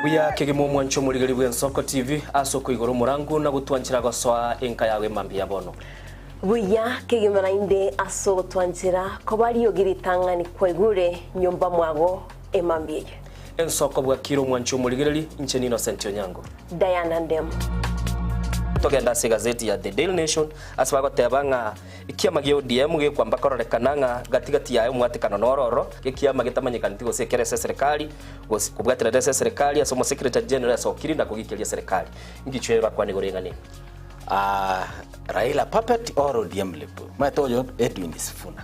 Buya kegima omwancho omorigeri bw'Ensoko TV ase okoigora omorangu na gotwanchera gosoa enka yago emambia ya bono. Buya kegima naende ase ogotwanchera koba riogi ritang'ani kwaigure nyomba mwago emambia eye. Ensoko bwakire omwancho omorigereri, inche n'Innocent Onyango. Diana Ndemo. Togende ase egazeti ya The Daily Nation ase bagoteba ng'a ekiama gia ODM gekwamba kororekana ng'a gati gati yaye omwatekano noro ororo, ekiama getamanyekaneti gose ekere ase eserekari gose kobwaterana ase eserekari ase omosecretary general asokire na kogikeria eserekari. Ngichwe bakwane igoro eng'ana eye. Ah, Raila puppet or ODM lip. Omanyete oyo Edwin Sifuna.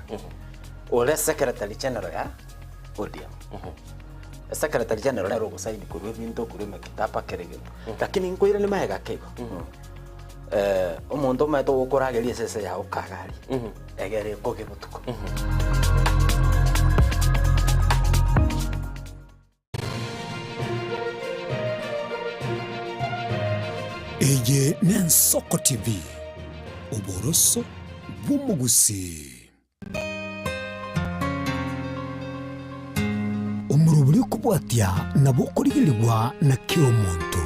Ore secretary general ya ODM. Secretary general nere ogosaini korwa ebinto korwa emekitaba kera egento. Lakini nkoiranie magega ake igo. Eh, omonto omanyete ogokorageria esese yago kagaria. Egere ekoge botuko. Eye n'Ensoko TV, oboroso bw'omogusii. Omorobori okobwatia nabo okorigerigwa na kera omonto.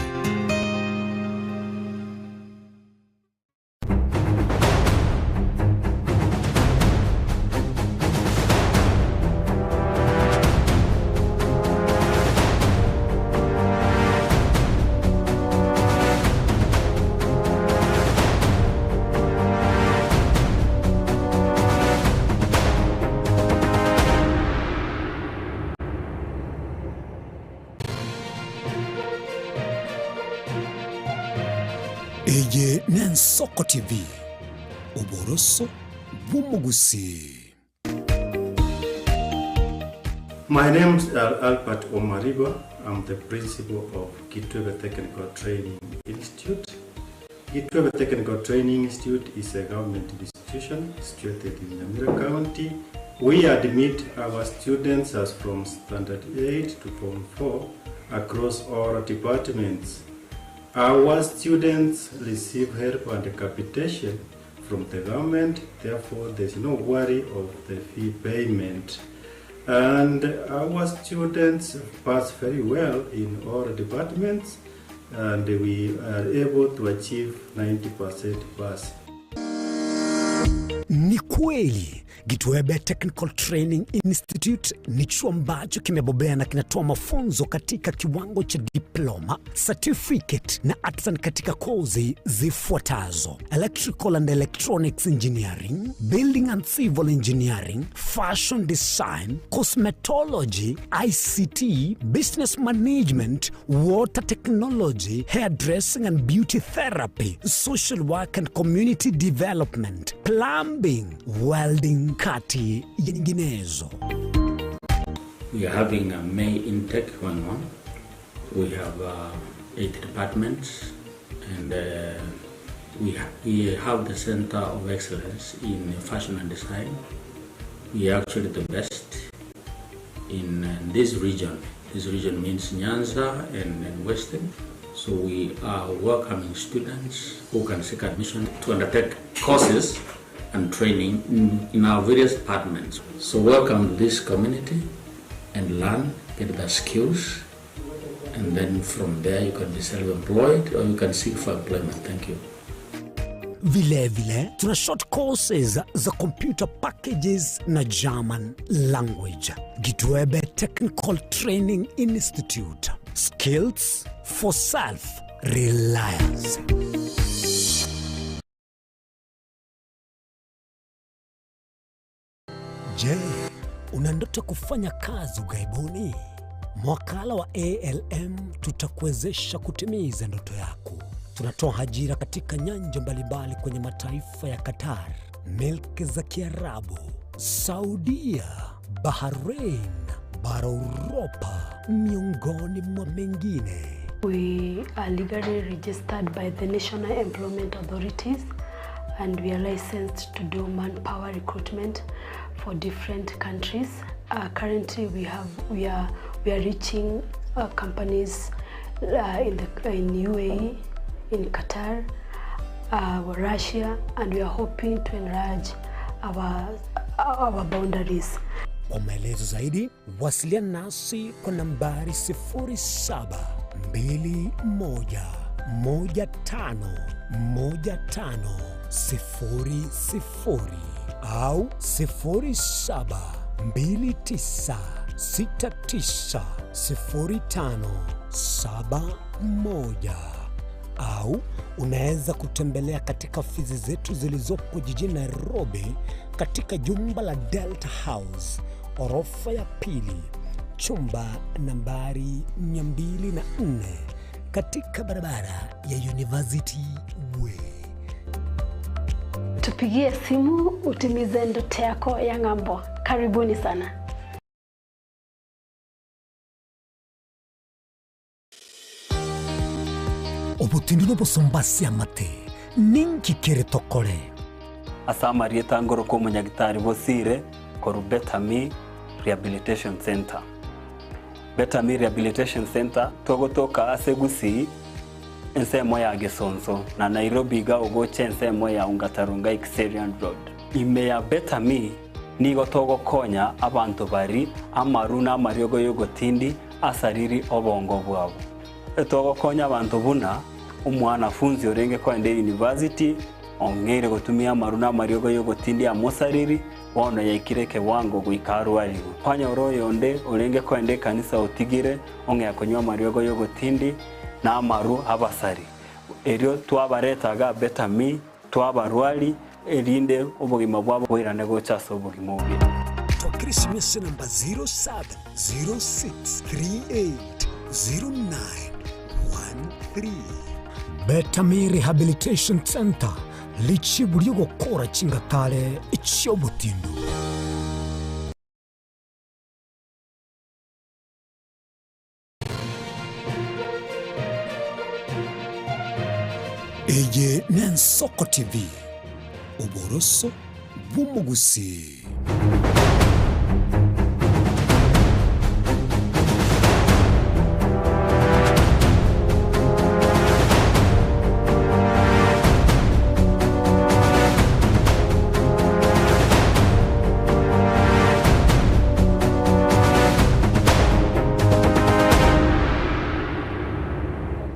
Eye n'Ensoko TV, oboroso bw'omogusii. My name is Albert Omariba. I'm the principal of Kitwebe Technical Training Institute. Kitwebe Technical Training Institute is a government institution situated in Nyamira County. We admit our students as from standard 8 to form 4 across all departments. Our students receive help and capitation from the government, therefore there's no worry of the fee payment. And our students pass very well in all departments and we are able to achieve 90% pass. Ni kweli Gitwebe Technical Training Institute ni chuo ambacho kimebobea na kinatoa mafunzo katika kiwango cha diploma, certificate na artisan katika kozi zifuatazo: electrical and electronics engineering, building and civil engineering, fashion design, cosmetology, ICT, business management, water technology, hairdressing and beauty therapy, social work and community development, plumbing, welding, kati ya nyinginezo. We are having a May intake going on. We have uh, eight departments and uh, we, ha we have the Center of Excellence in Fashion and Design. We are actually the best in uh, this region. This region means Nyanza and, and Western. So we are welcoming students who can seek admission to undertake courses and training in, in our various departments. So welcome to this community and learn, get the skills, and then from there you can be self-employed or you can seek for employment. Thank you. Vilevile tuna short courses za computer packages na German language. Gitwebe Technical Training Institute. Skills for self reliance. Je, una ndoto kufanya kazi ughaibuni? Mwakala wa ALM tutakuwezesha kutimiza ndoto yako. Tunatoa ajira katika nyanja mbalimbali kwenye mataifa ya Qatar, milki za Kiarabu, Saudia, Bahrain, bara Uropa, miongoni mwa mengine. We are legally registered by the National Employment Authorities and we are licensed to do manpower recruitment for different countries. Uh, currently we have we are we are reaching uh, companies uh, in the in UAE, in Qatar, uh, Russia and we are hoping to enlarge our our boundaries. Kwa maelezo zaidi wasiliana nasi kwa nambari 07 21 15 15 0 0 au 07 29 69 05 71 au unaweza kutembelea katika ofisi zetu zilizopo jijini Nairobi katika jumba la Delta House orofa ya pili chumba nambari 204 katika barabara ya University Way. Tupigie simu utimize ndoto yako ya ng'ambo. Karibuni sana. Obotindi nobosomba ase amate, ninki kere tokore? Ase amarieta ngoroka omonyagitari Bosire korwa Better Me Rehabilitation Centre. Better Me Rehabilitation Centre togotoka ase Gusii ensemo ya Gesonso na Nairobi iga ogocha ensemo ya Ongata Rongai Kiserian Road. Ime ya Better Me nigo togokonya abanto bari amaru na amariogo yogotindi asariri obongo bwabo. Togokonya abanto buna omwanafunzi orenge koenda eyunivasiti ong'eire gotumia amaru na amariogo y'ogotindi amosariri, bono yaikire ekewango goika arwarigwe. Kwanyora oyonde orenge koenda ekanisa otigire ong'ea konywa amariogo y'ogotindi na amaru abasari. Erio twabareta iga Better Me, twabarwari, erinde obogima bwabo boirane gocha ase obogima obuya. Twakire esimi ase enamba 0706380913. Betami Rehabilitation Centre, richibu ri'ogokora chingatare chi'obotindu. Eye n'Ensoko TV, oboroso bw'omogusii.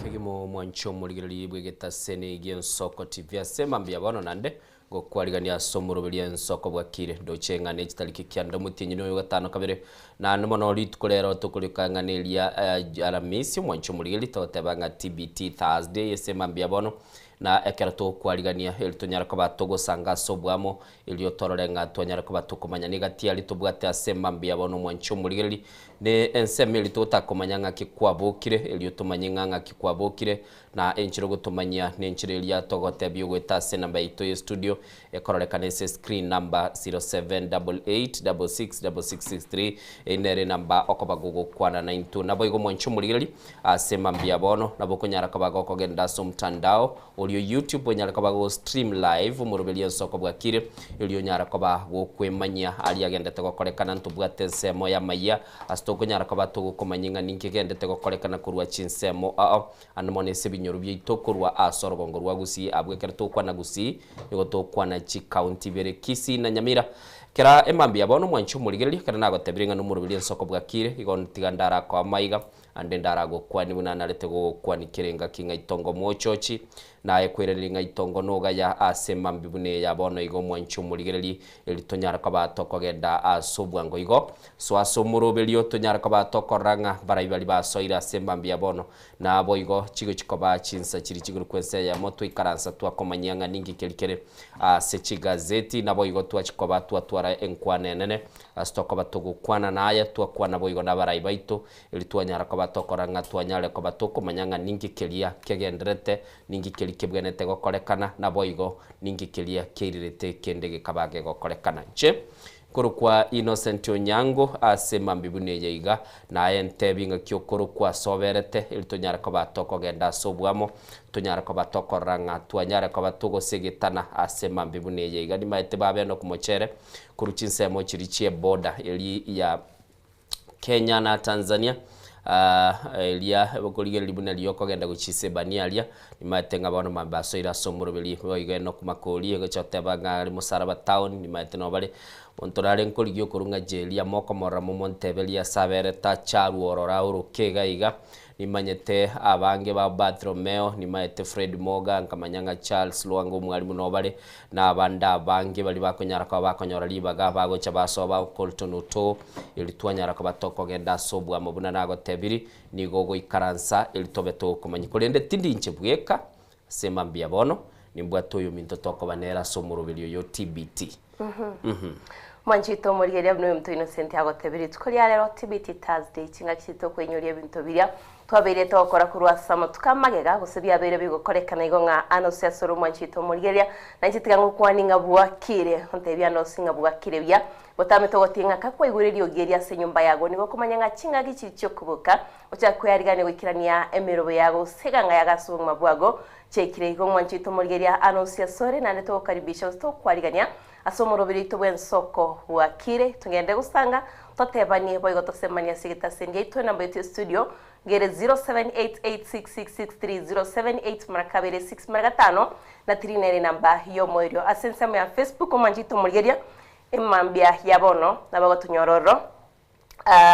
Kegima omwancho omorigereria bw'egetaseni gi'Ensoko TV ase mambia bono naende Gokwarigania ase omoroberio ensoko bwakire ndoche ng'a ne chitariki kianda omotienyi noyo gatano kabere naende mono rituko rero tokorioka ng'a neria Aramisi omwancho omorigeri togoteba ng'a TBT Thursday ase mambia bono na ekero togokwarigania eri tonyare koba togosanga ase oboamo erio torore ng'a twanyare koba tokomanya negati aria tobwate ase mambia bono omwancho omorigereri ne ensemo eria totakomanya ng'aki kwabokire erio tomanye ng'a ng'aki kwabokire Na enchera ogotomanyia nenchera eria togotebia ogoeta ase enamba yaito ye studio ekororekana ase screen number 0788666663 eyio nere enamba okoba gogokwana naintwe. Naboigo mwanche omorigereria ase mambia bono nabo okonyara koba gokogenda ase omtandao oria o YouTube onyare koba go stream live omoroberio ensoko bwakire erio onyare koba gokwemanyia aria agendete gokorekana ntobwate ensemo y'amayia ase tokonyara koba togokomanyia ng'a ninki egendete gokorekana korwa chinsemo ao Ande mono ase ebinyoro biaito korwa ase orogongo rwa Gusii abwo ekero togokwana Gusii nigo togokwana chikaunti ibere Kisii na Nyamira. Kera emambia bono mwanche omorigereria ekero nagotebire ng'a nomoroberio ensoko bwakire igo tiga ndarakoe amaiga ande ndaragokwanie buna narete gogokwania kera engaki ng'a itongo mochochi naye kwerereria ng'a itongo nogaya ase emambia buna eya bono igo mwanche omorigereria Erio tonyare koba tokogenda ase obwango igo, soa ase omoroberio, tonyare koba tokorora ng'a mbarai baria basoire ase emambia bono. Naboigo chigochia koba chinsa chiria chigurukwa ense eyemo, twaikaransa twakomanyia ng'a ninki keria kere ase chigazeti, naboigo twachia koba twatwara enkwana enene ase tokoba togokwana naye, twakwana boigo nabarai baito, erio twanyara koba tokorora ng'a twanyare koba tokomanya ng'a ninki keria kegendererete, ninki keria kebwenerete gokorekana, naboigo Ninki keria kiairirete kende gekaba gegokorekana? Inche nkorokwa Innocent Onyango ase mambia buna eye iga, naye ntebi ng'aki okorokwa ase oberete, erio tonyare koba tokogenda ase oboamo, tonyare koba tokorora ng'a twanyare koba togosegetana ase mambia buna eye iga. Nimaete babe Enock Mochere korwa chinsemo chiria chi'eboda eria ya Kenya na Tanzania, eria okorigereria buna riokogenda gochia Isebania aria, nimaete ng'a bono mambia basoire ase omoroberi boigo Enock Makori ogocha goteba ng'a are Mosaraba town, nimaete nabo bare. Monto nare nkorigia okorwa ng'a Jeria mokomorora momonteberie ase aberete acharwe ororo aoroke iga iga. Nimanyete abange ba Bartholomeo, nimaete Fred Moga, nkamanya ng'a Charles Lwanga omwalimu nobare, na abande abange baria bakonyara koba bakonyora ribaga bagocha basoa ba Colton Otoo, eri twanyara koba tokogenda ase oboamo buna nagotebiri, nigo ogoikaransa eri tobe togokomanya. Korende tindi inche bweka, ase mambia bono, nimbwate oyominto tokoba nere ase omoroberi oyo TBT. Mwanchete omorigereria buna oyominto Innocent agotebia rituko ria rero TBT Thursday chingaki chiaito okoinyoria ebinto biria twabeire togokora korwa ase amatuko amagega gose biabeire bigokorekana igo ng'a anose ase ore omwanchete omorigereria nainche tiga ngokwanie ng'a bwakire ontebie anose ng'a bwakire buya Botambe togotiga ng'a kakwaigure eriogi eri ase enyomba yago, nigo okomanya ng'a chingaki chiri chi'okoboka, ochake kwearigania goikerania emerobo yago, gose eganga yago ase obogima bwago. Chiaikire igo mwanchete omorigeria anonsi asore, naende togokaribisha gose togokwarigania ase omoroberi oito bw'ensoko bwakire. Togende gosanga, totebanie, boigo tosemanie ase egetaseni giaito enamba yaito ya studio ngere 0788666307 mara kabere 6 mara gatano na 3 nere enamba y'omoerio. Ase ensemo ya Facebook omwanchete omorigeria Emambia ya bono nabagotonyora ororo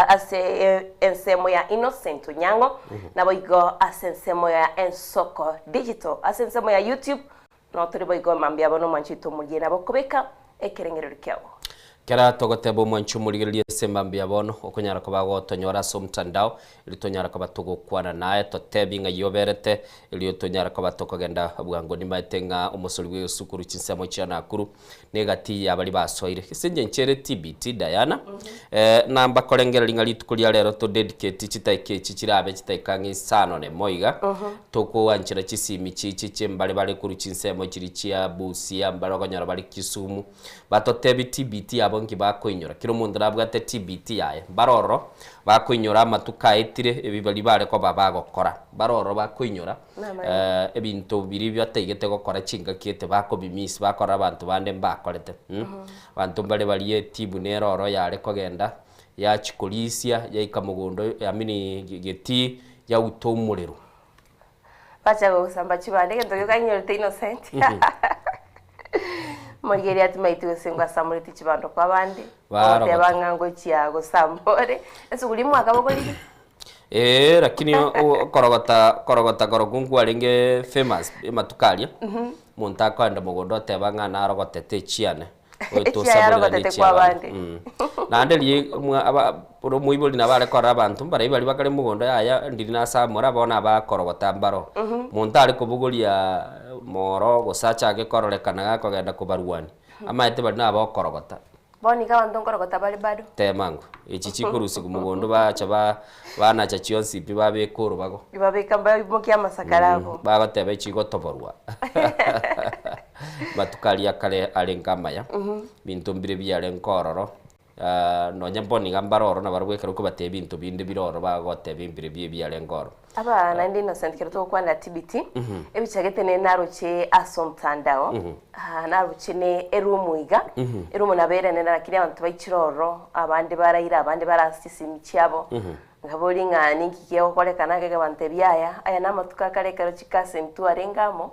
ase ensemo ya Innocent Onyango, naboigo ase ensemo ya Ensoko Digital, ase ensemo ya YouTube noo tore boigo emambia ya bono omwanchi oito omorigie nabo okobeka ekerengererio kiago. Kera togoteba omwanchi omorigereria ase emambia ya bono, okonyara koba gotonyora ase omtandao, erio tonyara koba togokwana naye, totebi ng'ai oberete, erio tonyara koba tokogenda bwango. Nimaete ng'a omosori bw'egesukuru chinsemo chia Nakuru Negati y'abaria basoire. Ase engencho ere TBT Diana, namba korengereria ng'a rituko ria rero to dedicate chitaika echi chirabe chitaika ang'e isano na emo iga, tokoanchera chisimi chiche chimbare bare korwa chinsemo chiria chia Busia, mbare okonyora bare Kisumu, batotebie TBT yabo nki bakoinyora. Kera omonto nabwate TBT yaye, mbare ororo bakoinyora amatuko aetire ebi baria bare koba bagokora, mbare ororo bakoinyora. Ebinto biria bataigete gokora chingaki ete bakobimiss bakora abanto bande mbakorete Abanto mbare baria etimu nere oro yare kogenda yachia korisia yaika mogondo I mean getii yauta omorero. Bacha gosamba chibande egento gioka ainyorete Innocent Morigereria atimaeti gose ngwasamoreti chibando kwa abande ogoteba ng'a ngochia gosamba ore esuguri mwakabogoriri. Eeh lakini okorogota korogota korokwo nkwarenge famous amatuko aria, omonto akoenda mogondo oteba ng'a narogotete echiane, Echiaye arogotete kwa abande. Naende riria mwa aba ore omoibori nabo are korora abanto mbaria baria bakare mogondo yaya ndiri nasamora bono abakorogota mbaro. Monto are kobogoria moro gose achake kororekana gakogenda kobarwania, amaete baria nabaokorogota. Bono iga abanto nkorogota bare bado. Temango, echi chikorusigwa mogondo bacha ba banacha chionsi pi babeka orobago. Babeka baimokia amasakara abo. Bagoteba echi igotoborwa. Matuko aria akare arenge amaya, binto mbire biarenge ororo, nonya mbono iga mbare ororo nabarabwo ekero okobatebia ebinto binde bire ororo bagotebia mbire bi ebiarenge ororo. Aba naende Innocent ekero togokwanera TBT, ebichagete ne naroche ase omtandao, naroche ne eroom iga, eroom nabo ere enene lakini abanto baichire ororo, abande baraire abande bare ase chisimi chiabo, nkaboria ng'a ninki kegokorekana iga ekabantebia yaya, aya namatuko akare ekero chicousin twarenge amo,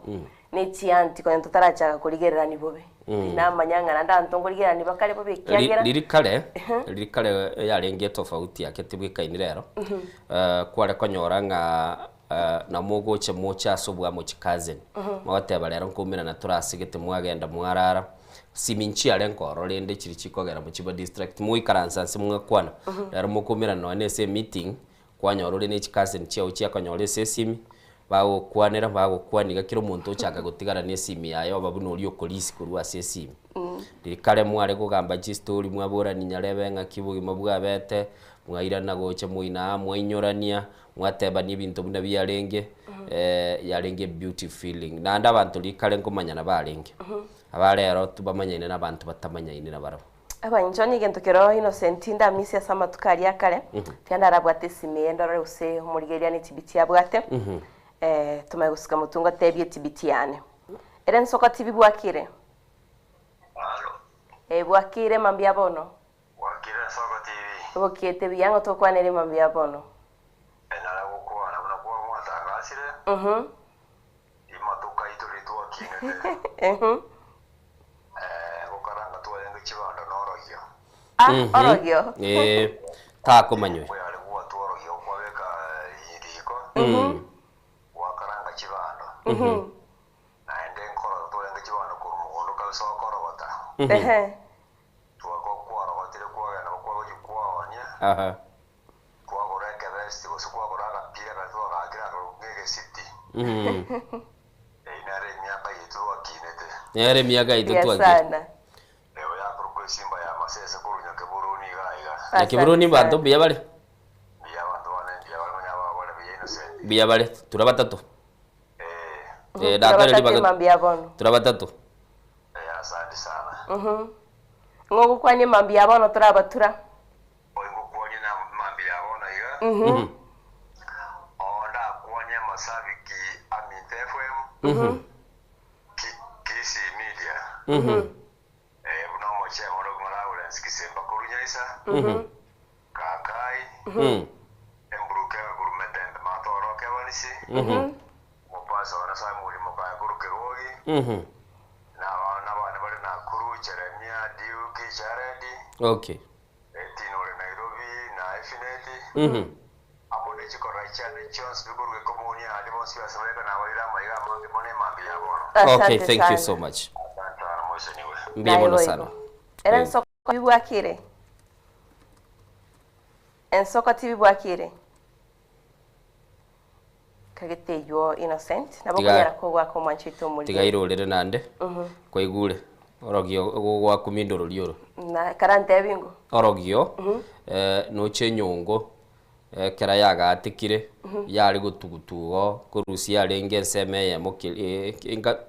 Ne chianti konya totarachaka korigererania bobe, tinamanya ng'a naende abanto nkorigererania bakare bobe ekiagera. Riria kare, riria kare yarenge etofauti yake tibwekaini rero, kware konyora ng'a namogocha moche ase obwamo chicousin, mogoteba rero nkoumerana tore ase gete mwagenda mwarara, simi nchiarenge ororo rende chiria chikogera mochiba distract, moikaranse ase mwakwana, rero mokoumerana nonya na ase emeeting, Kwanyora ore ne chicousin chiao chiakonyora ase esimi, bagokwanera, bagokwania iga kera omonto ochaka gotigara na esimi yaye oba buna oria okorisi korwa ase esimi. Riria kare mware kogamba chistori mwaborani nyarebe ng'aki obogima bwabete, mwairana gocha moina aa mwainyorania, mwatebania ebinto buna biarenge, yarenge beauty feeling. Naende abanto riria kare nkomanyana barenge, aba rero tibamanyaine na abanto batamanyaine nabarabwo. Abanchwa negento kero Innocent ndamisia ase amatuko aria akare, tiga ndarabwate esimi eye ndorore gose omorigereria ne tibiti abwate, tomanye gosuka motwe ngotebie etibiti yane. Ere nsoko tibi bwakire? Halo. Eh, bwakire mambia bono. Bwakire Nsoko TV. Bokiete buya ng'o tokwanere mambia bono. Nare gokwana buna kwamwatangasire. Rimatuko aito riria twakinete. Gokaranga twarenge chibando na orogio. Ah, orogio. Eh, takomanya oyo. Kware gwatwa orogio kwabeka riko, gwakaranga chibando. Naende nkorora twarenge chibando korwa mogondo kabisa okorogota. Ehe. Twakwarogotire kwagenda kwagochia kwaonia, Aha. kwagora ekebesti gose kwagora agapira karia twagakire akarokwa ng'egesiti. Eyio nere emiaka yaito twakinete. Nere emiaka yaito Buya twakire. sana. Ebo yakorokwa esimba ya masese korwa Nyakeburuni iga iga. Nyakeburuni Asante banto sana. mbuya bare. Mbuya abanto bane mbuya bare nonya ababare buya Innocent. Mbuya bare. Tura batato. Eh, Eh, dakare Turabatatu ribaga. emambia bono. Tura batato. eh, asante sana. Ng'ogokwania emambia bono torabatura. Oingokwania na mambia bono iga. Oo ndakwania Masabiki Aminto FM. Kisii Media. Eh, buna omochie mono buna Lawrence Kisemba korwa Nyaisa. Kakai. Emburuke korwa Metembe Matoro Kebanisi. Mopasa one Samuel Mokaya korwa Kegogi. Na abana bane bare Nakuru, Jeremia, Duke, Jared. Okay. Etino ore Nairobi na Efineti. Amo ne chikora chiane chionsi bikorwa ekomuni ande bonsi basemereka nabarire amaiga amange mono emambia ya bono. Okay, Asante thank you sana. so much. Asante sana moseniwe. Mbuya Naye mono boigo. sana. Era Eh. ensoko bibwakire. Ensoko tibibwakire. Kagete yuo Innocent. Nabo Tiga- kunyara kogwaka omwanchito omorire. Tiga irorere nande. Kwaigure. Orogio gwakumindora oro. Na karante bingo. Orogio noche enyongo ekera yagatikire yare gotugutugo korusia yarenge ensemo eyemo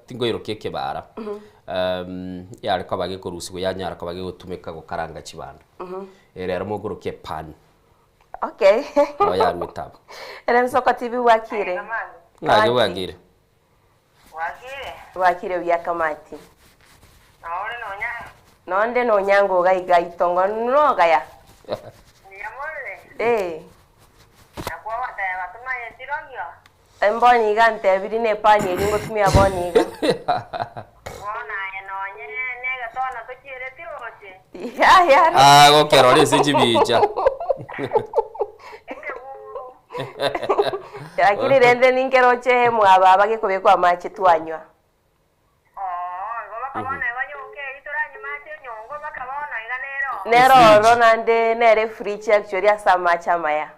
tinkoirokia ekebara. Yare koba gekorusigwa yanyara koba gegotumeka gokaranga chibando. Rero mogorokia epan. Okay. Nabo yaruete abo. Era ensoko tibibwakire. Ng'aki bwakire. Wakire, Bwakire buya kamati. naore nonya, Nonde nonyango gaiga itongo nogaya. ndiyamore, Eh. nakuwa bataya batumanye tirogio, Emboni iga ntebiri ne epani eri ngotumia boni iga. bono aye nonye negetono tochiere tiroche, Ya ya. Ah, gokerora ase chibicha. ekeburu, Lakini rende ninkeroche mwaba bagekobekwa amache twanywa. oo, igo bakabona igo nyonka eri toranyimache enyongo bakabona iga nero, Nero oro nande nere fridge actually ase amache amaya.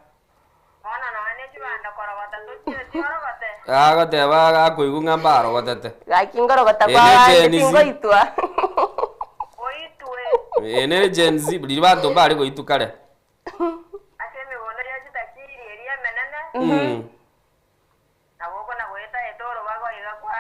bono nonye nechibando korogota tochiere tiorogote, Agoteba gakoigwa ng'a mbarogotete. Gaki ngorogota Eh, kwa ne bande Gen Z. tingoitwa. oitwe, Ene Gen Z buri banto mbare goitu kare. ase emigondo yachitakiri eri emenene, nabo okona goeta etoro bagoiga kwa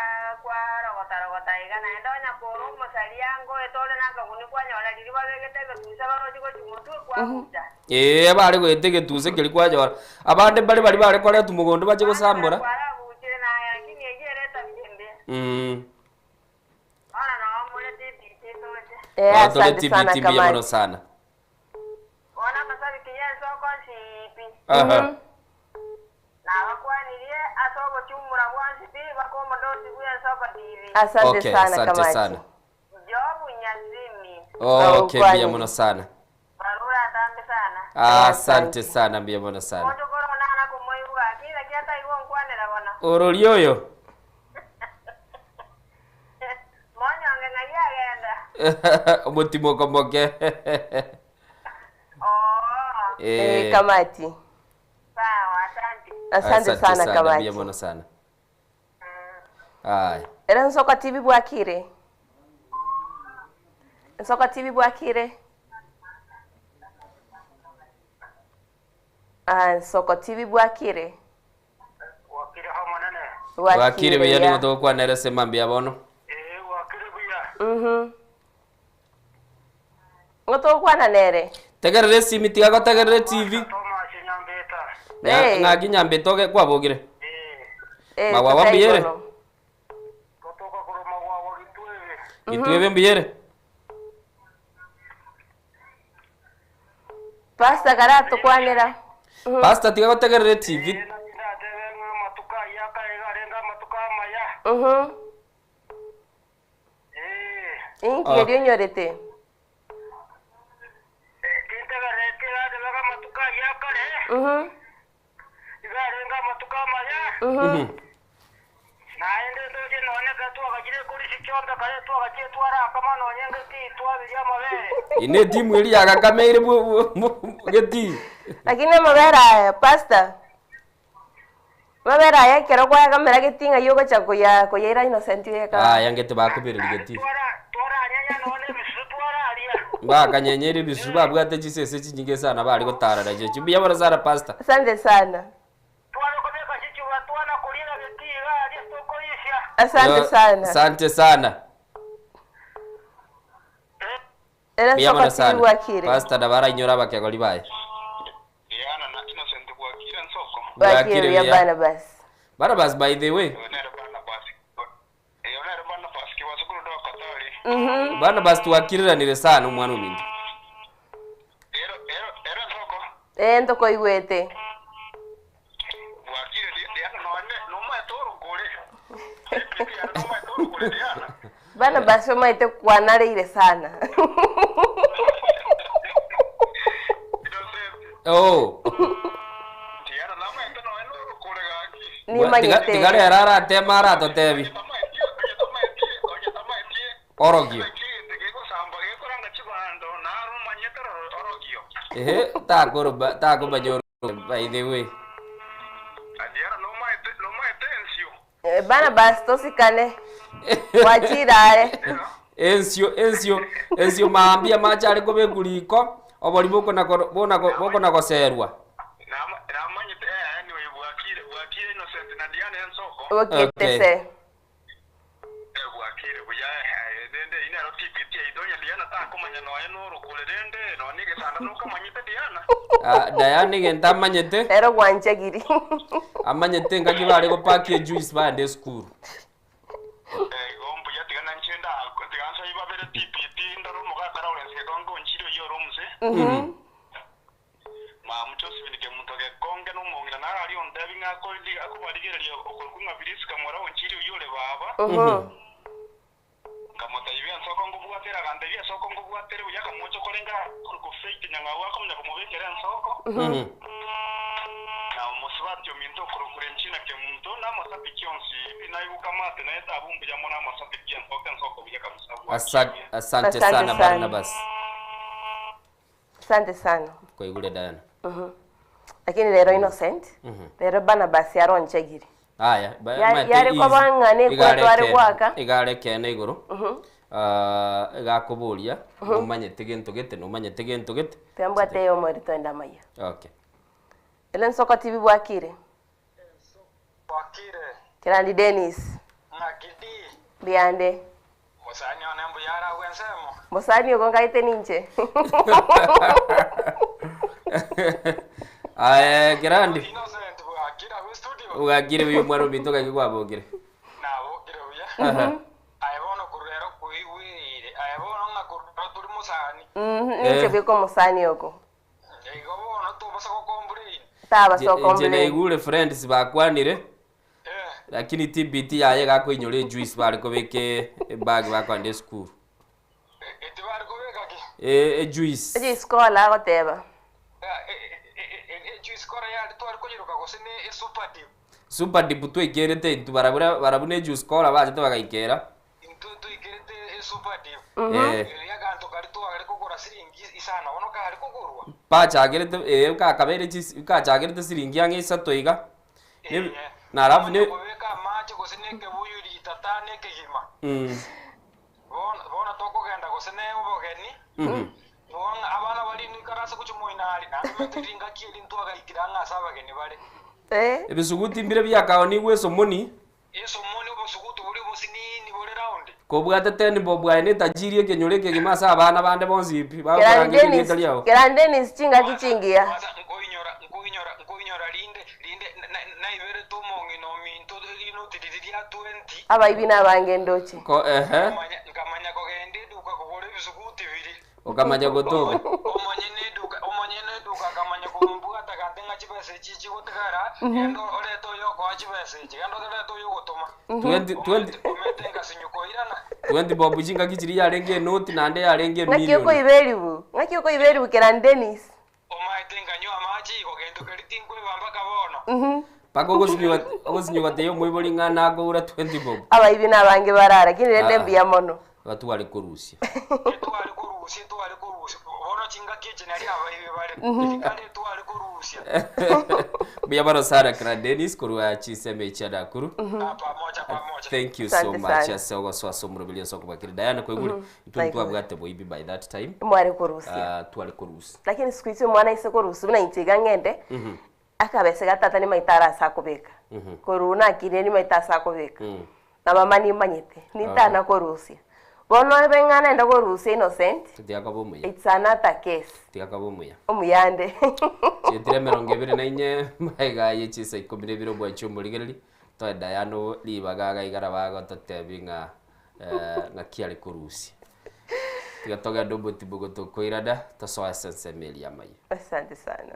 kwarogota iga naende onya kora omosaria ngoeta ore nakaguni kwanyora riria babegete egetusa barochi gochi motwe kwabucha. Eh, bare goeta egetuse keri kwanyora. Abande mbare bari bare koreta omogondo bache gosambora. Kwarabuchire naye lakini eyio ere etabia embe. Bono noo more TBT toche. Eh, Ah, tore asante sana TBT mbuya mono kamati. sana. Bono amasabiki ya ensoko nsiipi. Aha. Nabakwanirie ase obochumura bwonsi pi baka omodosi bwa ensoko TV. Asante Okay, sana asante kamati. sana. Jobu Nyazimi. Okay, Kwani. mbuya mono sana. Barura atambe sana. Asante Asante. sana mbuya mono sana. Ocho korona na komoibuga kila kiata igo nkwanera bono. Orori oyo. Monyonge ng'ai agenda. Omotimo moke. Oo. Eh, kamati. Sawa, asante. Asante sana mbuya kamati. mono sana. Aya. Era nsoko TV bwakire. Nsoko TV bwakire. Ah, Nsoko TV bwakire. Wakire hamonene. Wakire buya ya. nigo togokwanera ase mambia bono. Eh, wakire buya. Ngotokwana nere. Tegerera esimi tiga gotegerera TV. Thomas Nyambeta. Eh. Ng'aki Nyambeta oge kwabogire. Eh, Eh, Magwawa tutai mbuyere. bono. gotoka koroma gwawa gitwebe. Gitwebe mbuyere. Pastor karatukwanera. Pastor tiga gotegerera TV. Natebe ng'a amatuko aya akaiga arenge amatuko amaya. Eh, Inki eri onyorete. Iga arenge amatuko amaya. Naende ndoche nonya ekero twagachire korisia chiombe kare twagachire twarakama nonya ngetii twaberia amabere. Ine etimu eria yagakameire getii. Lakini amabere aya pastor, amabere aya ekero kwayakamera getii ng'ai ogocha koya koyaira Innocent eka. Aya ngete bakobereria getii. Twaranyenya nonya ebisusu twararia. Bakanyenyera ebisusu babwate chisese chinyinge sana bare gotara nachio. Mbuya mono sana pastor. Asante sana. Tware kobeka chichuba twana koriera getii iga aria tokorisia. Asante sana. Asante sana. Era Mbuya mono soko sana. tibwakire. Pastor nabo arainyore abakegori baye. Diana na Innocent bwakire nsoko. Bwakire buya Barnabas. Barnabas by the way. Eyo nere Barnabas kiwasukuru do Katari. Barnabas twakiriranire sana omwana ominto. Eh ntokoigwete. Bwakire Diana nonye nomaete orokore. Barnabas omaete kwanareire sana. Oh. Nimanyete. Tiga rero aratema aratotebi. Orogio. Ehe, takoroba takomanya by the way. Eh, Barnabas tosikane. Wachirare. Ensio ensio ensio maambia machare kobeku riko obori bokona bona bokona goserwa. Bokete Okay. se. Ah, Diane gento amanyete. Ero gwanchagiri. Amanyete ngaki bare gopaki ejuice baende esukuru. Asante, asante Asante sana sana. Barnabas. Asante sana. Kwaigure Diana. Lakini rero Innocent. Rero Barnabas yaronchagiri. Aya, Yare kwabang'ane kwatware gwaka. Igare kene iguru. Ah, igakuburia numanyete gintu gete numanyete gintu gete. Twambwate yo mori twenda maya. Okay. Ele nsoko TV bwakire. Bwakire. Kirandi Dennis. Ng'akidi. Biande. Musani one mbuyara gwensemo. Musani uko ngaite ninche. Aya, Kirandi. Innocent bwakire agu studio. Ugakire uyu mwana ominto gaki kwabokire. Nabokire buya. Aha. Aye bono kurero kuigwirire. Aye bono ng'a kurero turi musani. Ninche bwiko musani uko. Igo bono tobasa gokomplain. Taba so Nche complain. naigure friends bakwanire. Lakini TBT yaye gakoinyora ejuice bare kobeka ebag bakwenda esukuru. Eh, ejuice. Eji skola agoteba. Super dip twaikerete intwe barabura barabu ne juice kora bachete bagaikera. Eh. Bachakerete eh kakabeire chis kachakerete siringi ang'e isato iga. Ne na alafu ne Ebisuguti mbire biakaonigwe esomoni. Kobwate ten bob bwaye ne tajiri ekenyoro ekegima ase abana bande bonsi pi Kirandi bakorangeria Dennis. erieta riao. Kirandi Dennis chingaki chingiya. Abaibi nabange ndoche. Ko ehe. Okamanya gotoka. Twenty twenty 20 bob chingaki chiria yarenge enoti naende yarenge Ng'aki emilion. okoiberibu. Ng'aki okoiberibu Kirandi Dennis. Omaete nkanywa amache igo gento keria tinkweba mpaka bono. Mpaka ogosinywa ogosinywa gotebia omoibori ng'a nakoura 20 bob. Abaibi nabange barara, lakini rende Ah. mbuya mono. Igo tware korusia. Etware korusia, etware korusia, bono chingaki echi nario abaibi bare, erio kare etware korusia. Mbuya mono sana Clan Dennis korwa chinsemo echi chia Nakuru. Ah, pamoja pamoja. Thank you so Asante much sana. ase ogosoa ase omoroberi ase okobakera Diana kwaigure intwe Naigure. ntwabwate boibi by that time Mware korusia. Ah, tware korusia. Lakini siku hizi omwana aise korusia buna inche iga ng'ende, akabese ga tata nimaete are ase akobeka. Korwa nakire nimaete ase akobeka. Na mama nimanyete, nintana korusia. Bono ebe ng'a nende korusia Innocent, Tiga koba omuya. it's another case. Tiga koba omuya. Omuyande. Chietire emerongo ebere na inye magega ye chinsa ikomi na ibere obwanchi omorigereri toe Diana ribaga iga iga nabo agototebi ng'a eh, ng'aki are korusia. Tiga togende omotimbo tokoirana tosoe ase ensemo eria amaiga. Asante sana.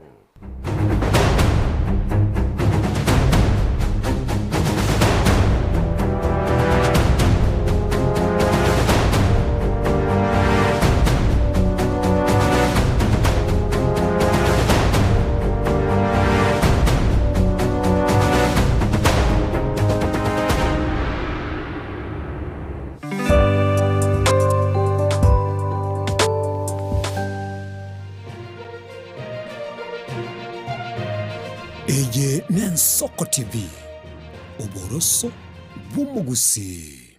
Eye n'Ensoko TV, oboroso bw'omogusii.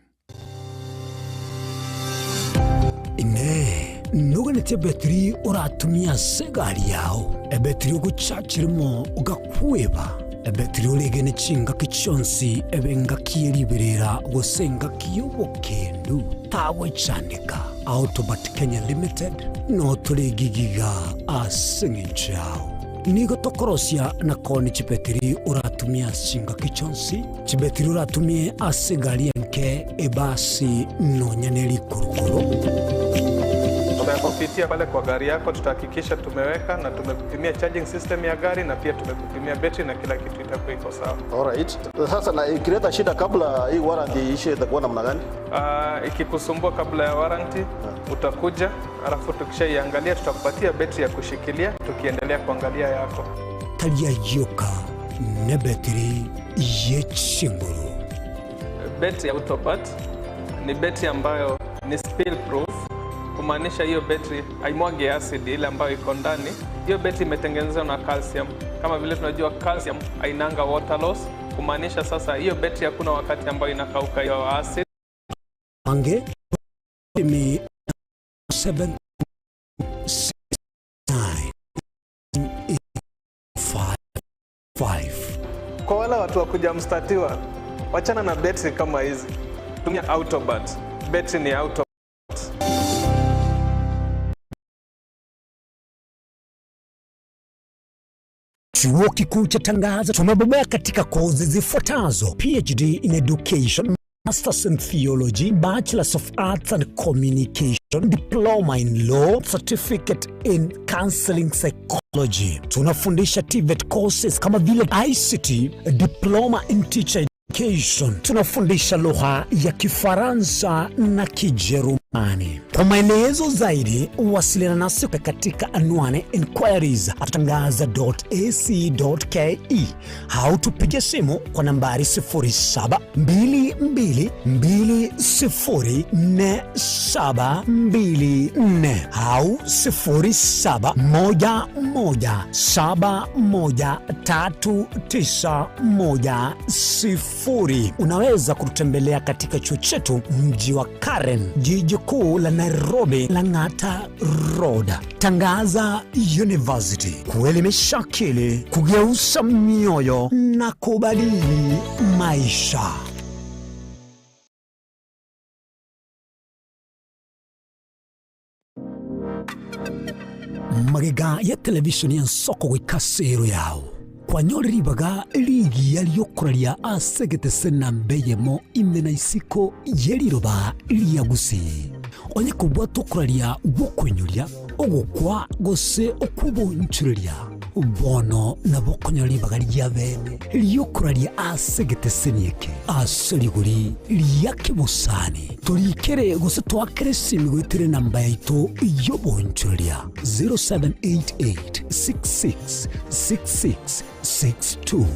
Inee! Noganetie ebetiri oratumie ase egari yao, ebetiri ogochachiremo ogakweba, ebetiri oregene chingaki chionsi ebe engaki ye riberera gose engaki y'obokendu? Tagwechandeka. Autobat Kenya Limited notore egigiga ase engencho yao. Nigo tokorosia na koonia chibetiri oratumie ase chingaki chionsi, chibetiri oratumie ase egari enke, ebasi, nonya ne rikurukuru. Tutakupitia pale kwa gari yako, tutahakikisha tumeweka na tumekupimia charging system ya gari na pia tumekupimia betri na kila kitu itakuwa iko sawa. Alright. Sasa na ikileta shida kabla hii warranty iishe itakuwa namna gani? Uh, ikikusumbua kabla ya warranty utakuja, alafu tukishaiangalia tutakupatia betri ya kushikilia tukiendelea kuangalia yako. Tari ayioka nebetiri ye chinguru. Betri ya Autobat ni betri ambayo ni spill proof, kumaanisha hiyo betri haimwagi acid ile ambayo iko ndani. Hiyo betri imetengenezwa na calcium. Kama vile tunajua calcium hainanga water loss, kumaanisha sasa hiyo betri hakuna wakati ambayo inakauka hiyo acid. Ange mi 7 6 9 5 5. Kwa wale watu wa kuja mstatiwa, wachana na betri kama hizi, tumia Autobat. Betri ni Autobat. Chuo Kikuu cha Tangaza tumebobea katika kozi zifuatazo: PhD in Education, Masters in Theology, Bachelors of Arts and Communication, Diploma in Law, Certificate in Counseling Psychology. Tunafundisha TVET courses kama vile ICT, Diploma in Teacher Education. Tunafundisha lugha ya Kifaransa na Kijerumani. Kwa maelezo zaidi, wasiliana nasi katika anwani inquiries@tangaza.ac.ke au tupige simu kwa nambari 0722204724 au 0711713910. Unaweza kututembelea katika chuo chetu mji wa Karen, jiji kuu la Nairobi, Lang'ata Road. Tangaza University, kuelimisha akili, kugeuza mioyo na kubadili maisha. Magega ya televishoni ya nsoko goika ase ero yao kwanyore ribaga rigiya riokoraria ase egetese namba eyemo ime na isiko ye riroba ria gusii. Onye kobwata okoraria gw'okoinyoria, ogokwa gose okw'obonchoreria. Bono nabo okonyora ribaga ri'abeene ri'okoraria ase egeteseni eke ase rigori ria kebosani. Torikere gose toakere esimi goetera enamba yaito y'oboonchoreria 0788 66 66 62.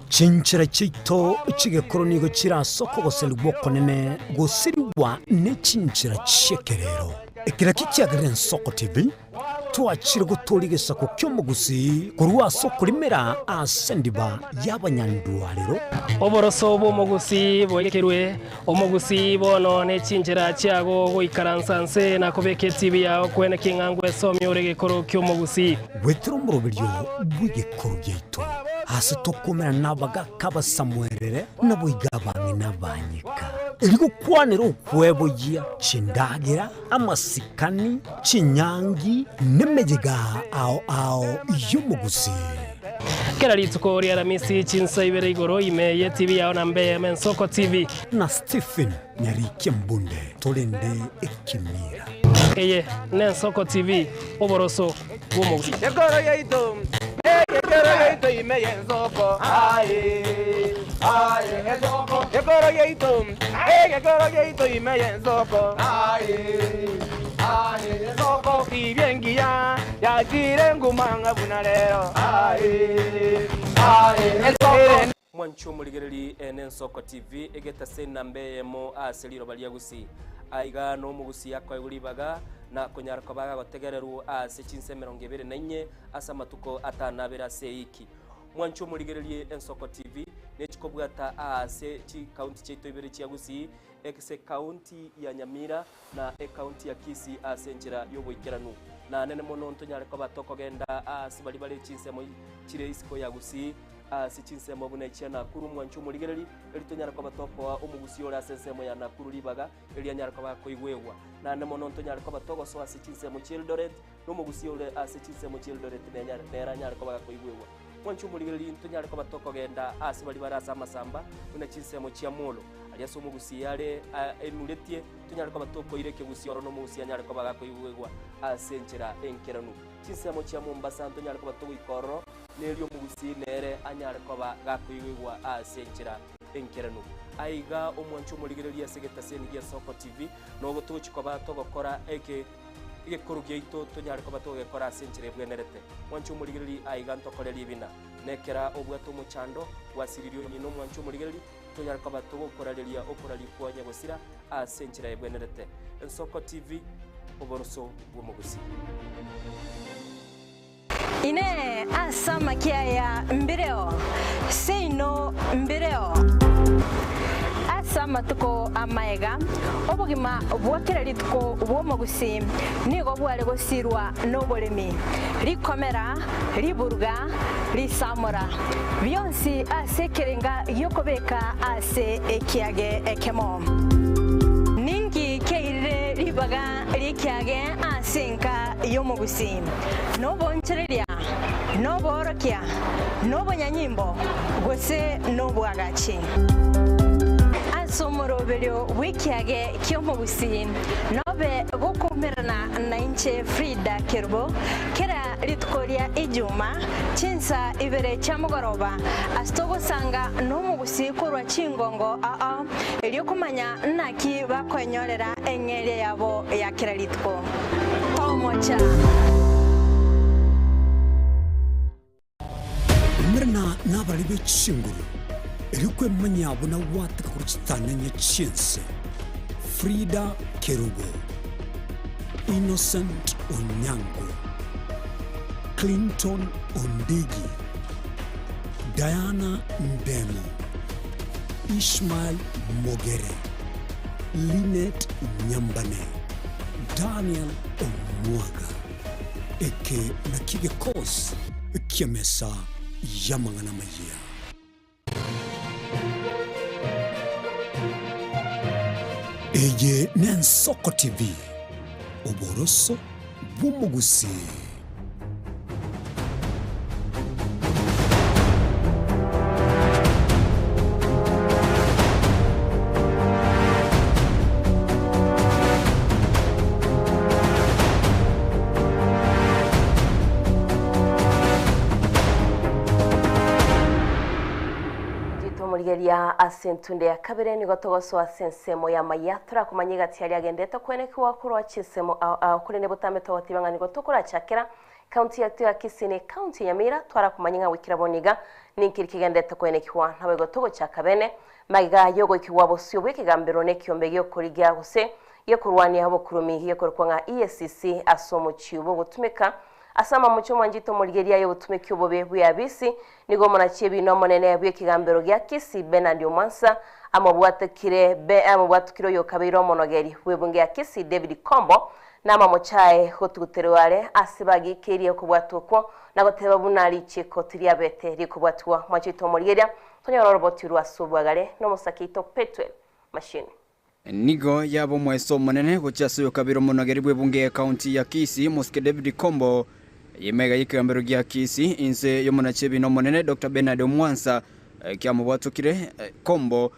Chinchera chiaito chi'egekoro nigo chire ase okogoserigwa okonene gosirigwa ne chinchera chi'ekerero. Ekero ekio kiagerire Ensoko TV, twachire gotooria egesaku ki'omogusii korwa ase okorimera ase endiba y'abanyandwarero. Oboroso bw'omogusii boikerwe, omogusii bono ne chinchera chiago goikaransa nse na kobeka etibi yao kwene king'a ngwesomia ore egekoro ki'omogusii. Goetera omoroberio bw'egekoro giaito, ase tokomerana nabagaaka abasamuerere, naboigo abang'ina abanyeka, erio gokwanera okweboyia chindagera, amasikani, chinyangi, nemeyega ao ao y'omogusii. Kera rituko ri'Aramisi chinsa ibere igoro ime y'etibi yao na mbe Ensoko TV. Na Stephen Nyarikia Mbunde torende ekemira. Eye n'Ensoko TV, oboroso bw'omogusii. Ekoro yaito, ekero yaito ime y'ensoko, aye, aye, ensoko. Ekoro yaito, ekero yaito ime y'ensoko, aye, aye, ensoko. Tibia engiya yachire nguma ng'a buna rero, aye, aye, ensoko. Mwanche omorigereri ene Ensoko TV egetase enamba eyemo ase riroba ria Gusii. Aiga nomogusii akoegwa ribaga na konyara koba agagotegererwa ase chinsa 24 ase amatuko atano abere ase eiki. Mwanche omorigererie Ensoko TV nechikobwata aase chikaunti chiaito ibere chia Gusii ase ekaunti ya Nyamira na ekaunti ya Kisii ase enchera y'oboikeranu. Na nene mono ntonyare koba tokogenda aase baria bare chinsemo chire isiko ya Gusii ase chinsemo buna echia Nakuru mwanche omorigereri, erio tonyare koba tokoa omogusii ore ase ensemo ya Nakuru ribaga erio anyare koba akoigwegwa. Naende mono ntonyare koba togosoa ase chinsemo chia Eldoret, na omogusii ore ase chinsemo chia Eldoret nenyare nere anyare koba gakoigwegwa. Mwanche omorigereri ntonyare koba tokogenda ase baria bare ase amasamba buna chinsemo chia Molo, aria ase omogusii are aimuretie, tonyare koba tokoira ekegusii oro na omogusii anyare koba gakoigwegwa ase enchera enkeranu. Chinsemo chia Mombasa ntonyare koba togoika ororo, nerio omogusii nere anyare koba gakoigwegwa ase enchera enkeranu. Aiga omwanche omorigereria ase egetaseni gia Soko TV, nogo togochia koba togokora eke egekoro giaito tonyare koba togegekora ase enchera ebwenerete. Mwanche omorigereria aiga ntokore ribina, nekera obwate omochando gwasiririe onyina omwanche omorigereria, tonyare koba togokorareria okoraria kwa nyagosira ase enchera ebwenerete. Ensoko TV, oboroso bw'omogusii. Inee! Ase amakia aya mbireo? Seino mbireo. Ase amatuko amaega, obogima bwa kera rituko bw'omogusii nigo bware gosirwa noboremi, rikomera, riburuga, risamora, bionsi ase ekerenga gi'okobeka ase ekiage ekemo. Ninki kiairire ribaga ri'ekiage ase enka y'omogusii, noboonchoreria, noboorokia, nobonyanyimbo, gose nobwagachi. Ase omoroberio bw'ekiage ki'omogusii nobe gokoumerana nainche Frida Kerubo kera rituko ria Ijuma chinsa ibere chia mogoroba ase togosanga nomogusii korwa chingongo ao erio komanya Naki bakoenyorera eng'eria yabo ya kera rituko? Tomocha. Umerana nabarari be chinguru, erio kwemanyia buna gwateka korwa chitang'anya chi'ense. Frida Kerubo, Innocent Onyango, Clinton Ondigi, Diana Ndemo. Ishmael Mogere, Linet Nyambane, Daniel Omwaga. Eke nakio gekosi ki'emesa y'amang'ana amayia. Eye n'Ensoko TV, oboroso bw'omogusii. Morigereria ase entunde ya kabere nigo togosoa ase ensemo y'amaya torakomanya egati aria agendete kwenekigwa korwa chinsemo ao ao korende botambe togoteba ng'a nigo tokorachakera county yaito ya Kisii ne county ya Nyamira twarakomanya ng'a goikera bono iga ninkeri kegendete kwenekigwa naboigo togochaka bene magega y'ogoikigwa bosio bw'ekegambero na ekiombe gi'okorigia gose gekorwania obokurumi gekorokwa ng'a EACC ase omochie bw'ogotumeka Ase amamocho omwanchete omorigereria ay'obotumeki obobe bw'eabisi, nigo omonachi ebiina omonene bw'ekegambero gia Kisii, Bernard Omwansa, amobwatokire be amobwatokire oyokabeire omonogeri bw'ebunge ya Kisii, David Kombo, na amamocho aye gotuguterwa are ase bagiikeirie okobwatwa okwo na goteba buna richiiko tiriabete rikobwatigwa. Mwanchete omorigereria, tonyore oroboti rwa ase obwagare nomosake oito Petwel Machine. Nigo yaba omoeso omonene gochia ase oyokabere omonogeri bw'ebunge y'Ekaunti ya Kisii, Omosike David Kombo, eyemaiga y'ekegambero gia Kisii inse y'omonachi ebina omonene Doctor Bernard Omwansa kiamobwatokire Kombo,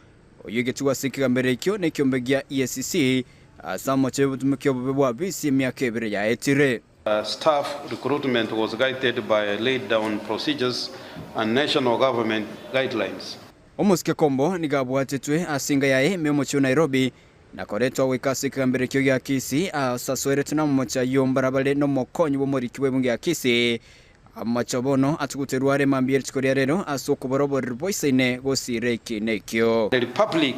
oyio egetigwa ase ekegambero ekio nekiombe gia EACC ase amache y'obotumoki obobe bwa bisi emiaka ebere yaetire. Staff recruitment was guided by laid down procedures and national government guidelines. Omosike Kombo nigo abwatetwe ase enga yaye ime omochie o Nairobi na koretwa goika ase ekegambero ekio gia Kisii ase asoeretwe namamocho ayio mbarabare nomokonyi bw'omoriki bw'ebunge ya Kisii. Amamocho bono atuguterwe are mambia rituko ria rero ase okobora oboriri boisaine gosiira ekiina ekio. The Republic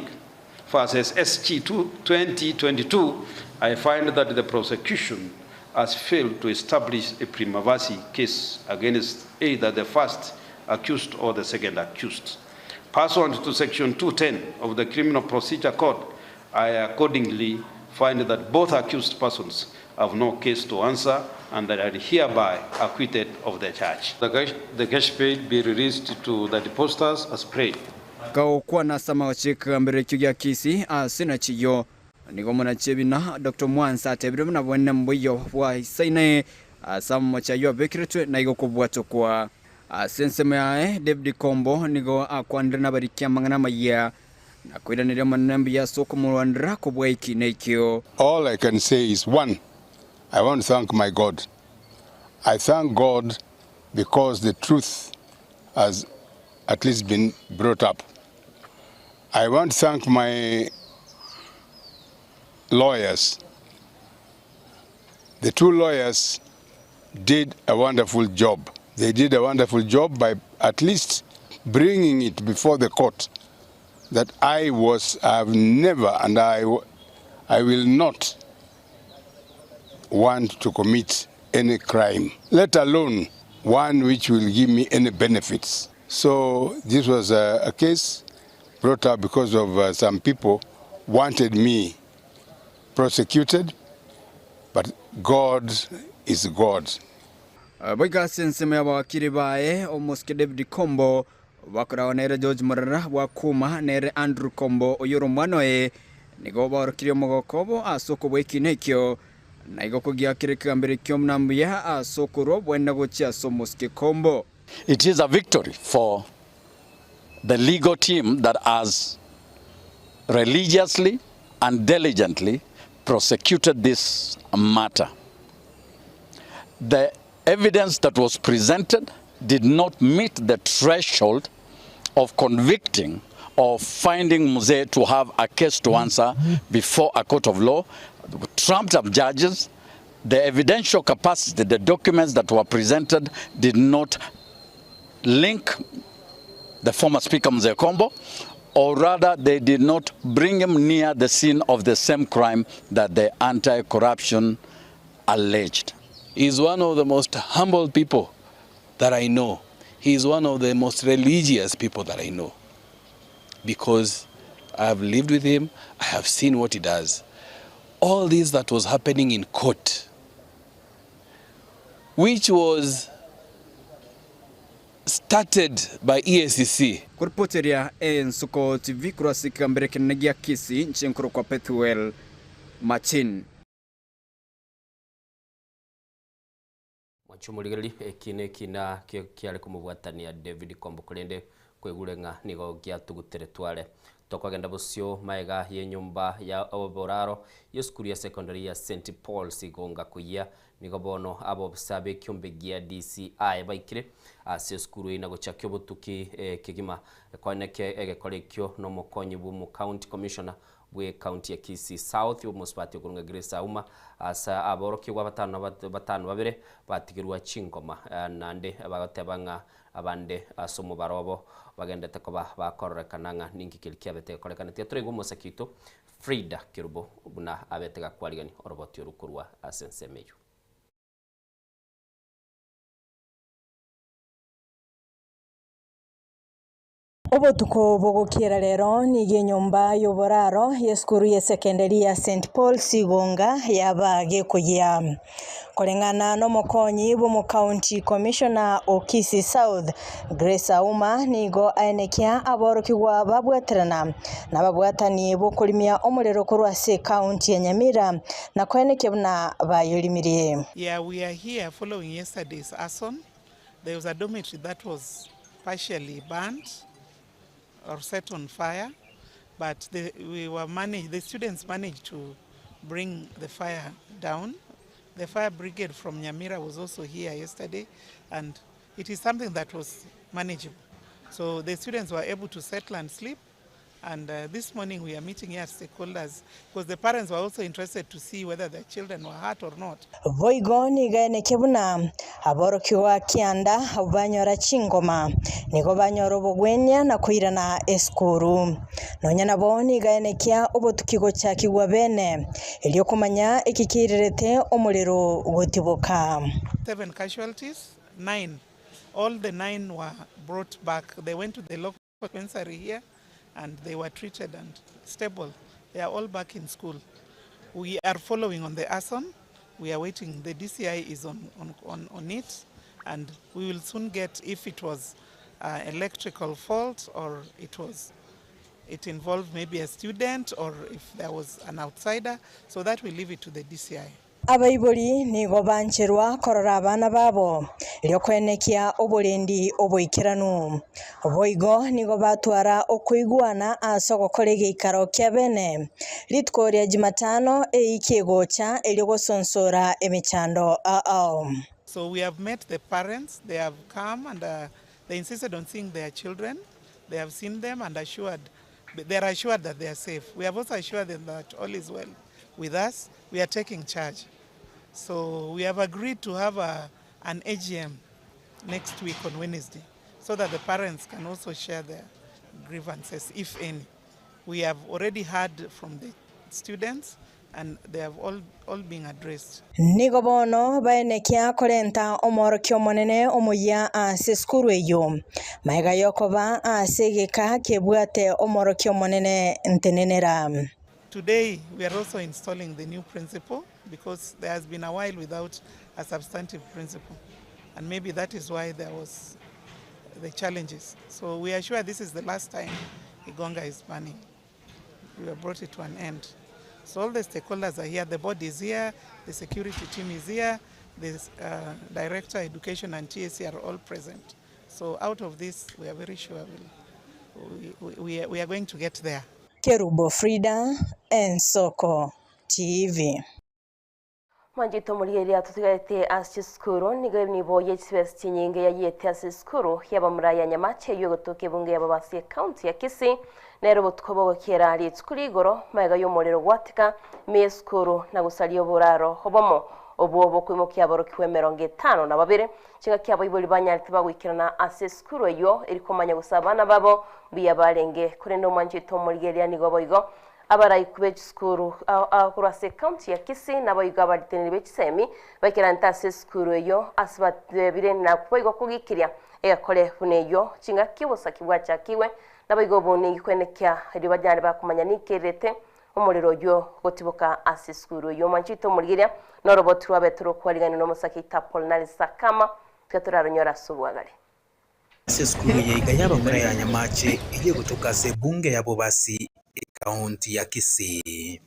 versus SG 2022, I find that the prosecution has failed to establish a prima facie case against either the first accused or the second accused. Pursuant to section 210 of the Criminal Procedure Code, I accordingly find that both accused persons have no case to answer and that are hereby acquitted of the charge. The cash, the cash paid be released to the depositors as prayed. Gokwana ase amagochi ekegambero ekio gia Kisii ase nachiyo, nigo omonachi ebina Doctor Mwansa atebire buna bwene mboiyo bwaisaine ase amamocho ayio abekeretwe na igo kobwatokwa. Ase ensemo yaye, David Kombo nigo akwanire nabariki amang'ana amayia na koiraneria Omonene mbuya ase okomorwanera kobua ekiina ekio. All I can say is one, I want to thank my God. I thank God because the truth has at least been brought up. I want to thank my lawyers. The two lawyers did a wonderful job. They did a wonderful job by at least bringing it before the court that I was, I have never and I, I will not want to commit any crime, let alone one which will give me any benefits. So this was a, a case brought up because of uh, some people wanted me prosecuted, but God is God. Boigo ase ensemo y'abawakiri baye, omosike David Kombo, bakoragwa nere George Morara bwa Kuma, nere Andrew Kombo oyio ore omwana oye, nigo baorokirie omogoko obo ase okobua ekiina ekio, na igo kogiakire ekegambero ekio buna mbuya ase okorua obwene gochia ase omosike Kombo. It is a victory for the legal team that has religiously and diligently prosecuted this matter. The evidence that was presented did not meet the threshold of convicting or finding Mzee to have a case to answer before a court of law. Trumped up judges, the evidential capacity, the documents that were presented did not link the former Speaker Mzee Kombo, or rather they did not bring him near the scene of the same crime that the anti-corruption alleged. He's one of the most humble people that I know. He is one of the most religious people that I know because I have lived with him, I have seen what he does. All this that was happening in court, which was started by EACC. Koripoteria Ensuko TV korwa ase ekegambero ekenene gia Kisii, inche nkorokwa Pethuel Machin. Mwanche omorigereria, eki nekina kiare komobwatania David Kombo korende kwaigure ng'a nigo giatuguteretwe are. Tokogenda bosio maega y'enyomba ya oboraro y'esukuru ya secondary ya St Paul's Igonga koyia. Nigo bono abobisa b'ekiombe gia DCI baikire ase esukuru eyio na gochakia obotuki kegima koeneke egekora ekio nomokonyi bw'omo county commissioner bw'ecounty ya Kisii South omosubati okorunga Grace Auma ase aborokigwa batano batano babere batigerwa chingoma naende bagoteba ng'a abande ase omobaro obo bagendete koba bakororekana ng'a ninki keria kiabete gekorekana. Tiga toraigwe omosaki oito Frida Kerubo buna abete gakwarigani oroboti oru korwa ase ensemo eyio. Obotuko bogokiera rero nigo enyomba y'oboraro y'esukuru y'esekenderi ya St Paul's Igonga yaba gekoyia. Koreng'ana nomokonyi bw'omocounty commissioner o Kisii South, Grace Auma nigo aenekia aborokigwa babwaterana nababwatani b'okorimia omorero korwa ase ecounty ya Nyamira na koenekia buna bayorimirie. Yeah, we are here following yesterday's arson. There was a dormitory that was partially burnt or set on fire, but the, we were managed, the students managed to bring the fire down. The fire brigade from Nyamira was also here yesterday, and it is something that was manageable. So the students were able to settle and sleep. And uh, this morning we are meeting here stakeholders because the parents were also interested to see whether their children were hurt or not. Boigo nigo eneke buna aborokigwa kianda abwo banyora chingoma, nigo banyora obogwenia na koirana esukuru. Nonya nabo nigo enekia obotuki gochakigwa bene, erio komanya eki keirerete omorero gotiboka. Seven casualties, nine. All the nine were brought back. They went to the local dispensary here and they were treated and stable. They are all back in school. We are following on the arson. We are waiting. The DCI is on, on, on, on it and we will soon get if it was uh, electrical fault or it was it involved maybe a student or if there was an outsider. So that we leave it to the DCI. Abaibori nigo bancherwa korora abana babo, erio koenekia oborendi oboikeranu. Boigo nigo batwara okoigwana ase ogokora egeikaro kia bene rituko ria Jumatano eiki egocha erio gosonsora emechando ao. So we have met the parents, they have come and uh, they insisted on seeing their children. They have seen them and assured, they are assured that they are safe. We have also assured them that all is well with us. We are taking charge. So we have agreed to have a, an AGM next week on Wednesday so that the parents can also share their grievances, if any. We have already heard from the students and they have all, all been addressed. Nigo bono baenekia korenta omworokia omonene omoyia ase esukuru eyio, magega y'okoba ase egeka kebwate omworokia omonene ntenenera. Today we are also installing the new principal because there has been a while without a substantive principal and maybe that is why there was the challenges. So we are sure this is the last time Igonga is burning. We have brought it to an end. So all the stakeholders are here, the board is here, the security team is here, the uh, director, education and TSC are all present. So out of this, we are very sure we'll, we, we, we are going to get there. Kerubo Frida, Ensoko TV. Mwanchete omorigereria totigarete ase chisukuru nigo enibo ye chibesa chinyinge yayiete ase esukuru y'abamura ya Nyamache eywo egotoka ebunge y'ababasi ecounty ya Kisii nere obotuko bogokiera rituko rigoro magega y'omorero gwateka ime y'esukuru na gosaria oboraro obomo obwo bokoimokia aborokigwa emerongo etano na babere chingaki abaibori banyarete bagoikerana ase esukuru eywo eri komanya gose abana babo mbuya barenge korende omwanchete omorigereria nigo boigo Abaraiku be chisukuru korwa ase ecounty ya Kisii naboigo abariteneri be chisemi baikerante ase esukuru eyio ase batebire na boigo kogikiria egekore buna eyio chingaki obosaki bwachakigwe naboigo obonegi kwenekia erio banyare bakomanya ninki erete omorero oyio gotiboka ase esukuru eyio. Omwanchete omorigeria noroboti rwabete rokwariganio nomosake Itapolinari Sakama tiga toraronyore ase obwagare. Ase esukuru eye iga y'abamura ya Nyamache eyio egotoka ase ebunge ya Bobasi ekaunti ya Kisii.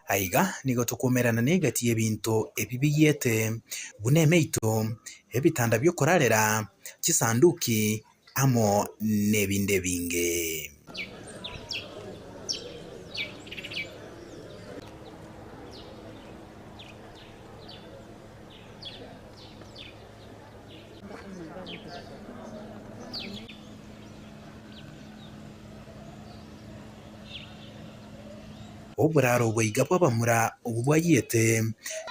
Aiga nigo tokomerana negati y'ebinto ebi bigiete, buna emeito, ebitanda bi'okorarera, chisanduki, amo nebinde ebinge. Oboraro bwaiga bw'abamura obwo bwayiete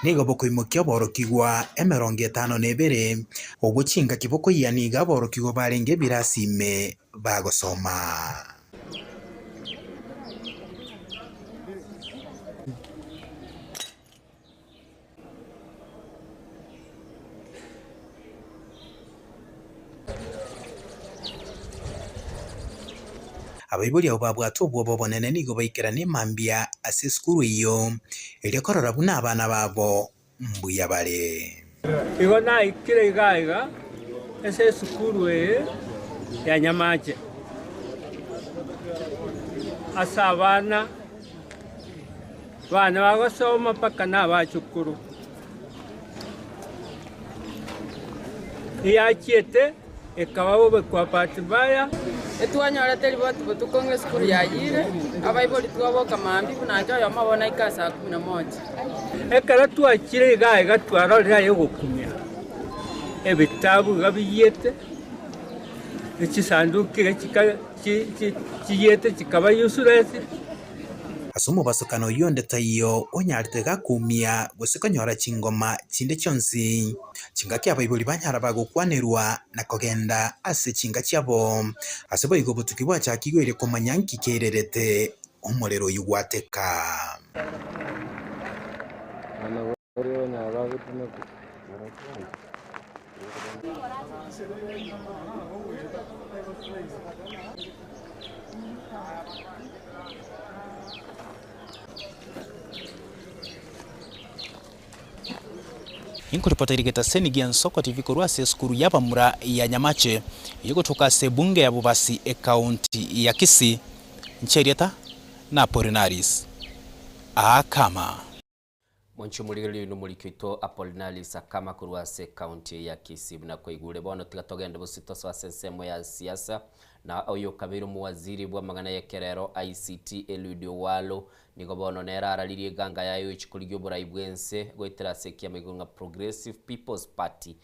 nigo bokoimokia aborokigwa emerongo etano na ebere, obwo chingaki bokoyia nigo aborokigwa barenge ebirasi ime bagosoma. Abaibori abwo babwate obwoba obonene nigo baikerana mambia ase esukuru eyio, erio korora buna abana babo mbuya bare. Igo naikire iga iga ase esukuru eye ya Nyamache, ase abana bane bagosoma mpaka na abachukuru. Eyachiete ekaba bobe kwa bahati mbaya. Etwanyorete riboti botuko ng'a esukuru yayire, abaibori twaboka mambia buna inche oyomo obo naika saa kumi na moja. Ekero twachire iga iga twarorire aye ogokumia, ebitabu iga biyiete, ne chisanduki iga chika chi chi chiyiete chikaba useless. Ase omobasokano oyio onde taiyo onyarete gakumia gose konyora chingoma chinde chionsi, chingaki abaibori banyara bagokwanerwa na kogenda ase chinka chiabo. Ase boigo obotuki bwachakigwe erio komanya nki kererete omorero oyio gwateka. Inkoripota Getaseni gia Nsoko TV korwa ase esukuru y'abamura ya Nyamache egotoka ase ebunge ya Bobasi ekaunti ya Kisii, inche erieta na Apolinaris Akama. Mwanche omorigereria oino omoriki oito Apolinaris Akama korwa ase ekaunti ya Kisii. Buna kwaigure bono tiga togende bosio tosoe ase ensemo ya siasa na oyo okabeire omowaziri bw'amang'ana y'ekerero ICT Eliud Owalo nigo bono nere araririe eganga yaye gochia korigia oborai bw'ense goetera ase ekiama igoro ng'a Progressive People's Party.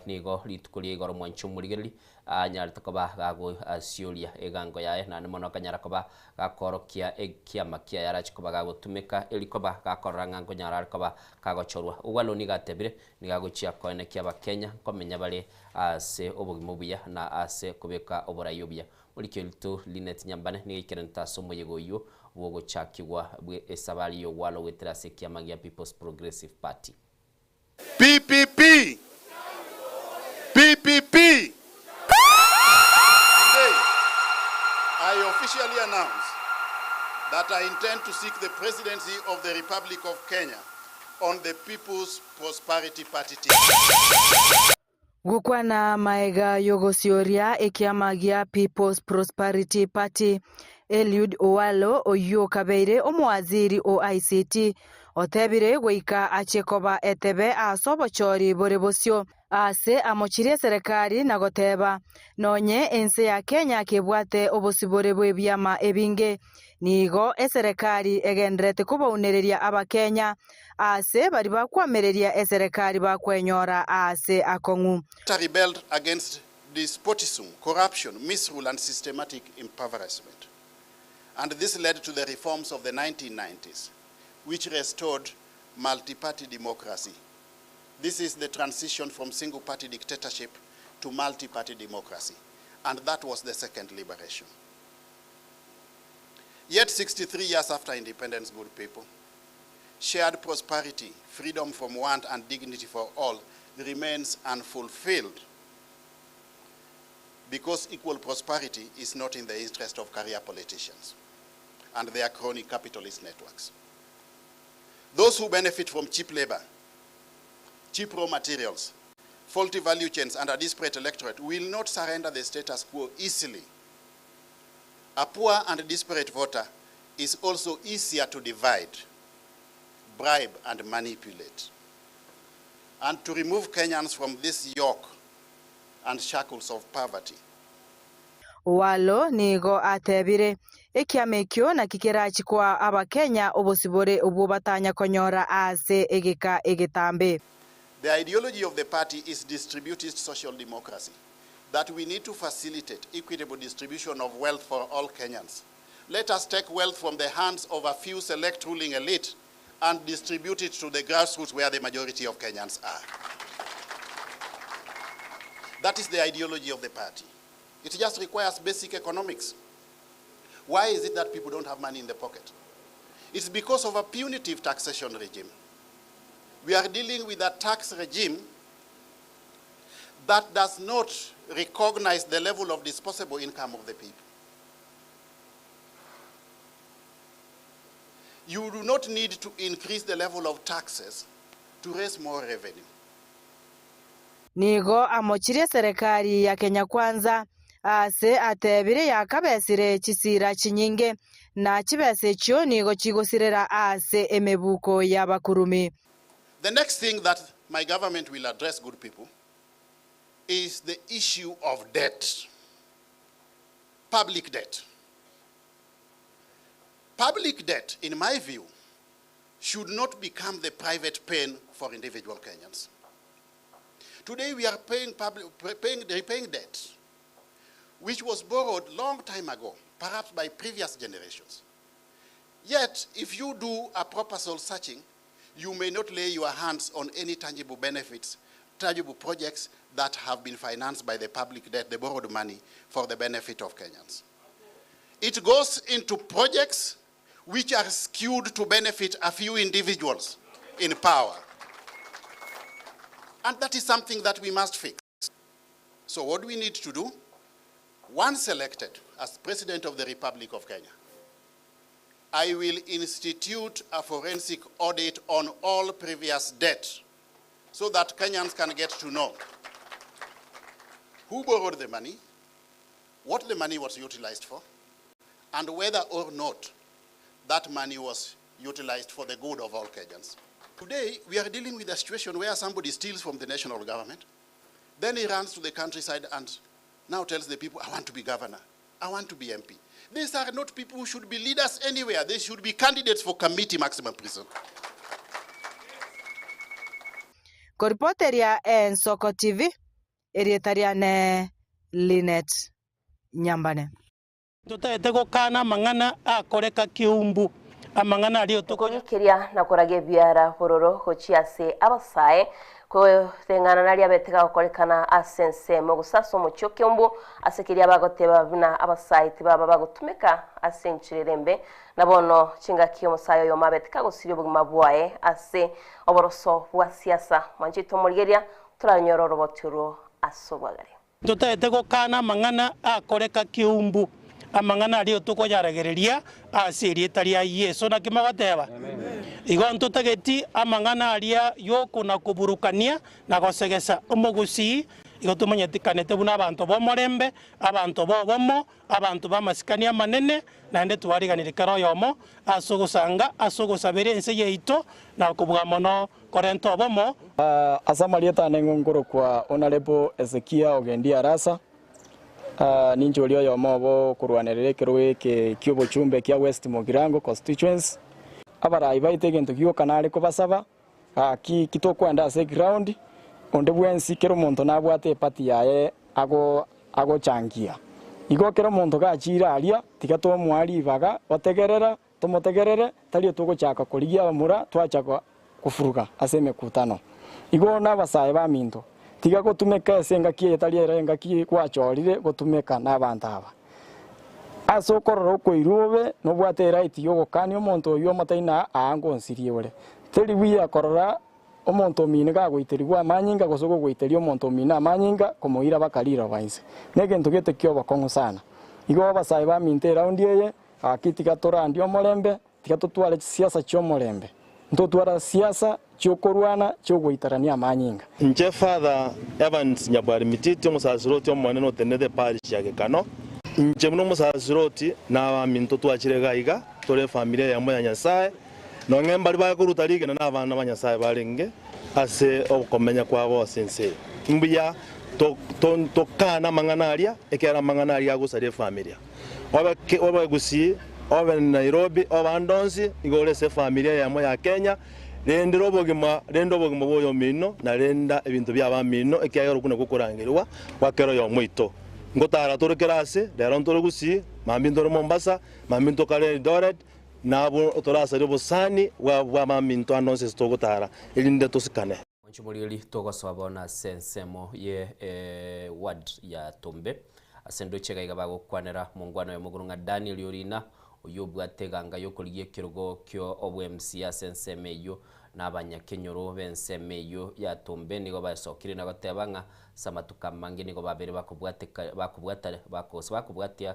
Nigo rituko ria igoro mwanche omorigereria anyarete koba gagosioria egango yaye, naende mono akanyara koba gakorokia ekiama kiaye arache koba gagotumeka eri koba gakorora ng'a nkonyara are koba kagochorwa. Owalo nigo atebire, nigo agochia koenekia Abakenya nkomenya bare ase obogima obuya na ase kobeka oborai obuya. Morikio rito Linet Nyambane nigo aikeranete ase omoyega oyio bw'ogochakigwa bwe esabari y'ogwalo goetera ase ekiama gia People's Progressive Party. PPP! PPP! Today, I officially announce that I intend to seek the presidency of the Republic of Kenya on the People's Prosperity Party ticket. Gokwana maega y'ogosioria ekiama gia People's Prosperity Party, Eliud Owalo oyio okabeire omowaziri o ICT, otebire goika achie koba etebe ase obochori bore bosio aase amochirie eserekari na goteba nonye ense ya Kenya kebwate obosibore bw'ebiama ebinge, nigo eserekari egendererete kobaunereria Abakenya aase baria bakwamereria eserekari bakwenyora aase akong'u. Rebelled against despotism, corruption, misrule and systematic impoverishment and this led to the reforms of the 1990s which restored multi-party democracy. This is the transition from single-party dictatorship to multi-party democracy and that was the second liberation. Yet 63 years after independence, good people, shared prosperity, freedom from want and dignity for all remains unfulfilled because equal prosperity is not in the interest of career politicians and their crony capitalist networks. Those who benefit from cheap labor, cheap raw materials, faulty value chains, and a disparate electorate will not surrender the status quo easily. A poor and disparate voter is also easier to divide. bribe, and manipulate, and to remove Kenyans from this yoke and shackles of poverty. Owalo nigo atebire, Ekiama ekio naki kerachi koa Abakenya obosibore obwo batanya konyora ase egeka egetambe. The ideology of the party is distributist social democracy, that we need to facilitate equitable distribution of wealth for all Kenyans. Let us take wealth from the hands of a few select ruling elite and distribute it to the grassroots where the majority of Kenyans are. That is the ideology of the party. It just requires basic economics. Why is it that people don't have money in the pocket? It's because of a punitive taxation regime. We are dealing with a tax regime that does not recognize the level of disposable income of the people. You do not need to increase the level of taxes to raise more revenue. Nigo amochirie eserekari ya Kenya Kwanza aase atebire yakabesire chisira chinyinge, na chibesa echio nigo chigosirera ase emebuko y'abakurumi. The next thing that my government will address, good people, is the issue of debt, public debt. Public debt, in my view, should not become the private pain for individual Kenyans. Today we are paying public, paying, repaying debt, which was borrowed long time ago, perhaps by previous generations. Yet, if you do a proper soul searching, you may not lay your hands on any tangible benefits, tangible projects that have been financed by the public debt, the borrowed money, for the benefit of Kenyans. It goes into projects which are skewed to benefit a few individuals in power. And that is something that we must fix. So what do we need to do? Once elected as President of the Republic of Kenya, I will institute a forensic audit on all previous debt so that Kenyans can get to know who borrowed the money, what the money was utilized for, and whether or not that money was utilized for the good of all Kenyans. Today, we are dealing with a situation where somebody steals from the national government, then he runs to the countryside and now tells the people, I want to be governor, I want to be MP. These are not people who should be leaders anywhere. They should be candidates for committee maximum prison. Koripoteria Ensoko TV, erieta riane Linet Nyambane. Totagete gokana amang'ana akoreka keumbu, amang'ana aria otokonya. Okong'ikeria na koraga ebiara bororo gochia ase abasae koreng'ana naria abete gagokorekana ase ensemo gose ase omochie o Keumbu ase keria bagoteba buna abasae tibaba bagotumeka ase enchera ere embe na bono chingaki omosae oyomo abete kagosiria obogima bwaye ase oboroso bwa siasa. Mwanchete omorigeria toranyore oroboti orwo ase obwagare. Totagete gokana amang'ana akoreka keumbu, amang'ana aria tokoyaragereria ase erieta ria Yeso. Naki mogoteba? Igo ntotageti amang'ana aria yokona-koburukania na gosegesa omogusii, igo tomanyetikanete buna abanto b'omorembe, abanto b'obomo, abanto b'amasikani amanene, naende twariganirie kera oyomo ase ogosanga ase ogosabera ense yaito na kobua mono korenta obomo. Ase amarieta ane nkorokwa Honourable Hezekia Ogendi Arasa, ninche oria oyomo obo okorwanerera ekerogo eke ki'obochumbe kia West Mugirango Constituency. Abarai baito egento gioka nare kobasaba, gaki ki tokwenda ase eground, onde bwensi kera omonto nabwate eparty yaye ago agochangia. Igo kera omonto gachire aria, tiga tomoa ribaga gotegerera, tomotegerere, tari togochaka korigia abamura twacha kofuruga ase emekutano. Igo nabasae baminto, tiga gotumeka ase engaki eye tari ere engaki gwachorire gotumeka nabanto aba. Ase okorora okoirwa obe nobwate eright yogokania omonto oyio omotebi aa ngonsirie ore. Teri buya korora omonto omino gagoiterigwa amanyinga gose gogoiteria omonto omino amanyinga komoira baka riroba inse. Negento gete ki'obokong'u sana. Igo abasae baminto eraundi eye, gaki tiga torandie omorembe, tiga totware chisiasa chi'omorembe. Ntotwara siasa chiokorwana chiogoitarania amanyinga. Inche Father Evans Nyabwari Mititi, omosasiroti omonene otenenete eparish ya Gekano. Inche buna omosasiroti na abaminto twachire iga iga, tore efamiri eyemo ya Nyasae, Nonye mbari bakoruta rigena na abana ba Nyasae barenge ase okomenya kwabo ase ense eye. Mbuya tokane amang'ana aria, ekiagera amang'ana aria agosaria efamilia. Obe obe Gusii, obe Nairobi, obe ande onsi, igo ore ase efamilia eyemo ya Kenya, rendera obogima, renda obogima bwa oyomino, na renda ebinto bi'abamino, ekiagera okwo nakwo okorangerigwa gwa kera oyomo oito. Ngotara tore kera ase, rero ntore Gusii, mambia ntore Mombasa, mambia ntokare Eldoret, Nabwo torasarie obosani bw'abaminto ande onsi ase togotara, erinde tosikane. Mwanche togosoa bono ase ensemo ye ward ya Tombe ase ndoche iga iga bagokwanera mongwana oyo mogoro ng'a Daniel Orina oyio obwate eganga yokorigia ekerogo kio obwa MCA ase ensemo eyio na abanyakenyoro b'ensemo eyio ya Tombe nigo baesokire na goteba ng'a ase amatuko amange nigo babere bakobwateka bakobwata gose bakobwatia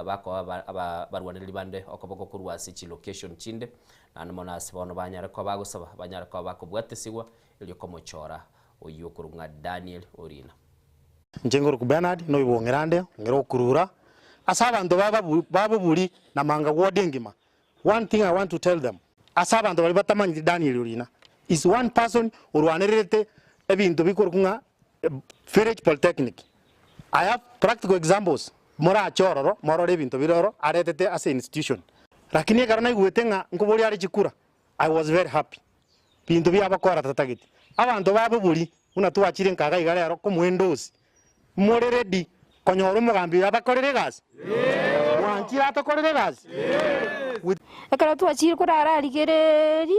bakoa abarwanereri bande okoboko korwa ase chilocation chinde, naende mono ase bono banyare koba bagosaba, banyare koba bakobwatesigwa erio komochora oyio okorokwa ng'a Daniel Orina. Inche nkorokwa Bernard, noibwa ong'erande, ong'ere okurura, ase abanto baboburi na manga ward engima. One thing I want to tell them, ase abanto baria batamanyeti Daniel Orina is one person orwanererete ebinto bikorokwa ng'a Village Polytechnic. I have practical examples, morache ororo morore ebinto bire oro aretete ase institution. Lakini ekero naigwete ng'a nkoboria are chikura, I was very happy. Binto biabakora tatageti. Abanto babobori buna twachire nkaga iga rero komoendorse, more ready konyora omogambi oyo abakorere egasi? Mwanchire atokorere egasi? With. Ekero twachire korara rigereeri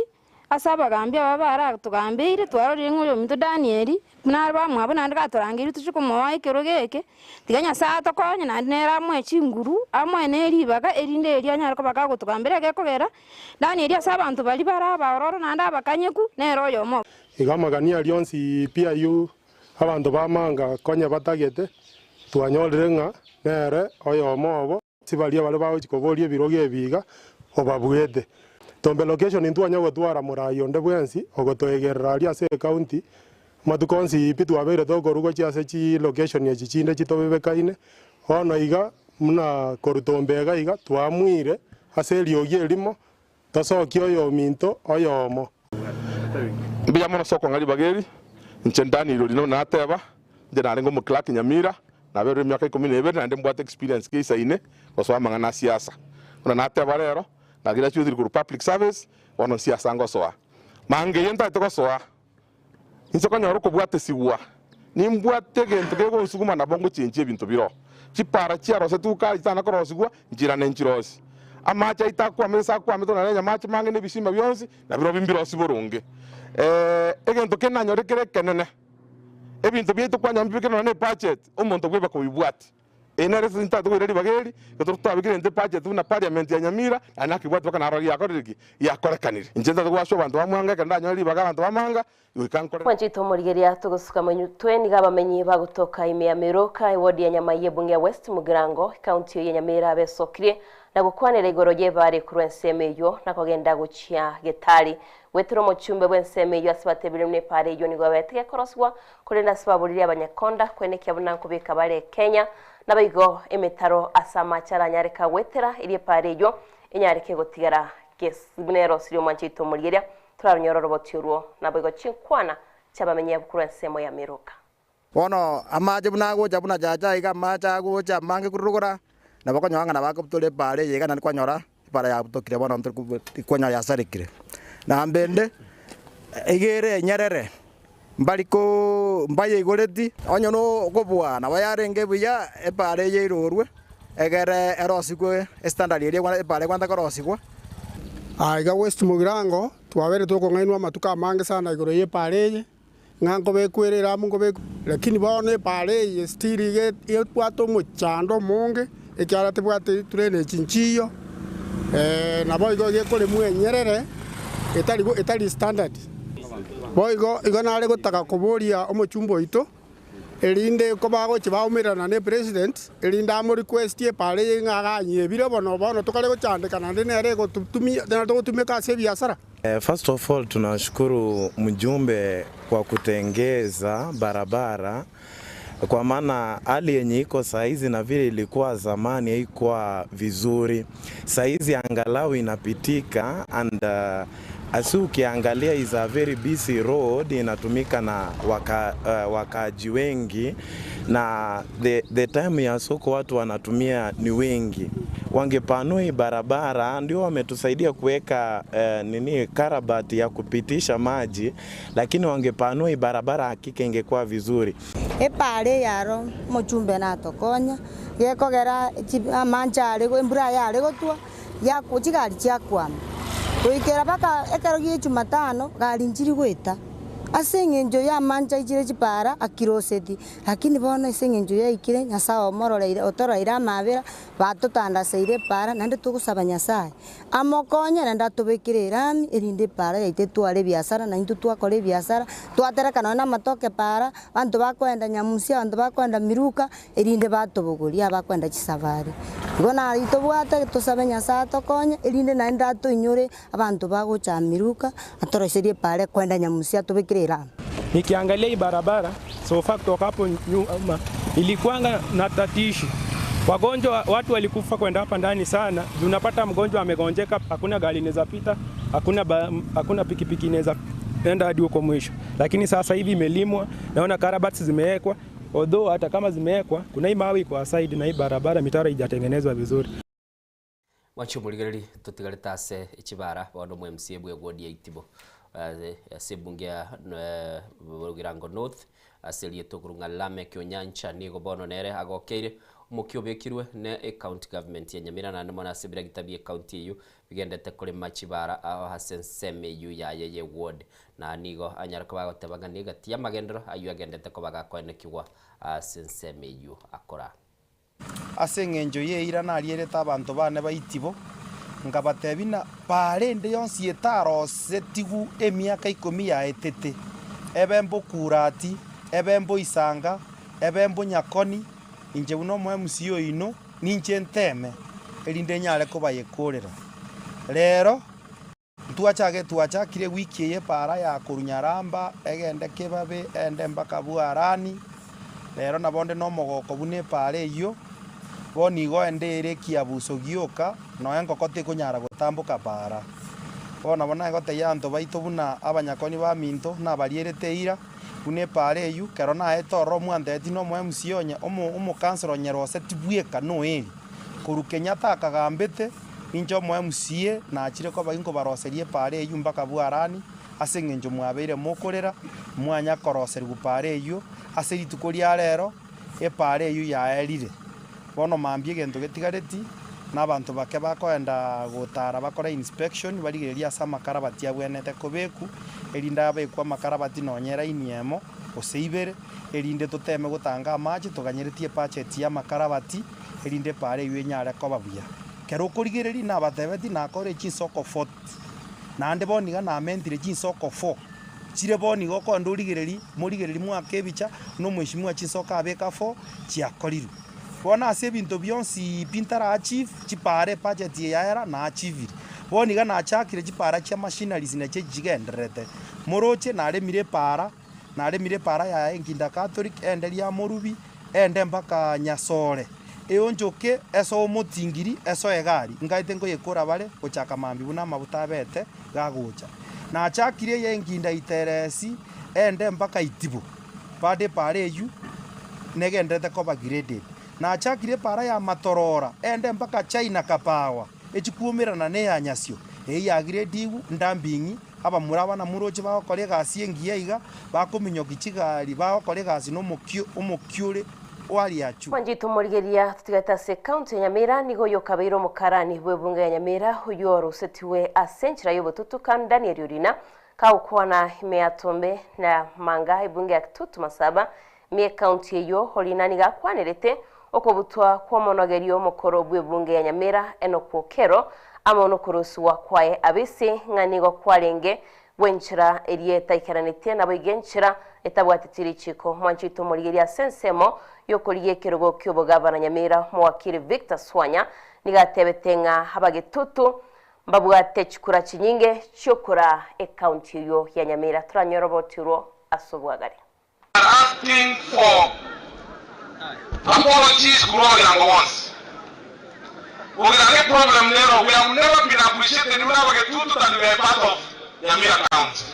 ase abagambi aba baratogambeire, twarorire ng'a oyominto Danieli, buna are bamwabo naende gatorangeire tochie komoa ekerogo eke, tiga Nyasae atokonye naende nere amoe chinguru, amoe ne ribaga erinde erio anyare koba kagotogambera egekogera, Danieli ase abanto baria bare abaororo naende abakanyeku, nere oyomo obo. Igo amagania aria onsi pi ayio abanto b'amanga konya batagete, twanyorire ng'a nere oyomo obo. Ase baria bare bagochia koboria ebirogo ebi iga, obabuete. Tombe location ntwanya gotwara morai onde bwensi ogotoegerera aria ase ecounty, amatuko onsi pi twabeire tokorwa gochia ase chi location echi chinde chitobebekaine, bono iga buna korwa Tombe iga iga twaamuire ase eriogi erimo tosokie oyominto oyomo. Mbuya mono ase okong'a ribaga eri, inche Daniel Orino nateba, inche narenge omoclerk Nyamira, naberire emiaka ikomi na ebere naende mbwate experience geisaine gosoa amang'ana a siasa. Buna nateba rero, nagraduatire korwa public service, bono nsiasa ngosoa. Manga eye ntagete gosoa, inche konyora okobwatesigwa, nimbwate egento kegonsuguma nabo ngochenchia ebinto bire oo. Chipara chiarosetigwe kare chitana korosigwa, nchirane nchirosie. Amache aito akwamete ase akwamete buna renya amache mange na ebisima bionsi, nabirobio mbirosie boronge. Egento kende nanyore kere ekenene, ebinto biaito kwanyora mbibekire nonya na ebudget, omonto bweba kobibwati. Eye nere ase ntagete koira ribaga eri, ekero twabekire egento ebudget buna parliament ya Nyamira, naende nakebwati mpaka narora giakorire ki? Giakorekanire. Inche ntagete goaswa abanto ba Mwanga ekero ndanyore ribaga abanto ba Manga, goika nkore. Mwanchete omorigeria togosuka monyutwe nigo abamenyi bagotoka ime ya Miroka ewodi ya Nyamai ebunge ya West Mugirango ekaunti eye ya Nyamira besokirie na gokwanera igoro y'ebare korwa ensemo eyio na kogenda gochia Getari Goetera omochumbe bw'ensemo eyio ase batebire buna epaara eyio nigo yabaete gekorosgwa, korende ase baborire abanyakonda koenekia buna nkobeka bare Kenya, naboigo emetaro ase amache aranyareka goetera erio epaara eyio enyareke gotigara buna erosirie omwancho oito omorieria, toraronyore oroboti orwo, naboigo chinkwana chi'abamenyi abwo korwa ensemo ya Meroka. Bono amache buna agocha buna chacha iga amache agocha amange korwa rogoro, nabo okonyora ng'a nabo akobutora epaara eye iga naende kwanyora epaara yabutokire bono kwanyora yasarekire. Namba ende, iga ere enyerere, mbari koo mbayeigoreti, onye na okobua nabo yarenge buya epaara eye eirorwe, egere erosigwe estandard eria epaara ekwansa korosigwa. Aiga West Mugirango twabeire tokong'ainwa amatuko amange sana igoro y'epaara eye, ng'a nkobekwa ere eramu nkobekwa, lakini bono epaara eye still iga ebwate omochando omonge, ekiagera tebwati drainage nchiyo, naboigo iga ekoremwa enyerere etari etari standard. Boigo igo nare gotaka koboria omochumba oito, erinde kobagochia baumerana na epresident, erinde amo request epaara eye ng'a aganyebire bono bono tokare gochandeka naende nere egototumia nere togotumeka ase ebiasara. First of all tunashukuru mjumbe kwa kutengeza barabara kwa maana hali yenye iko saizi na vile ilikuwa zamani haikuwa vizuri. Saizi angalau inapitika and Asi ukiangalia is a very busy road inatumika na waka, wakaaji wengi na the, the time ya soko watu wanatumia ni wengi. Wangepanua hii barabara, ndio wametusaidia kuweka nini karabati ya kupitisha maji, lakini wangepanua hii barabara hakika ingekuwa vizuri. Epara yaro mochumbe natokonya gekogera amancha are embura yare gotwa yaku chigari chiakwama goikera mpaka ekero gia jumatano gari nchiri goeta ase eng'encho ya amancha aichire chipara akiroseti lakini bono ase eng'encho yaikire nyasaye omororeire otororeire amabera batotandaseire epara naende togosaba nyasaye amokonye naende atobekere erami erinde epara yaito etware ebiasara naintwe twakora ebiasara twatereka nonye na amatoke para abanto bakoenda nyamusia abanto bakoenda miruka erinde batobogoria abakoenda chisafari. Igo naye tobwate tosabe nyasaye atokonye erinde naende atoinyore abanto bagocha miruka atoroserie epara ekoenda nyamusia atobekere erami. Nikiangalia hii barabara so far kutoka hapo nyuma ilikuanga na tatishi. Wagonjwa, watu walikufa kwenda hapa ndani sana. Juu Unapata mgonjwa amegonjeka, hakuna gari inaweza pita, hakuna, hakuna pikipiki inaweza enda hadi huko mwisho. Lakini sasa hivi imelimwa, naona karabati zimewekwa, although hata kama zimewekwa, kuna hii mawe iko aside na hii barabara mitaro haijatengenezwa vizuri. Mwanchi omorigereri totigarete ase echibara bono omo MCA bwa eward ya Itibo ase ebunge ya Bogirango North ase erieta okorwa ng'a Lameck Onyancha nigo bono nere agokeire omokia obekirwe ne ecounty government ya Nyamira naende mono ase ebiragita bia ecounty eywo bigendete korema chibara ao ase ensemo eywo yaye ya eward na nigo anyare koba agoteba ng'a niga ya amagendero aywo agendete koba gakoenekiwa ase ensemo eywo akora. Ase eng'encho y'eira narierete abanto bane ba Itibo, nkabatebia ng'a parende yonsi etarosetigwe emiaka ikomi yaetete, ebe mbokurati, ebe mboisanga, ebe mbonyakoni, inche buna omo MC oino, ninche nteme, erinde nyare kobayekorera. Rero, ntwachage twachakire ewiki eye epara ya korwa Nyaramba, egende Kebabe, ende mpaka Bwarani, rero nabo onde na omogoko buna epara eywo, bono igo ende ere ekiabuso gioka, noe engoko tekonyara gotamboka para. Bono nabo nagotebia abanto baito buna abanyakoni baminto, nabarierete eira, buna epara eywo, kero naete ororo omwanteti na omo MC onye omo omokansoro onye roseti bweka noeri. Korwa Kenyatta akagambete, ninche omo MCA nachire koba inkobaroseria epara eywo mpaka Bwarani, ase eng'encho mwabeire mokorera, mwanya koroseriwa para eywo, ase rituko ria rero, epara eywo yaerire. Bono mambia egento getigareti, na abanto bake bakoenda gotara bakore inspection, barigereria ase amakarabati abwenerete kobeku, erinde abekwe amakarabati nonye eraini emo, gose ibere, erinde toteme gotanga amache toganyeretie ebudget ya amakarabati, erinde epara eywo enyare koba buya. Kero okorigereria nabatebeti nakore chinsoko 40, naende bono iga namentire chinsoko 4, chire bono iga okoenda origereria, morigereria mwake ebicha, na omweshimiwa chinsoko abeka 4, chiakorirwe. Bono ase ebinto bionsi pi ntara achieve, chipara ebudget eye yaera naachivire. Bono iga nachakire chipara chia machineries nachio chigendererete. Moroche naremire epara, naremire epara yaye Nkinda Catholic, ende Riamorubi, ende mpaka Nyasore. Eonchoke ase omotingiri ase egari, nkaete nkoyekora bare gochaka mambia buna amabuta abete gagocha. Nachakire eye Nkinda Iteresi, ende mpaka Itibo, bado epara eywo negenderete koba graded. Nachakire epara ya Matorora, ende mpaka China Kapawa, echikuumerana na eya Nyasio, eywo yagrediwe ndambing'i, abamura aba namuroche bagokora egasi engiya iga, bakominyokia chigari, bagokora egasi na omokio omokiore oari achu. Mwanchito omorigeria totigete ase ecounty ya Nyamira nigo oyo okabeire omokarani bwa ebunge ya Nyamira oywo orosetiwe ase enchera ya obotutukanu Daniel Orina kagokwana ime ya Tombe na Manga ebunge ya Kitutu Masaba ime ecounty eywo Orina nigo akwanerete okobutwa kwa omonogerio omokoro bwa ebunge ya Nyamira Enock Okero amo nokorosiwa kwaye abisi ng'a nigo kwarenge bwenchera eria etaikeranetie nabo iga enchera etabwateti richiko. Mwanchito omorigeria ase ensemo yokorigia ekerogo kia obogavana Nyamira omowakiri Victor Swanya nigo atebete ng'a abagitutu mbabwate chikura chinyinge chiokora ecounty eywo ya Nyamira toranyore obotirwo ase obwagare. Asking for apologies kurogirango once. Ogirage problem nero, we have never been appreciated when our Getutu that we were part of Nyamira County.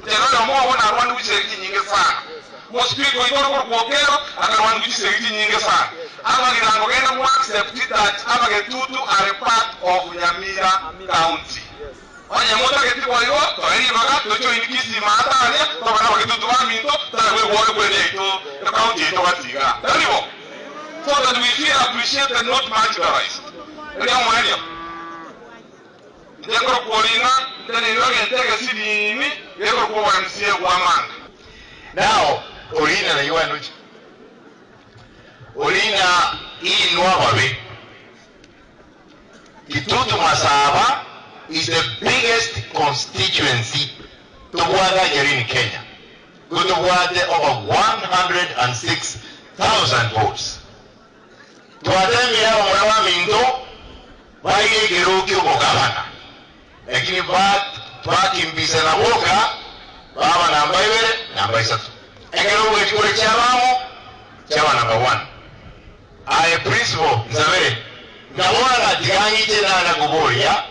Inche noyomo obo narwanigwe chisegi chinyinge sana. Omospeaker oito ore korokwa Okello akarwanigwa chisegi chinyinge sana. Abagirango genda mo accept that Abagetutu are part of Nyamira County. Onye motageti boigo, toe ribaga tojoin Kisii maate aria, tobe nabagetutu baminto, tari bwegwore kweri yaito ecounty yaito gati igaa. Tari bo? So that we feel appreciated not marginalized. Erio omoerio. Inche nkorokwa Orina, nteneine ogento egesiriini gekorokwa obo MCA bw'amanga. Now Orina naki gwandoche? Orina inwe ababe. Kitutu Masaba is the biggest constituency tobwate actually in Kenya. Igo tobwate over 106,000 votes. Twatemire abamura baminto baire ekerogo ki'obogabana, lakini bakimbisana boka baba namba ibere, namba isato. Ekerogo ekikoro chiabamo chiaba namba one. Aye principal nsabere, nkabora ng'a tiga ng'iche nana koboria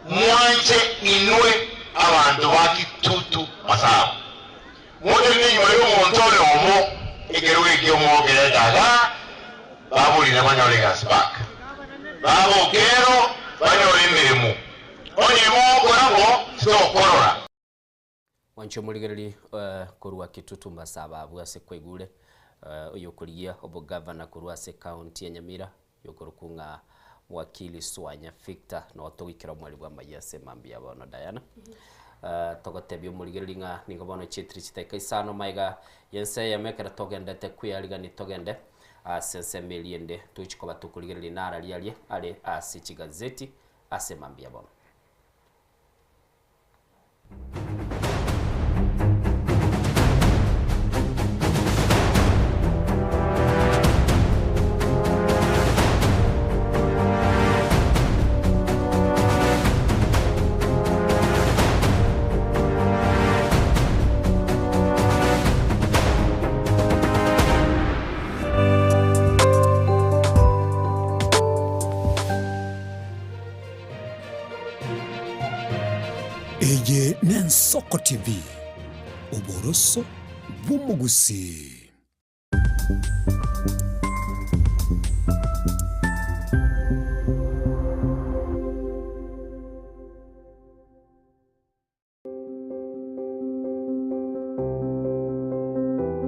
mwanche inwe abanto ba Kitutu Masaba. Motenene nyuma y'omonto oyomo ekerogo ekio mokerete igaa, baborire banyore egasi back. Baba Okero banyore emeremo. Onye mogokora bo, titokorora. Mwanche omorigereria korwa Kitutu Masaba abwo ase kwaigure oyokorigia obogavana korwa ase county ya Nyamira yokorokwa ng'a Wakili Swanya Victor noo togoikera omweri bw'amayia ase mambia bono Diana. Togotebia omorigereria ng'a nigo bono chietire chidakika isano magega y'ense eyemo ekero togendete kweyarigania togende ase ensemo eria ende tochi koba tokorigereria nararia aria are ase chigazeti ase mambia bono. Eye n'Ensoko TV, oboroso bw'omogusii.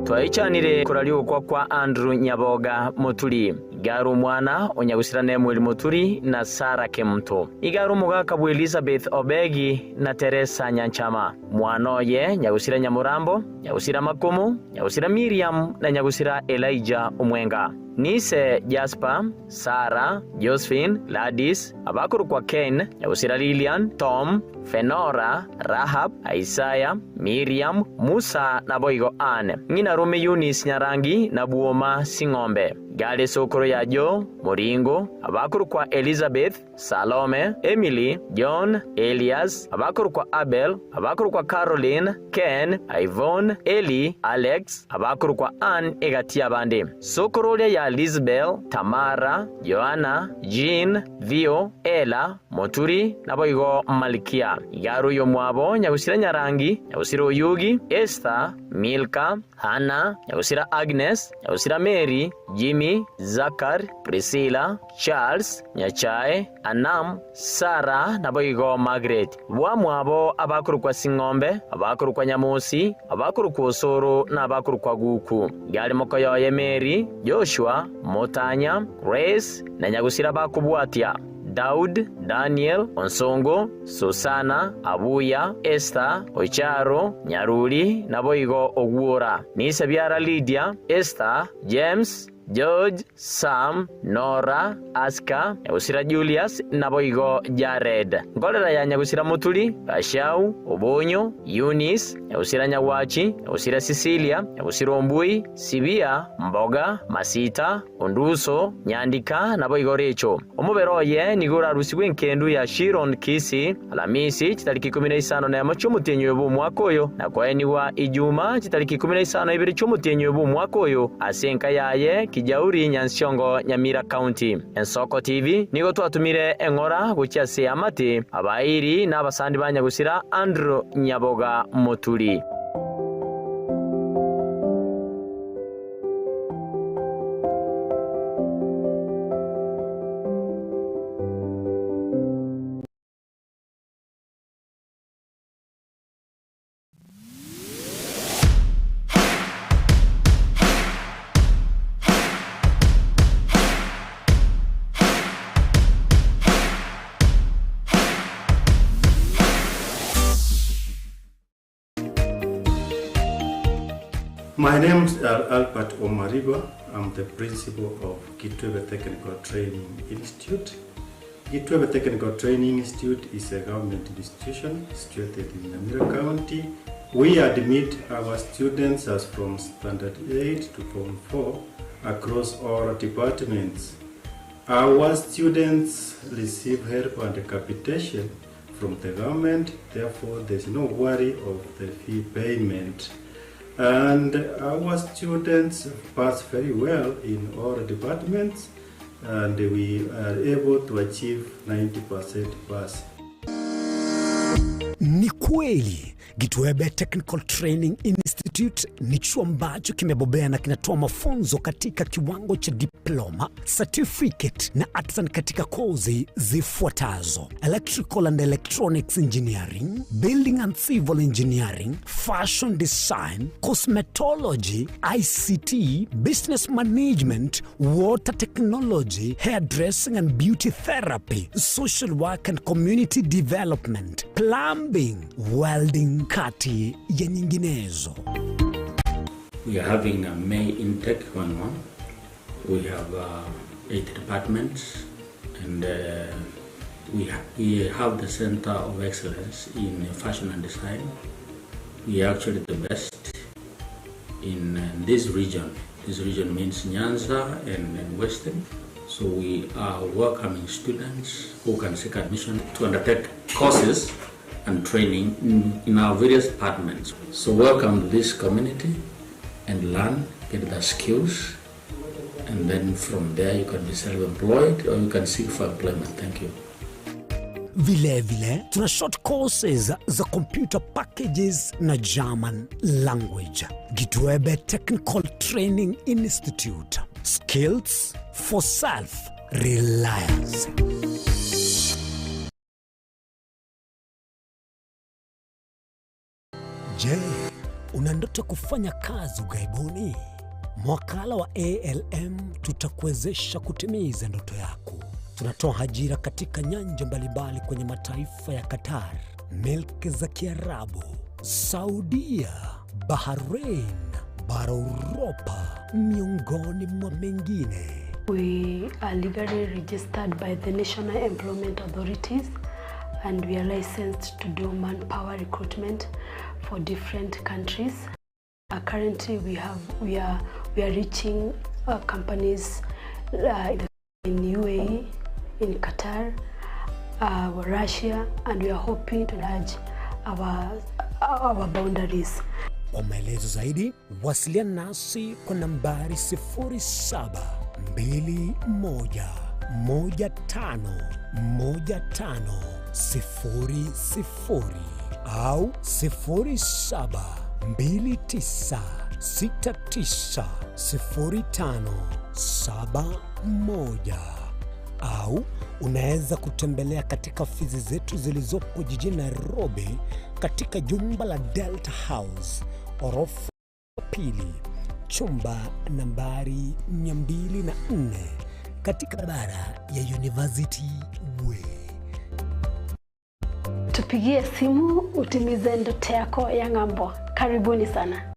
Twaichanire koraria ogokwa kwa Andrew Nyaboga Moturi, iga are omwana o Nyagusira Nemuel Moturi na Sarah Kemunto. Iga are omogaka bwa Elizabeth Obegi na Teresa Nyanchama. Mwana oye Nyagusira Nyamorambo, Nyagusira Makomo, Nyagusira Miriam na Nyagusira Elijah Omwenga. Nise Jasper, Sarah, Josephine, Gladys, abakorokwa Ken, Nyagusira Lilian, Tom, Fenora, Rahab, Isaya, Miriam, Musa, naboigo Anne. Ng'ina rome Eunice Nyarangi na Bwoma Sing'ombe. Gari esokoro ya Joe, Moringo, abakorokwa Elizabeth, Salome, Emily, John, Elias, abakorokwa Abel, abakorokwa Caroline, Ken, Yvonne, Eli, Alex, abakorokwa Ann egati y'abande. Sokoro oria ya Lizbel, Tamara, Joanna, Jean, Theo, Ela, Moturi, naboigo Malkia. Iga are oyomwabo nyagusira Nyarangi, nyagusira Oyugi, Esther, Milka, Hanna, nyagusira Agnes, nyagusira Mary, Jimmy, Zakar, Priscilla, Charles, Nyachae, Anam, Sarah, naboigo Margaret. Bwamwabo abakorokwa Sing'ombe, abakorokwa Nyamosi, abakorokwa Osoro, na abakorokwa Guku. Iga are mokoyoye Mary, Joshua, Motanya, Grace, na nyagusira bakobwatia, Daud, Daniel, Onsongo, Susana, Abuya, Esther, Ocharo, Nyaruri, naboigo Ogwora. Nise biara Lydia, Esther, James, George, Sam, Nora, Aska, nyagusira Julius, naboigo Jared. Nkorera ya nyagusira Moturi, Gachau, Obonyo, Eunice, nyagusira Nyagwachi, nyagusira Cecilia, nyagusira Ombui, Sibia, Mboga, Masita, Onduso, Nyandika, naboigo Recho. Omobere oye nigo orarusigwe enkendu ya Shiron Kisii, Alamisi, chitariki ikomi na isano nemo chi'omotienyi oyo bw'omwaka oyo, na koenigwa Ijuma, chitariki ikomi na isano na ibere chi'omotienyi oyo bw'omwaka oyo, ase enka yaye. Kijauri, Nyansiongo, Nyamira County. Ensoko TV nigo twatumire eng'ora gochia ase eamate, abairi na abasani ba nyagusira Andrew Nyaboga Moturi. My name is Albert Omariba. I'm the principal of Kitwebe Technical Training Institute. Gitwebe Technical Training Institute is a government institution situated in Nyamira County. We admit our students as from Standard 8 to Form 4 across all departments. Our students receive help and capitation from the government, therefore there's no worry of the fee payment. And our students pass very well in all departments and we are able to achieve 90% pass. Ni kweli Gitwebe Technical Training Institute ni chuo ambacho kimebobea na kinatoa mafunzo katika kiwango cha diploma, certificate na artisan katika kozi zifuatazo: electrical and electronics engineering, building and civil engineering, fashion design, cosmetology, ICT, business management, water technology, hairdressing and beauty therapy, social work and community development, plumbing, welding, kati ya nyinginezo. We are having a May intake going on. We have uh, eight departments and uh, we, ha we have the Center of Excellence in Fashion and Design. We are actually the best in uh, this region. This region means Nyanza and, and Western. So we are welcoming students who can seek admission to undertake courses and training in, in our various departments. So welcome to this community and learn, get the skills, and then from there you can be self-employed or you can seek for employment. Thank you. Vilevile tuna short courses za computer packages na German language. Gitwebe Technical Training Institute. Skills for self reliance. Je, una ndoto kufanya kazi ughaibuni? Mwakala wa ALM tutakuwezesha kutimiza ndoto yako. Tunatoa ajira katika nyanja mbalimbali kwenye mataifa ya Qatar, milki za Kiarabu, Saudia, Bahrain, bara Uropa, miongoni mwa mengine. We are legally registered by the National Employment Authorities and we are licensed to do manpower recruitment for different countries. Uh, currently we have we are we are reaching uh, companies uh, in UAE, in Qatar, uh, Russia and we are hoping to enlarge our our boundaries. Kwa maelezo zaidi wasiliana nasi kwa nambari 0721151500 au 0729690571 au unaweza kutembelea katika ofisi zetu zilizopo jijini Nairobi katika jumba la Delta House orofa pili chumba nambari 204 katika barabara ya University Way. Tupigie simu utimize ndoto yako ya ng'ambo. Karibuni sana.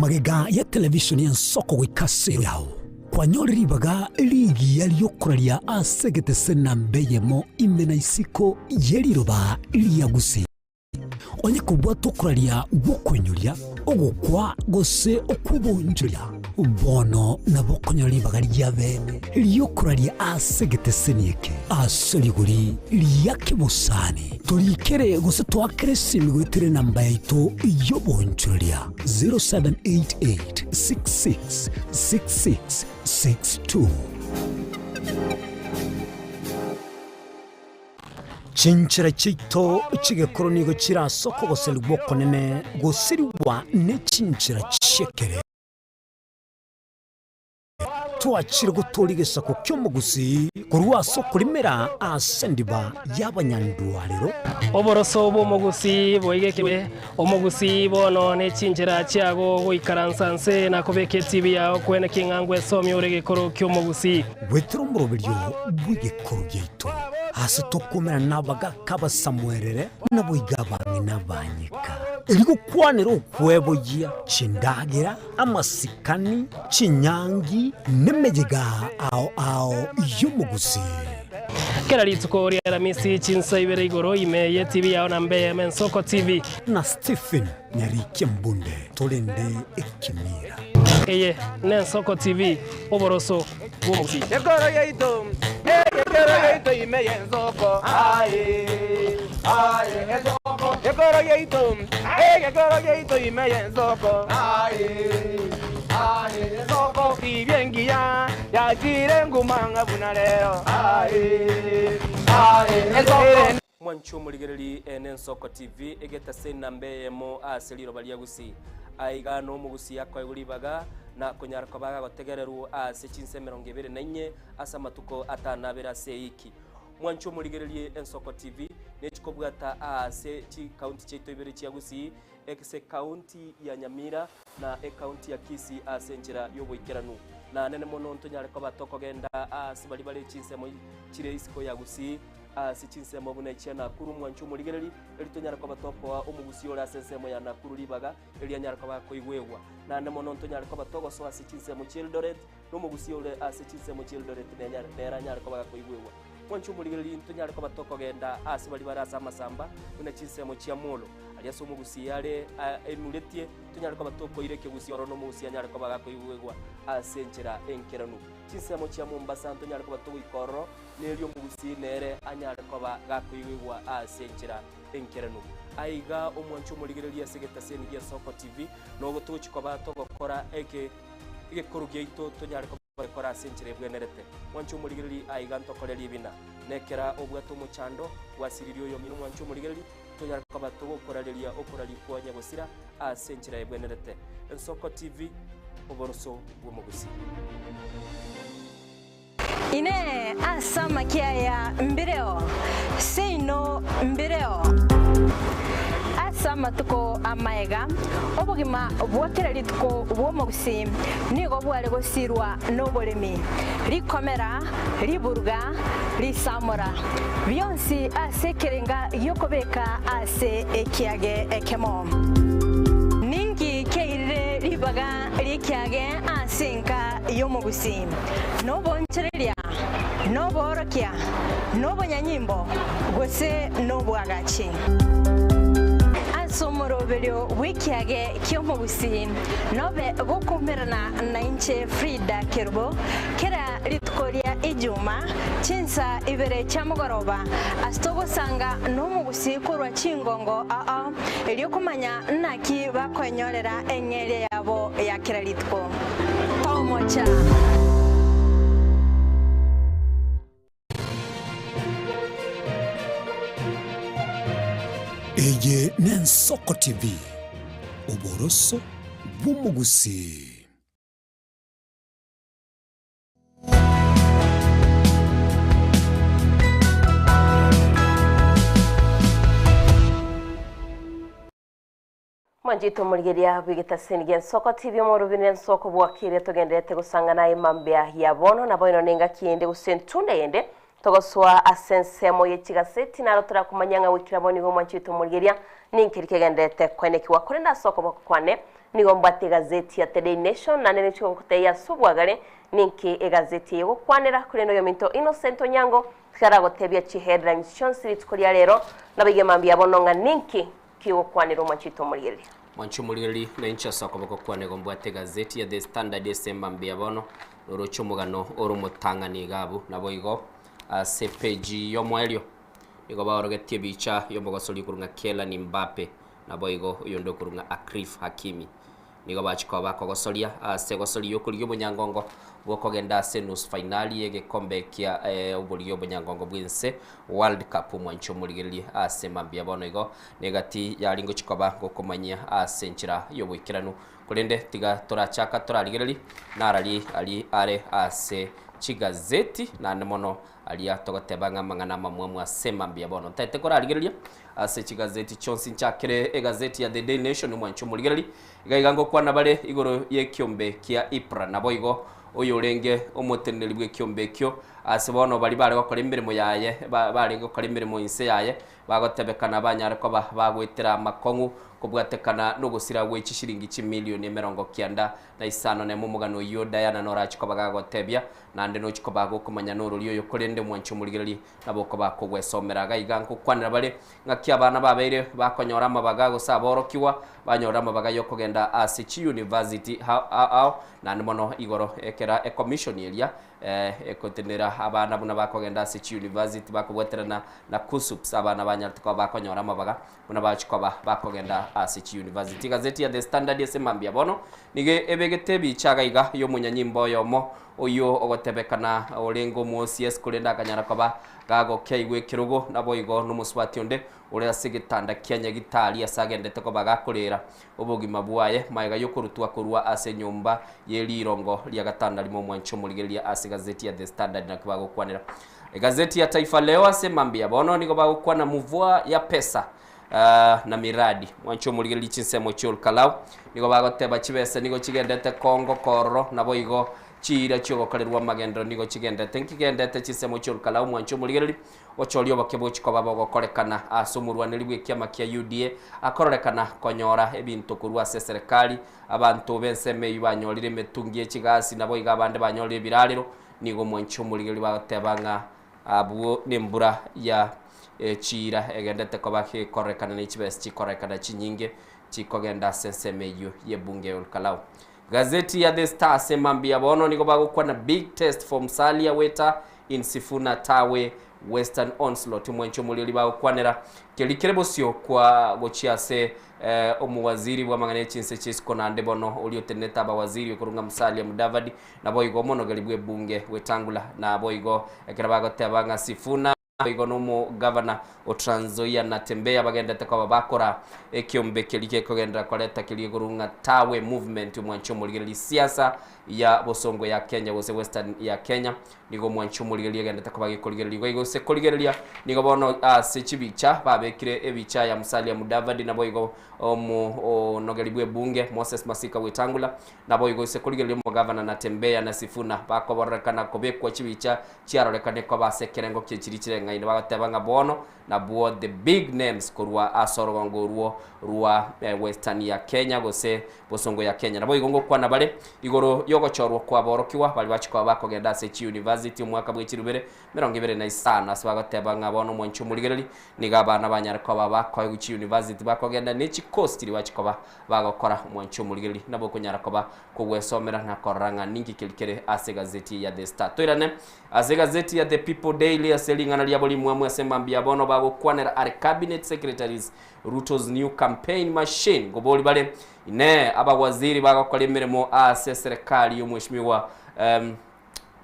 Magega ya televishoni ya nsoko goika ase yao kwanyore ribaga rigiya riokoraria ase egetese namba eyemo ime na isiko ye riroba ria Gusii. Onye kobwata okoraria gw'okoinyoria, ogokwa, gose okwebonchoria. Bono nabo okonyora ribaga ri'abeene ri'okoraria ase egeteseni eke ase rigori ria kebosani. Torikere gose toakere esimi goetera enamba yaito y'oboonchoreria 0788 66 66 62. Chinchera chiaito chi'egekoro nigo chire ase okogoserigwa okonene gosirigwa ne chinchera chi'ekere. Twachire gotooria egesaku ki'omogusii korwa ase okorimera ase endiba y'abanyandwarero. Oboroso bw'omogusii boiga ekibe, Omogusii bono ne chinchera chiago goikaransa nse na kobeka etibi yao kwene king'a ngwesomia ore egekoro ki'omogusii. Goetera omoroberio bw'egekoro giaito, ase tokomerana nabagaaka abasamuerere, naboigo abang'ina abanyeka, erio gokwanera okweboyia chindagera, amasikani, chinyangi, nemeyega ao ao y'omogusii. Kera rituko ria Aramisi chinsa ibere igoro ime ye TV yao na mbe Ensoko TV. Na Stephen Nyarikia Mbunde torende ekemira. Eye n'Ensoko TV, oboroso bw'omogusii. Ekoro yaito, ekero yaito ime y'ensoko, aye, aye, ensoko. Ekoro yaito, ekero yaito ime y'ensoko, aye, aye, ensoko. Tibia engiya yachire nguma ng'a buna rero, aye, aye, ensoko. Mwanche omorigereri ene Ensoko TV egetase enamba eyemo ase riroba ria Gusii. Aiga nomogusii akoegwa ribaga na konyara koba agagotegererwa ase chinsa 24 ase amatuko atanabere ase eiki. Mwanche omorigererie Ensoko TV nechikobwata aase chikaunti chiaito ibere chia Gusii ase ekaunti ya Nyamira na ekaunti ya Kisii ase enchera y'oboikeranu. Na nene mono ntonyare koba tokogenda aase baria bare chinsemo chire isiko ya Gusii ase chinsemo buna echia Nakuru mwanche omorigereri, erio tonyare koba tokoa omogusii ore ase ensemo ya Nakuru ribaga erio anyare koba akoigwegwa. Naende mono ntonyare koba togosoa ase chinsemo chi'Eldoret, na omogusii ore ase chinsemo chi'Eldoret nere anyare koba gakoigwegwa. Mwanche omorigereri, ntonyare koba tokogenda ase baria bare ase amasamba, buna chinsemo chia Molo, aria ase omogusii are aimuretie, tonyare koba tokoira ekegusii ororo na omogusii anyare koba gakoigwegwa ase enchera enkeranu. Chinsemo chia Mombasa ntonyare koba togoika ororo, nerio omogusii nere anyare koba gakoigwegwa ase enchera enkeranu. Aiga omwanche omorigereria ase egetaseni gia Soko TV, nogo togochia koba togokora eke egekoro giaito tonyare koba togokora ase enchera ebwenerete. Mwanche omorigereria aiga ntokore ribina. Nekera obwate omochando, gwasiririe oyomino mwanche omorigereria, tonyare koba togokorareria okoraria kwa nyagosira ase enchera ebwenerete. Ensoko TV, oboroso bw'omogusii. Inee! Ase amakia aya mbireo? Seino mbireo. Ase amatuko amaega, obogima bwa kera rituko bw'omogusii nigo bware gosirwa noboremi, rikomera, riburuga, risamora, bionsi ase ekerenga gi'okobeka ase ekiage ekemo. Ninki kiairire ribaga ri'ekiage ase enka y'omogusii? Nobonchoreria, noboorokia, nobonyanyimbo, gose nobwagachi. Ase omoroberio bw'ekiage ki'omogusii nobe gokoumerana nainche Frida Kerubo kera rituko ria Ijuma chinsa ibere chia mogoroba ase togosanga nomogusii korwa chingongo ao erio komanya naki bakoenyorera eng'eria yabo ya kera rituko. Tomocha. Eye n'Ensoko TV, oboroso bw'omogusii. Mwanchete omorigeria bw'egetaseni gi'ensoko TV omorobi n'ensoko bwakire togenderete gosang'ana aye mambia ya bono nabo ino nengaki ende gose entunda yende togosoa ase ensemo ye chigaseti naro torakomanya ng'a goikera bono nigo mwanchete omorigeria ninkeri kegenderete koenekigwa korende ase okoboko kwane nigo mbwate egazeti ya The Daily Nation naende nichiko gokotebia ase obwagare ninki egazeti eye egokwanera korende oyominto Innocent Onyango tikaragotebia chiheadlines chionsi rituko ria rero nabaige mambia bono ng'a ninki Kigokwanera omwanchete omorigereria. Mwanche omorigereria na inche ase okoboko kwane igo mbwate egazeti ya The Standard ase emambia ya bono, noroche omogano ore omotang'ani iga abwo. Naboigo ase epeji y'omoerio nigo baorogetie ebicha y'omogosori okorwa ng'a Kylian Mbappe naboigo oyonde okorwa ng'a Achraf Hakimi. Nigo bachia koba bakogosoria ase egosoria y'okorigia obonyangongo bw'okogenda ase enusu fainali y'egekombe kia oborigia obonyangongo bw'ense, World Cup, omwancho omorigererie ase mambia bono igo negati yari ngochia koba ngokomanyia ase enchera y'oboikeranu. Korende tiga torachaka torarigererie narari aria are ase chigazeti naende mono aria togoteba ng'a amang'ana amamwamu ase mambia bono. Ntaete korarigereria ase chigazeti chionsi nchakere egazeti ya The Daily Nation omwancho omorigereria iga iga ngokwana bare igoro y'ekiombe kia IPRA naboigo oyorenge omoteneneri bw'ekiombe ekio ase bono baria bare gokora emeremo yaye barenge gokora emeremo inse yaye bagotebekana banyare koba bagoetera amakong'u kobwatekana nogosira gwe chishiringi chimilioni 95 na omogano oyio Diana norachi koba gagotebia naende nochi koba gokomanya norori oyo korende omwancho omorigereria nabo okoba kogwesomera iga iga nkokwanera bare ng'aki abana babeire bakonyora amabaga gose aborokigwa banyora amabaga yokogenda ase chiuniversity ao naende mono igoro ekera ecommission eria ekotenera abana buna bakogenda ase chiuniversity bakobwaterana na KUSSPS abana banyarete koba bakonyora amabaga buna bachia koba bakogenda ase chiuniversity. Egazeti ya The Standard ase mambia bono nigo ebegete ebicha iga iga y'omonyanyimbo oyomo oyio ogotebekana orenge omo-OCS korende akanyara koba gagokeigwa ekerogo naboigo nomosubati onde ore ase egetanda kia nyagitari ase agendete koba gakorera obogima bwaye magega y'okorutwa korwa ase enyomba ye rirongo ria gatano na rimo omwancho omorigereria ase egazeti ya The Standard naki bagokwanera. Egazeti ya Taifa Leo ase mambia bono nigo bagokwana mvua ya pesa na miradi. Mwanche omorigereria chinsemo chi'Olkalau nigo bagoteba chibesa nigo chigendete Kongo kororo naboigo chiira chiogokorerwa amagenderero nigo chigendete nkigendete chinsemo chi'Olkalau mwanche omorigereria ochoria oboke bochi koba bogokorekana ase omorwaneri bw'ekiama kia UDA akororekana konyora ebinto korwa ase eserekari abanto b'ensemo eyio banyorire emetungi ye chigasi naboigo abande banyorire ebirarero Nigo omwanchi omorigereria bagoteba ng'a abwo nembura ya chiira egendete koba gekororekana ne chibesa chikororekana chinyinge chikogenda ase ensemo eyio y'ebunge ya Olkalau. Gazeti ya The Star ase mambia bono nigo bagokwana big test for Musalia Weta in Sifuna Tawe Western Onslaught omwanchi omorigereria bagokwanera keri kere bosio kwa gochia ase omowaziri bw'amang'ana ya chinse chi'isiko naende bono oria otenenete abawaziri okorwa ng'a Musalia Mudavadi Naboigo omonogeri bw'ebunge Wetangula, naboigo ekero bagoteba ng'a Sifuna boigo nomogavana o Trans Nzoia Natembeya bagendete koba bakora ekiombe keria gekogenderera koreta keria igoro ng'a Tawe Movement omwanchi omorigereria siasa ya bosongo ya Kenya gose Western ya Kenya nigo omwanchi omorigereria egendete koba gekorigereria igo gose korigereria nigo bono ase chibicha babekire ebicha ya Musalia Mudavadi naboigo omonogeri bw'ebunge Moses Masika Wetangula Naboigo ise korigereria omogavana Natembeya na Sifuna bakobororekana kobekwa chibicha chiarorekane koba ase ekerengo kie chiri chireng'aine bagoteba ng'a bono nabwo the big names korwa ase orogongo orwo rwa Western ya Kenya gose bosongo ya Kenya. Naboigo ngokwana bare igoro yogochorwa kwaborokigwa baria bachia koba bakogenda ase chiuniversity omwaka bwe chirubere 25 ase bagoteba ng'a bono omwanchi omorigereri nigo abana banyare koba bakoegwa chiuniversity bakogenda ne chicourse chiria bachia koba bagokora omwanchi omorigereri nabo okonyara koba kogwesomera na korora ng'a ninki keri kere ase egazeti ya The Star. Toirane ase egazeti ya The People Daily ase ring'ana riabo rimwamu ase mambia bono bagokwanera are Cabinet Secretaries Ruto's new campaign machine ngobori bare Inee abawaziri bagokora emeremo ase eserekari y'omweshimiwa um,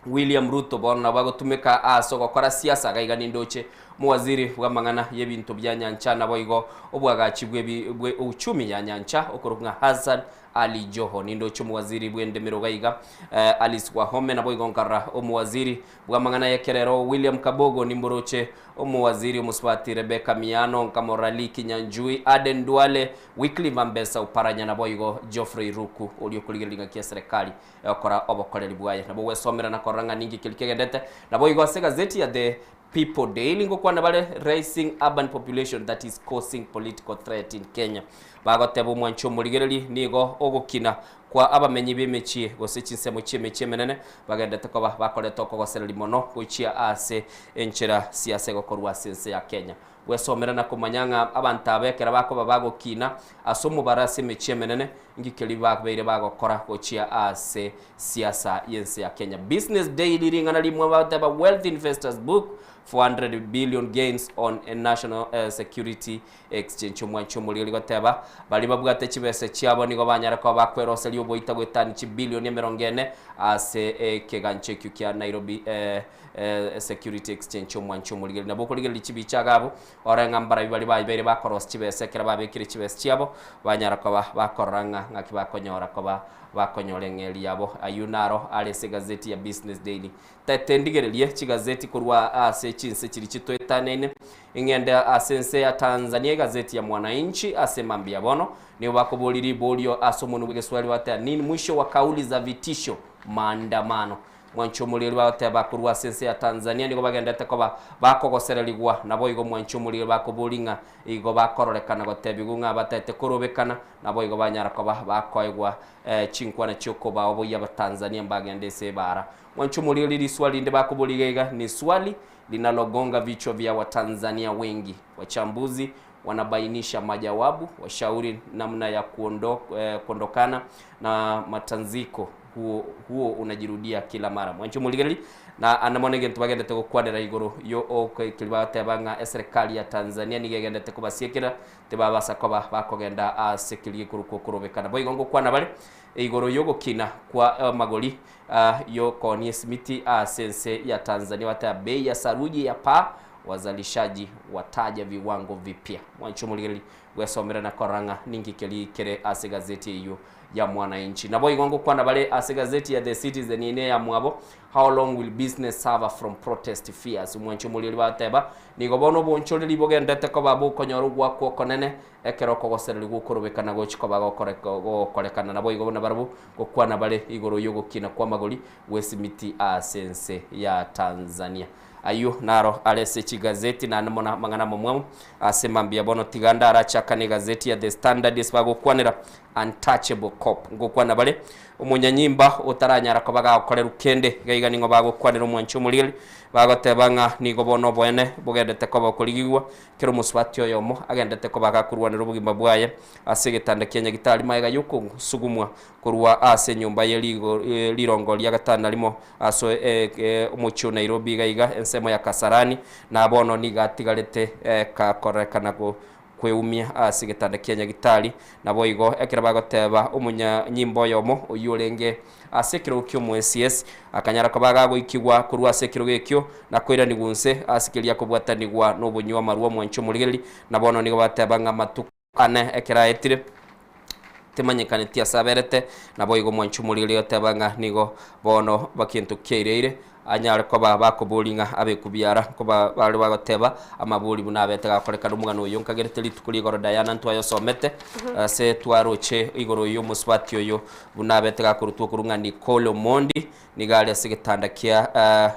William Ruto bono nabo agotumeka ase ogokora siasa gaiga nindoche omowaziri bw'amang'ana y'ebinto bia nyancha naboigo obwagachi bw'ebi bwe uchumi ya nyancha okorokwa ng'a Hassan Ali Joho nindoche omowaziri bw'endemero gaiga eh, Alice Wahome naboigo nkarora omowaziri bw'amang'ana y'ekerero William Kabogo nimboroche omowaziri omosubati Rebecca Miano nkamorora Lee Kinyanjui Aden Duale Wycliffe Ambesa Oparanya naboigo Geoffrey Ruku oria okorigereria ng'aki eserekari Egokora obokoreri bwaye. Nabo gwesomera na korora ng'a ninki keria kegendete. Naboigo ase egazeti ya The People Daily ngokwana bare Rising Urban Population that is Causing Political Threat in Kenya. Bagoteba omwancho omorigereri nigo ogokina kwa abamenyi b'emechie gose chinsemo chi'emechie emenene bagendete koba bakoreta okogosereria mono gochia ase enchera siasa egokorwa ase ense ya Kenya. Gwesomera na komanya ng'a abanto aba ekero bakoba bagokina ase omobaro ase emechie emenene, inki keria babeire bagokora gochia ase siasa y'ense ya Kenya. Business Daily ring'ana rimwe bagoteba Wealth Investors Book 400 billion gains on a national security Exchange omwanchi omoriri rigoteba baria babwate chibesa chiabo nigo banyare koba bakweroseria oboita goetania chibilioni emerongo ene ase ekegancho ekio kia Nairobi Security Exchange omwanchi omorigeri. Nabo okorigereria chibicha iga abwo orore ng'a mbarabwo baria babeire bakorosia chibesa ekero babekire chibesa chiabo banyara koba bakorora ng'a ng'aki bakonyora koba bakonyora eng'eria yabo. Ayio naro are ase egazeti ya Business Daily. Tete ndigererie chigazeti korwa ase chinse chiria chitoetaneine, ing'ende ase ense ya Tanzania egazeti ya Mwananchi ase mambia bono nigo bakoboria riborio ase omonwa bw'egeswahili bagoteba nini mwisho wa kauli za vitisho maandamano. Mwanchi omoriri bagoteba korwa ase ense ya Tanzania nigo bagendete koba bakogosererigwa naboigo mwanchi omoriri bakoboria ng'a igo bakororekana gotebigwa ng'a batete korobekana naboigo banyara koba bakoegwa chinkwana chiokobaoboyia abatanzania mbagende ase ebara. Mwanche omoriri riswali rinde bakoboria iga iga ni swali linalogonga vichwa vya watanzania wengi. Wachambuzi wanabainisha majawabu, washauri namna ya kuondokana na matanziko huo huo unajirudia kila mara. Mwanche omorigereri na ande mono egento bagendete gokwanera igoro yo okoikeria bagoteba ng'a eserekari ya Tanzania nigo egendete kobasiekera tibabasa koba bakogenda ase keria gekorokwa okorobekana. Boigo ngokwana bare igoro yogokina kwa amagori y'okoonia esimiti ase ense ya Tanzania bateba bei ya saruji ya paa wazalishaji wataja viwango vipya. Mwanche omorigereria bwesomere na korora ng'a ninki keria kere ase egazeti eyio ya Mwananchi. Naboigo ngokwana bare ase egazeti ya The Citizen eye neyamwabo How long will business suffer from protest fears? Omwanche omorigereria bateba nigo bono obonchoreri bogendete koba bokonyora ogwakwa okonene Ekero okogosereria gw'okorobekana gochia koba gokorekana, naboigo nabarabwo gokwana bare igoro y'ogokina kw'amagori gw'esimiti ase ense ya Tanzania. Ayio naro are ase chigazeti naende mono amang'ana amamwamu ase mambia bono tiga ndarachakane egazeti ya The Standard ase bagokwanera Untouchable Cop. Ngokwana bare omonyanyimba otaranyara koba gagokorerwa kende iga iga ning'o bagokwanera omwanchi omorigeri bagoteba ng'a nigo bono oboene bogendete koba okorigigwa Kera omosubati oyomo agendete koba gakorwanera obogima bwaye ase egetanda kia nyagitari magega y'okosugumwa korwa ase enyomba ye rirongo ria gatano na rimo ase omochie o Nairobi iga iga ensemo ya Kasarani, na bono nigo atigarete gakorekana kweumia ase egetanda kia nyagitari. Naboigo ekero bagoteba omonyanyimbo oyomo oyio orenge Ase ekerogo ki'omoesie akanyara koba agagoikigwa korwa ase ekerogo ekio, na koiranigwa inse ase keria kobwatanigwa nobonywa amarwa omwanche omorigereria. Na bono nigo bateba ng'a amatuko ane ekero aetire, timanyekaneti ase aberete. Naboigo omwanche omorigereria oteba ng'a nigo bono bakento kiaireire, anyare koba bakoboria ng'a abekubiara nkoba bare bagoteba amabori buna abete gakorekana omogano oyo nkagerete rituko rigoro Diana ntwayosomete ase twaroche igoro y'omosubati oyo buna abete gakorutwa okorwa ng'a Nicole Omondi nigo are ase egetanda kia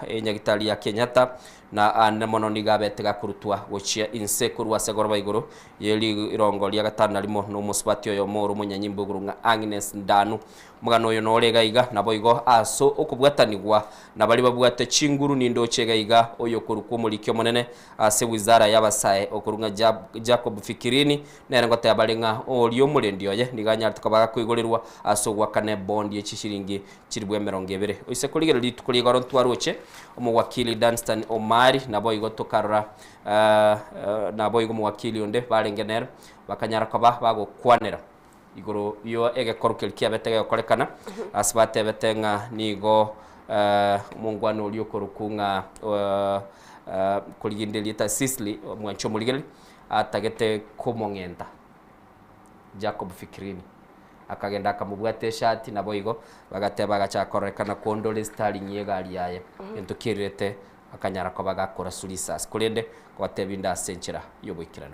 enyagitari ya Kenyatta na ande mono nigo abete gakorutwa gochia inse korwa ase egoroba igoro ye rirongo ria gatano na rimo na omosubati oyomo ore omonyanyimbo igoro ng'a Agnes Ndanu. Omogano oyo nore iga iga, naboigo ase okobwatanigwa na baria babwate chinguru nindoche iga iga oyokorukwa omoriki omonene ase wizara y'abasae okorwa ng'a Jacob Fikirini nere ngoteba bare ng'a oria omorendi oye nigo anyarete koba gakoigorerwa ase ogoakana ebondi ye chishiringi chilifu emerongo ebere. Oise korigereria rituko ria igoro ntwaroche omowakili Danstan Omari naboigo tokarora naboigo omowakili onde barenge nere bakanyara koba bagokwanera. Igoro yo egekoru keria kiabete gegokorekana, ase batebete ng'a nigo omongwana oria okorokwa ng'a koriginda erieta Sicily, omwanchi omorigereria, atagete komong'enta Jacob Fikirini. Akagenda akamobwata eshati, naboigo bagateba agachaka kororekana kondora esitaring'i y'egari yaye, egento kiererete akanyara koba gakoraswa risasi, korende kobatebia inde ase enchera y'oboikeranu.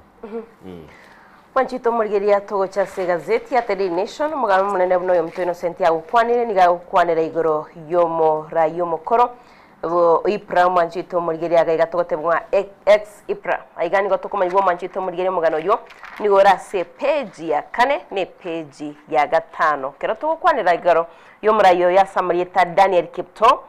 Mwanchete omorigereria togocha ase egazeti ya The Daily Nation, omogano omonene buna oyominto Innocent agokwanire nigo agokwanera igoro y'omorai omokoro bo Ipra omwanchete omorigereria iga iga togotebwa ng'a ex Ipra. Aiga nigo tokomanyigwa omwanchete omorigereria omogano oyio nigo ore ase epeji ya kane na epeji ya gatano. Ekero togokwanera igoro y'omorai oyo ase amarieta Daniel Kiptoo.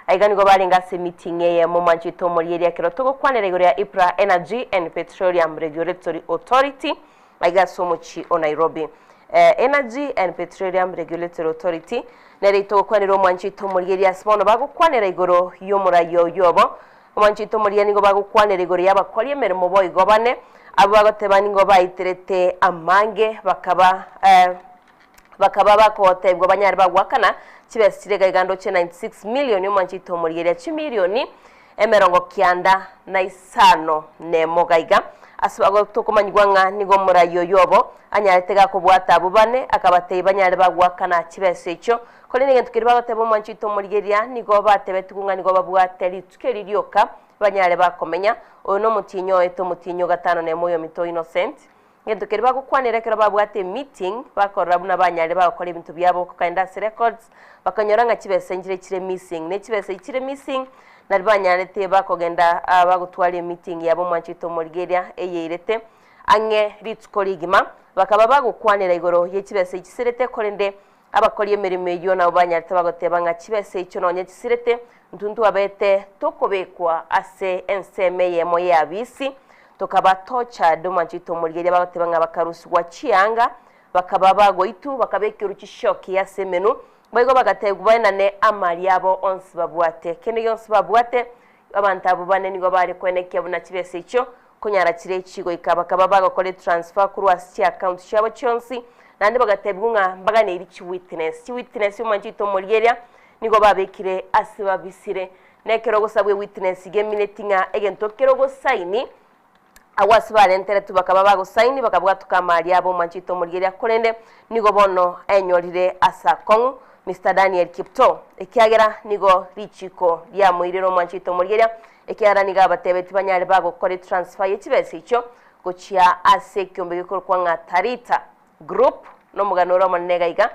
Aiga nigo barenge ase emeeting eyemo mwanchete omorieria ekero togokwanera igoro ya EPRA Energy and Petroleum Regulatory Authority aiga ase omochie o Nairobi. Energy and Petroleum Regulatory Authority nere itogokwanera omwanchete omorieria ase bono bagokwanera igoro y'omoraia oyio obo. Omwanchete omorieria nigo bagokwanera igoro y'abakori emeremo boigo bane abwo bagoteba nigo baiterete amange bakaba Bakaba bagotebigwa banyare bagoakana chibesa chiria iga iga ndoche 96 million omwanchete omorigereria chimilioni emerongo kianda na isano nemo iga iga. Ase tokomanyigwa ng'a nigo omorai oyo obo anyarete gakobwata abwo bane akabatebia banyare bagoakana chibesa echio. Korende egento keria bagoteba omwanchete omorigereria nigo batebetigwe ng'a nigo babwate rituko eri rioka banyare bakomenya. Oyo nomotienyi oete omotienyi o gatano nemo oyominto Innocent. Egento keria bagokwanera ekero babwate emeeting, bakorora buna banyarire bagokora ebinto biabo kokaenda ase records, bakanyora ng'a chibesa nchire chire missing. Ne chibesa echi chire missing, nari banyarete bakogenda bagotwara emeeting yabo omwanchete omorigeria eyeirete ang'e rituko rigima, bakaba bagokwanera igoro ye chibesa echi chisirete korende abakori emeremo eyio nabo banyarete bagoteba ng'a chibesa echio nonye chisirete, intwe ntwabete tokobekwa ase ensemo eyemo y'eabisi, tokaba tortured, omwanchete omorigereria bagoteba ng'a bakarusigwa chianga, bakaba bagoitwa, bakabekerwa chishoki ase emenwa, boigo bagatebiwa baenane amari abo onsi babwate. Kende gionsi babwate, abanto abwo bane nigo bare koenekia buna chibesa echio konyara chire chigoika bakaba bagokora etransfer korwa ase chiaccount chiabo chionsi, naende bagatebiwa ng'a mbaganeiri chiwitness. Chiwitness omwanchete omorigereria nigo babekire ase babisire. Na ekero ogosabwa ewitness iga emineti ng'a egento kere ogosaini, agwo ase barenteretwe bakaba bagosaini bakabwatoka amari abo omwanchete omorigereria korende nigo bono enyorire ase akong'u Mister Daniel Kiptoo ekiagera nigo richiko riamoirire omwanchete omorigereria ekiagera nigo abatebetie banyare bagokora etransfer ye chibesa echio gochia ase ekiombe gekorokwa ng'a Tarita Group nomogano ore omonene iga iga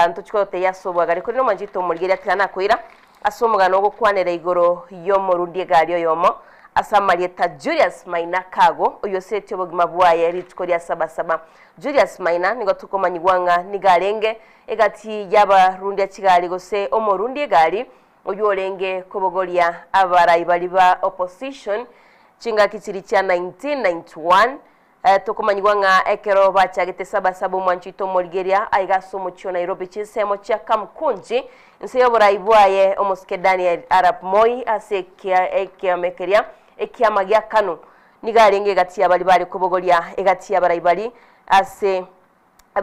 ntochi kogotebia ase obwagare korende omwanchete omorigereria tiga nakoira ase omogano ogokwanera igoro y'omorundi egari oyomo ase amarieta Julius Maina Kago oyio osetie obogima bwaye rituko ria sabasaba. Julius Maina nigo tokomanyigwa ng'a nigo arenge egati y'abarundia chigari gose omorundi egari oyio orenge kobogoria abarai baria ba opposition chingaki chiria chia 1991 Tokomanyigwa ng'a ekero bachagete Sabasaba omwancho oito omorigeria aiga ase omochie o Nairobi chinsemo chia Kamkunji inse y'oborai bwaye omosike Daniel Arap Moi ase ekiama keria ekiama gia Kanu nigo arenge egati ya baria bare kobogoria egati y'abarai baria ase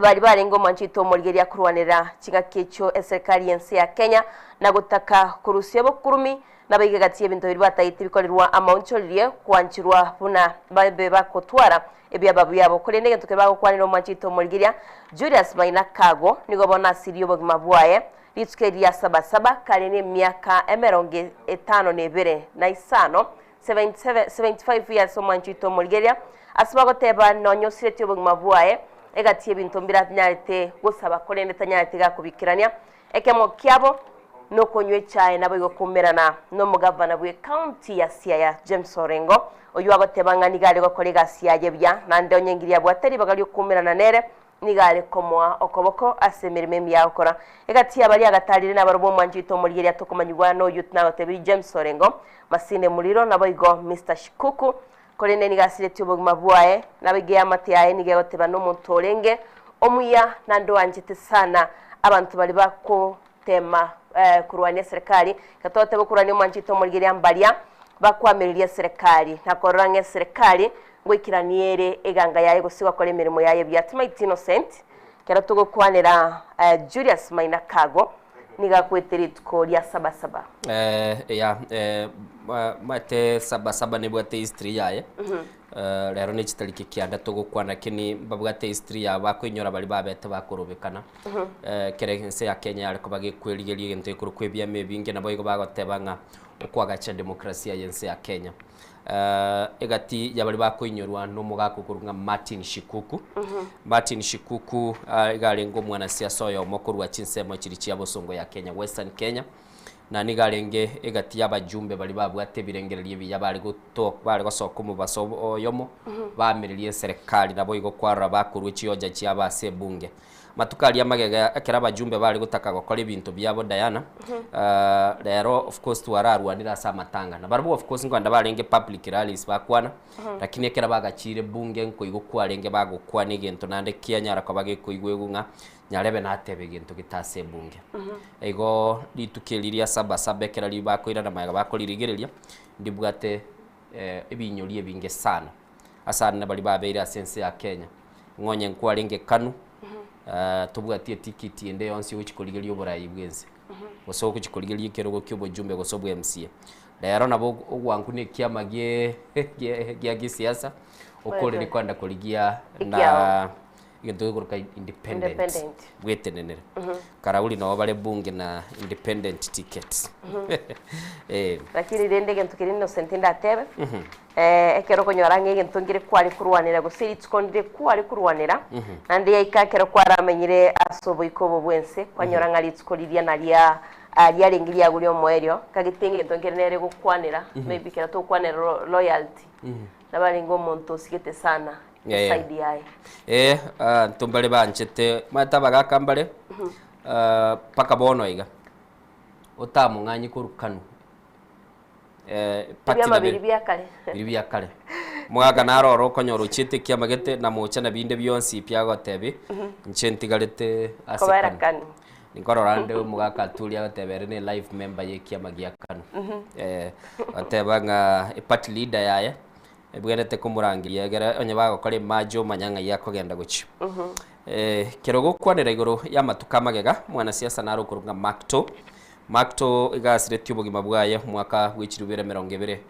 Baria barenge omwancho oito omorigeria korwanerera chingaki echio eserikari y'ense ya Kenya na gotaka korusia obokurumi nabaige gati y'ebinto biria batagete bikorerwa amaonchoririe gwancherwa buna babe bagotwara ebiaba biabo. Korende egento keria bagokwanera omwancho oito omorigeria Julius Maina Kago nigo bono asirie obogima bwaye rituko eri ria Sabasaba kare nemiaka emerongo etano na ebere na isano 75 years omwancho oito omorigereria, ase bagoteba nonya osiretie obogima bwaye, egati y'ebinto mbiranyarete gosaba korende tanyarete gakobikerania. Ekemo kiabo nokonywa echae naboigo koumerana nomogavana bw'ecounty ya Siaya James Orengo, oyio agoteba ng'a nigo are gokora egasi yaye buya naende onye ngiri abwate ribaga riokoumerana nere Nigo are komoa okoboko ase emeremo emiya agokora. Egati y'abaria agatarire nabarobwo omwancho oito omorigereria tokomanyigwa noyio nagotebirie James Orengo, Masinde Muliro naboigo Mister Shikuku. Korende nigo asiretie obogima bwaye, naboigo eamate yaye nigo egoteba nomonto orenge omuya naende oanchete sana abanto baria bakotema korwania eserekari. Ekero togoteba okorwania omwancho oito omorigereria mbaria bakoamereria eserekari na korora ng'a eserekari Ngoikeranie ere eganga yaye gose gokora emeremo yaye buya. Timaiti Innocent, ekero togokwanera Julius Maina Kago, nigo akwete rituko ria Sabasaba. Eya, maete Sabasaba nebwate history yaye. Rero ne chitariki kianda togokwana lakini mbabwate history yabo bakoinyora baria babete bakorobekana. Ekero ense ya Kenya yare koba gekwerigeria egento gekorokwa ebiama ebinge nabo igo bagoteba ng'a okoagacha demokrasia y'ense ya Kenya. Egati y'abaria bakoinyorwa nomogaka okorwa ng'a Martin Shikuku. Martin Shikuku iga arenge omwanasiasa oyomo korwa chinsemo chiria chia bosongo ya Kenya, Western Kenya, na nigo arenge egati y'abajumbe baria babwate ebirengererio ebiya bare goto bare gosoka omobaso oyomo, baamereria eserekari naboigo kwarora bakorwa chioja chiabo ase ebunge. Matuko aria magega ekero abajumbe bare gotaka gokora ebinto biabo Diana, rero of course twararwanire ase amatanga. Na barabwo of course nkoenda barenge public rallies bakwana, lakini ekero bagachire bunge nkoigwa kwarenge bagokwana egento naende kianyara koba gekoigwegwa ng'a nyarebe natebe egento gete ase ebunge. Igo rituko eri ria saba saba ekero riria bakoirana magega bakoririgereria, ndibwate ebinyori ebinge sana. Ase ande nabaria babeire ase ense ya Kenya, ng'a onye nkwarenge kanu, tobwati etikiti ende yonsi ogochia korigeria oborai bw'ense, gose ogochia korigeria ekerogo kia obojumbe gose obwa MCA. Rero nabo ogwanku na ekiama gie gia gisiasa, okorere kwenda korigia na egento gekoroka independent, Independent. bwetenenere. Karauri nabo bare bunge na independent ticket. Eh. Lakini rende egento keria Innocent ndatebe, ekero okonyora ng'a egento nkere kware korwanera gose rituko ndire kware korwanera, naende yaika ekero kwaramenyire ase oboiko obo bw'ense, kwanyora ng'a rituko riria naria riarenge riago ri'omoerio, kagete ng'a egento nkere nere gokwanera, maybe ekero togokwanera loyalty, nabarenge omonto osigete sana eside yaye. Eh, abanto mbare banchete, omanyete abagaka mbare, mpaka bono iga, otamong'anyi korwa kanu, party Ebiama nabe biria bia kare. biria bia kare. Omogaka naro oro okonyora ochiete ekiama gete na mocha na binde bionsi pi agotebi, inche ntigarete ase Kobera kanu. kanu. Nkorora ande omogaka Aturi agoteba ere ne life member ya ekiama gia kanu. Agoteba ng'a eparty leader yaye, Ebwenerete komorangeria egere onye bagokora emerge omanya ng'ai akogenda gochia. Ekero ogokwanera igoro y'amatuko amagega, mwanasiasa nare okorokwa ng'a Mark Too. Mark Too iga asiretie obogima bwaye omwaka bwe chilifu ibere emerongo ebere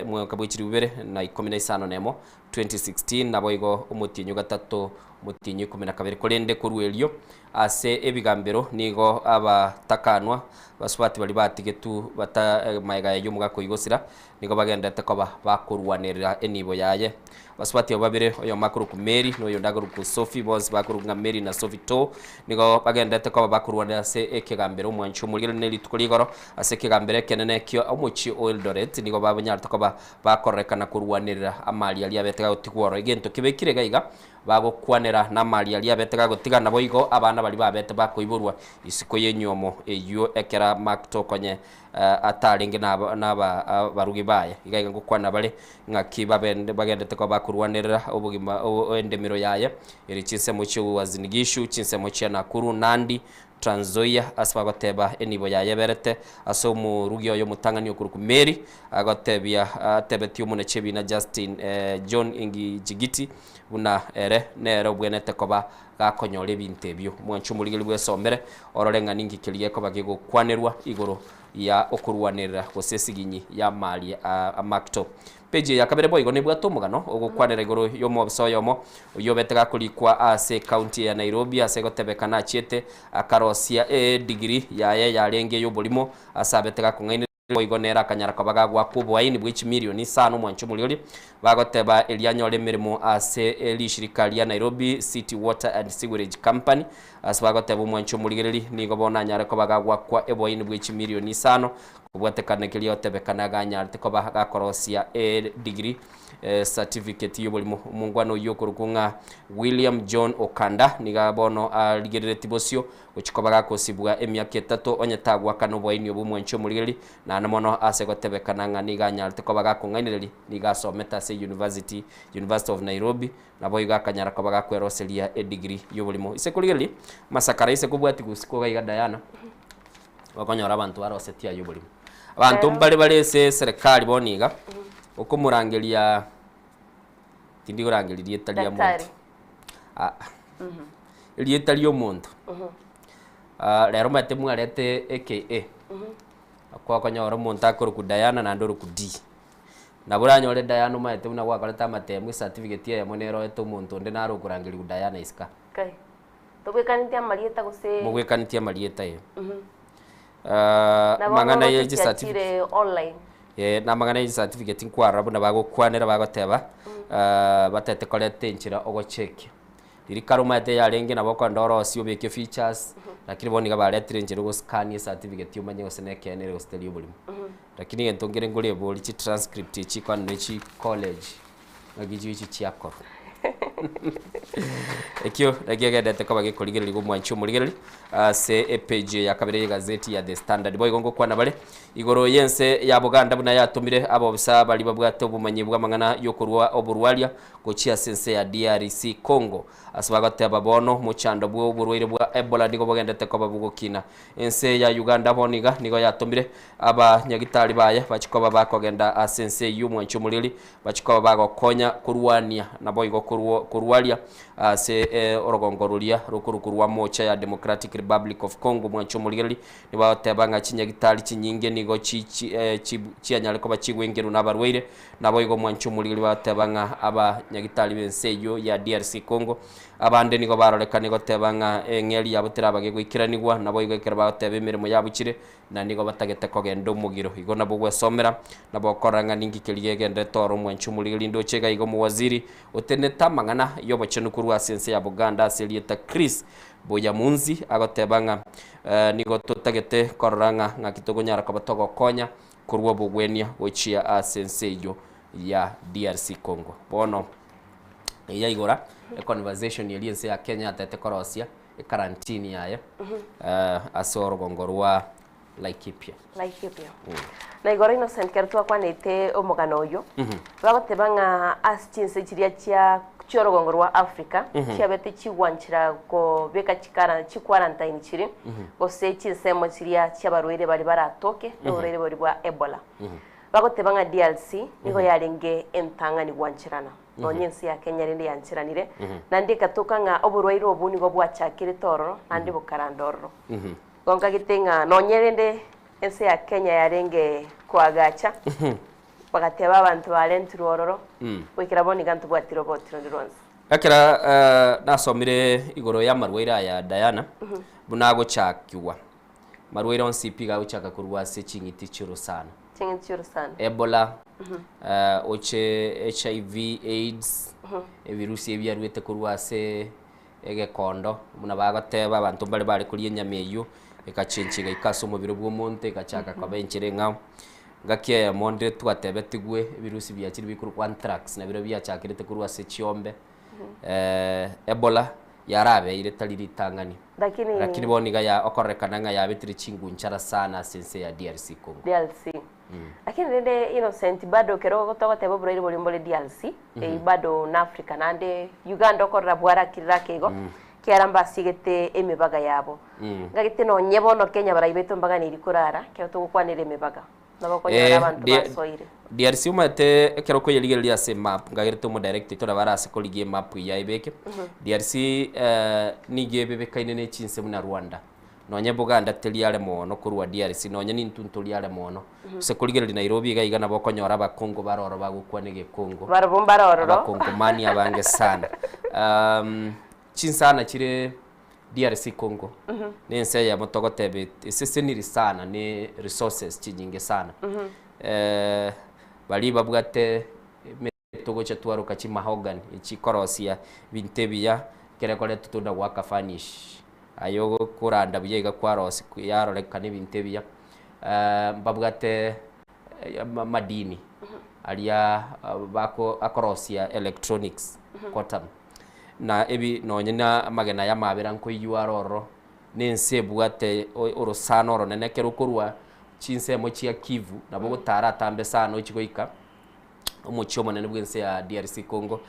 omwaka bwe chilifu ibere na ikomi na isano na emo, 2016, naboigo omotienyi o gatato omotienyi o ikomi na kabere. Korende korwa erio ase ebigambero nigo abatakanwa basubati baria batigetwe bata magega ya omogaka oyio gosira Nigo bagenderete koba bakorwanerera enibo yaye. Abasubati abo babere, oyomo akorokwa Mary na oyonde akorokwa Sophie, bonsi bakorokwa ng'a Mary na Sophie Too, nigo bagenderete koba bakorwanerera ase ekegambero omwancho omorigere ne rituko rigoro ase ekegambero ekenene kia omochie o Eldoret. Nigo babanyarete koba bakororekana korwanerera amari aria abete gagotigwa oro. Egento kebekire iga iga bagokwanera namari aria abete gagotiga, naboigo abana baria babete bakoiborwa isiko y'enyiomo eyio ekera Mark Too konye atarenge nabarugi baye. Iga iga ngokwana bare, ng'aki bagendete koba bakorwanerera obogima endemero yaye ere chinsemo chia Uasin Gishu, chinsemo chia Nakuru, Nandi, Trans Nzoia, ase bagoteba enibo yaye eberete ase omorugi oye omotang'ani okorokwa Mary, agotebia atebetie omonachi ebina Justin John Ngijigiti buna ere nere obwenerete koba gakonyora ebinto ebio. Mwanche omorigereria bwesomere, orore ng'a ninki keria gekoba gegokwanerwa igoro ya okorwanerera gose esiginyi y'amari a Makto. Peji eye ya kabere boigo nebwate omogano ogokwanera igoro y'omobisa oyomo oyio obete gakorikwa ase ecounty ya Nairobi ase gotebekana achiete akarosia edigiri yaye yarenge ey'oborimo ase abete gakong'ainereria Boigo nere akanyara koba gagoakwa oboaini bwe chimilioni isano omwancho omoriori, bagoteba erio anyore emeremo ase rishirika ria Nairobi City Water and Sewerage Company. Ase bagoteba omwancho omorigereri nigo bono anyare koba gagoakwa eboaini bwe chimilioni isano kobwatekana keria otebekana ganyarete koba gakorosia edigiri Certificate y'oborimo. Omongwana oyio okorokwa ng'a William John Okanda nigo bono arigereretie bosio gochia koba gakosibwa emiaka etato onye tagoakana oboaini obwo omwanchi omorigereria, naende mono ase gotebekana ng'a nigo anyarete koba gakong'ainereria, nigo asomete ase University, University of Nairobi, naboigo akanyara koba gakweroseria edegree y'oborimo. Ise korigereria, amasakara ise kobwatigwa isiko iga iga Diana, okonyora abanto barosetie ayio oborimo. Abanto mbare bare ase eserekari bono iga, okomorangeria tindi korangeria rieta ria Daktari. monto. Aa. Erieta ri'omonto. Rero omanyete mwarete aka, okonyora omonto akorokwa Diana naende orokwa D. Nabo oranyore Diana omanyete buna gwakorete amatemu ecertificate eyemo nere oete omonto onde naro okorangerigwa Diana isiko aa. Kai, tobwekanetie amarieta gose? Mobwekanetie amarieta eh. Nabo Amang'ana roche ye chicertificate. chiachire online. Ee, namang'ana ye chicertificate nkwarora buna bagokwanera bagoteba, batete koreta enchera ogochekia. Riria kare omanyete yarenge nabo okogenda orosie obeke features, lakini bono iga baretire enchera ogoscan ecertificate omanye gose nekeene ere gose teri oborimo. Lakini egento nkere nkoreborie chitranscript echi chikwanire chi college, ng'aki chigochi chiakorwa. Ekio nakio egenderete koba gekorigereria omwanchi omorigereria ase epage ya kabere y'egazeti ya The Standard. Boigo ngokwana bare igoro y'ense ya Buganda buna yatomire abobisa baria babwate obomanyi bw'amang'ana y'okorua oborwaria gochia ase ense ya DRC Congo. Ase bagoteba bono mochando bw'oborwaire bwa Ebola nigo bogendete koba bogokina. Ense ya Uganda bono iga nigo yatomire abanyagitari baye bachie koba bakogenda ase ense eyio omwanchi omoriri bachie koba bagokonya korwania naboigo korwaria ase orogongo roria rokorokwa rwa mocha ya Democratic Republic of Congo omwanchi omorigereri nigo bagoteba ng'a chinyagitari chinyinge nigo chianyare koba chigwengerwa nabarwaire Naboigo omwanche omorigeri bagoteba ng'a abanyagitari b'ense eyio ya DRC Congo abande nigo barorekane goteba ng'a eng'eria yabo terabage goikeranigwa, naboigo ekero bagoteba emeremo yabuchire na nigo batagete kogenda omogiro. Igo nabo ogwesomera nabo okorora ng'a ninki keria gegenderete oro omwanche omorigeri ndoche iga iga omowaziri otenenete amang'ana y'obochenu korwa ase ense ya Buganda ase erieta Chris Boyamunzi agoteba ng'a nigo totagete korora ng'a ng'aki tokonyara koba togokonya korwa obogwenia gochia ase ense eyio ya DRC Congo. Bono yaigora econversation eria ense ya Kenya yatete korosia ekarantini yaye ase orogongo rwa Laikipia. Laikipia. Na igoro Innocent kero twakwanete omogano oyio, bagoteba ng'a ase chinse chiria chia chi'orogongo rwa Africa chiabete chigwanchera kobeka chikara chiquarantine chiri gose chinsemo chiria chi'abarwaire baria baratoke noborwaire boria bwa Ebola. Bagoteba ng'a DRC nigo yarenge entang'ani gwancherana nonya ense ya Kenya rende yancheranire naende egatoka ng'a oborwaire obwo nigo bwachakerete ororo naende bokaranda ororo. Igo nkagete ng'a nonye rende ense ya Kenya yarenge koagacha Bagateba abanto barentirwe ororo, goikera bono iga ntobwatire oboti ronde rwonsi. Ekero nasomire igoro y'amarwaire aya Diana, buna agochakigwa, marwaire onsi pi iga agochaka korwa ase ching'iti chi'orosana. Ching'iti chi'orosana. Ebola, oche HIV, AIDS, ebirusi ebi biaruete korwa ase egekondo, buna bagoteba abanto mbare bare koria enyama eyio, egachenchia egaika ase omobere bw'omonto egachaka koba enchera eng'ao. Ngaki eyemo onde twatebetigwe ebirusi biachire bikorokwa anthrax nabirobio biachakerete korwa ase chiombe, Ebola yarabeire tari ritang'ani, Lakini lakini bono iga ya okorekana ng'a yabetire chingunchara sana ase ense ya DRC Congo. DRC. Lakini rende Innocent bado kero togoteba oborwaire boria mbore DRC, eyio bado na Africa naende Uganda okorora bwarakirire ake igo, kiagera mbasiegete emibaga yabo. Ngagete nonye bono Kenya barai baito mbaganeirie korara ekero togokwanera emibaga. Nabo okonyora abanto basoire. DRC omanyete ekero okoyerigereria ase emap, ngagerete omodirect oito nabo arase korigia emap eyio aebeke. DRC nigo ebebekaine ne chinse buna Rwanda. Nonye Buganda teri are mono korwa DRC, nonye nintwe ntori are mono. Gose korigereria Nairobi iga iga nabo okonyora abakongo bare ororo bagokwana egekongo. Barobwo mbare ororo. Abakongomani abange sana. Chinsana chire DRC Congo nense eyemo togoteba eseseniri sana ne resources chinyinge sana. Baria babwate Togocha twaroka chimahogany chikorosia ebinto ebiya, ekero ekoretwa tore na goaka furnish, aye okoranda buya iga kwarosia yarorekana ebinto ebiya. Mbabwate amadini aria bako akorosia electronics quantum, na ebi nonye na amagena ya amabera nkoiywa are ororo, na ense ebwate orosana oronene ekero okorwa chinsemo chia Kivu nabo ogotara atambe sana ochie goika. omochie omonene bw'ense ya DRC Congo,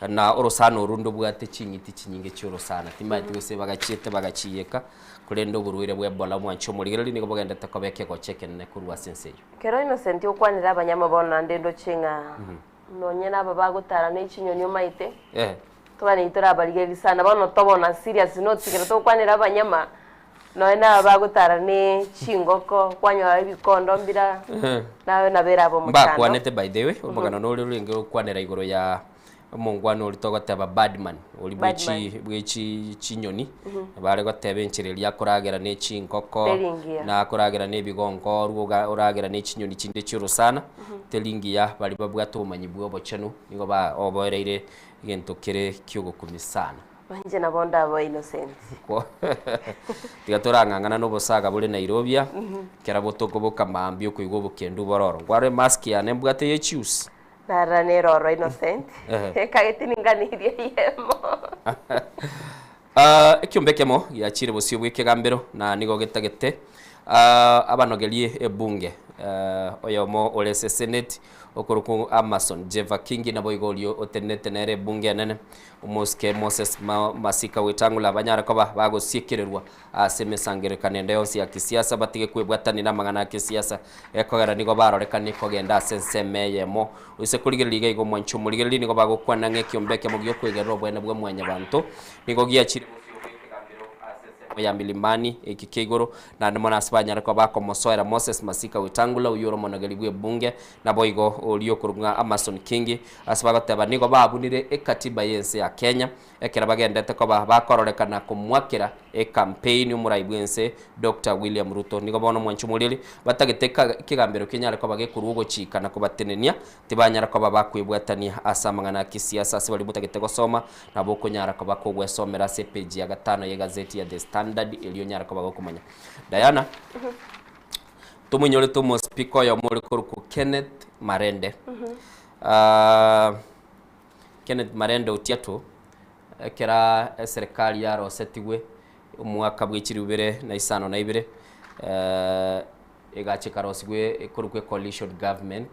na orosana oru ndobwate ching'iti chinyinge chi'orosana. Timanyeti gose bagachiete bagachiyeka, korende oborwaire bwa Ebola omwanche omorigereria nigo bogendete koba ekegocha ekenene korwa ase ense eyio. Ekero Innocent okwanire abanyama bono naende ndoche ng'a nonye naba bagotara ne chinyoni omaete, tobane torabarigereria sana bono tobona serious note ekero togokwanera abanyama Nonya naba bagotara ne chingoko, kwanyora ebikondo mbira, naye nabere abe omochando. Mbakwanete by the way, omogano nore orenge gokwanera igoro ya omongwana oria togoteba Birdman, oria bwe chi Birdman. bwe chi chinyoni, bare goteba enchera eria akoragera ne chingoko, Teri ngiya. na akoragera na ebigongo, orwo oragera ne chinyoni chinde chi'orosana, teri ngiya baria babwate obomanyi bwa obochenu, nigo ba oboereire egento kere kiogokumia sana. Inche nabo ndabe innocent. Tiga torang'ang'ana na obosaga bore Nairobia, ekero botokoboka mambia okoigwa obokendu bororo. Nkwarore emask yane mbwate ye chiusi. Narora neroro Innocent. Ehe. Ekagete ninganirie eyemo. Ah, ekiombe ekemo giachire bosio bw'ekegambero na nigo getagete ah, abanogerie ebunge eh, oyomo ore ase senate okorokwa Amason Jeva Kingi nabo igo orio otenenete nere ebunge enene omosike Moses Ma- Masika Wetang'ula banyare koba bagosiekererwa ase emesangererekano ende yonsi ya kisiasa batige kwebwatania namang'ana a kisiasa ekogera nigo barorekanie kogenda ase ensemo eyemo. Oise korigereria iga igo omwanchi omorigereria nigo bagokwana ng'a ekiombe ekemo gi'okwegerera obwene bwa mwanyabanto nigo giachire bosio bw'ekegambero ase ensemo ya milimani eki kia igoro, naende mono ase banyare koba bakomosoera Moses Masika Wetangula oyio ore omonogeri bw'ebunge, naboigo oria okorokwa ng'a Amason Kingi, ase bagoteba nigo babunire ekatiba y'ense ya Kenya Ekero bagendete koba bakororekana komwakera ekampeini omorai bw'ense Doctor William Ruto. Nigo bono omwanchi omoriri batagete ekegambero kenyare koba gekorwa ogochika na kobatenenia tibanyara koba bakwebwatania ase amang'ana a kisiasa ase baria motagete gosoma nabo okonyara koba kogwesomera ase epeji ya gatano y'egazeti ya The Standard erio onyare koba gokomanya. Diana, tomoinyorete omospeaker oyomo ore korokwa Kenneth Marende. Kenneth Marende Otiato, ekera eserekari yarosetigwe omwaka bwe chilifu ibere na isano na ibere, egacha ekarosigwa ekorokwa ecoalition government,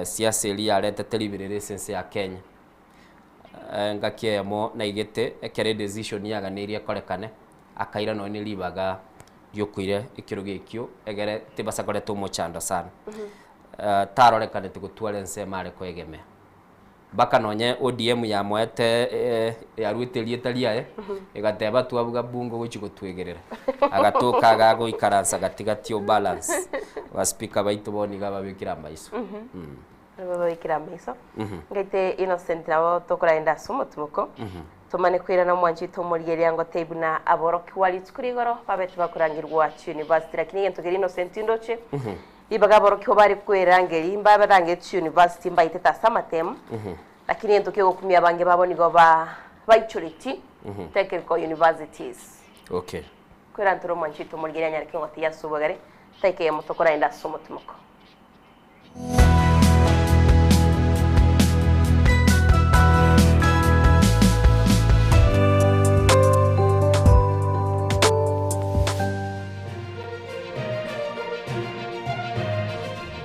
siasa eria yaretete riberera ase ense ya Kenya. Engaki eyemo naigete ekero edecision yaganeirie ekorekane, akaira nonye ribaga riokoira ekerogo ekio egere tibasa koreta omochando sana. Tarorekaneti gotwara ensemo are koegemea. Mpaka nonye ODM yamoete yaruete erieta riaye, egateba twabuga bunge ogochia gotwegerera. Agatoka iga agoikaransa gati gati o balance. Abaspeaker baito bono iga ababekire amaiso. Bababekire amaiso. Ngaite Innocent nabo tokoraenda ase omotimoko, tomane koirana omwanchete omorigereria ngotebie buna aborokigwa rituko rigoro babete bakorangerwa chiuniversity lakini egento keria Innocent ndoche, Ribaga aborokigwa bare kwerangeria mbabarange chiuniversity mbaitete ase amatemu, lakini egento kegokumia abange babo nigo ba baichoreti technical universities. Okay. Kwerantore omwanchi oito omorigereria anyare keng'otegia ase obogare, taika eyemo tokoraende ase omotimoko.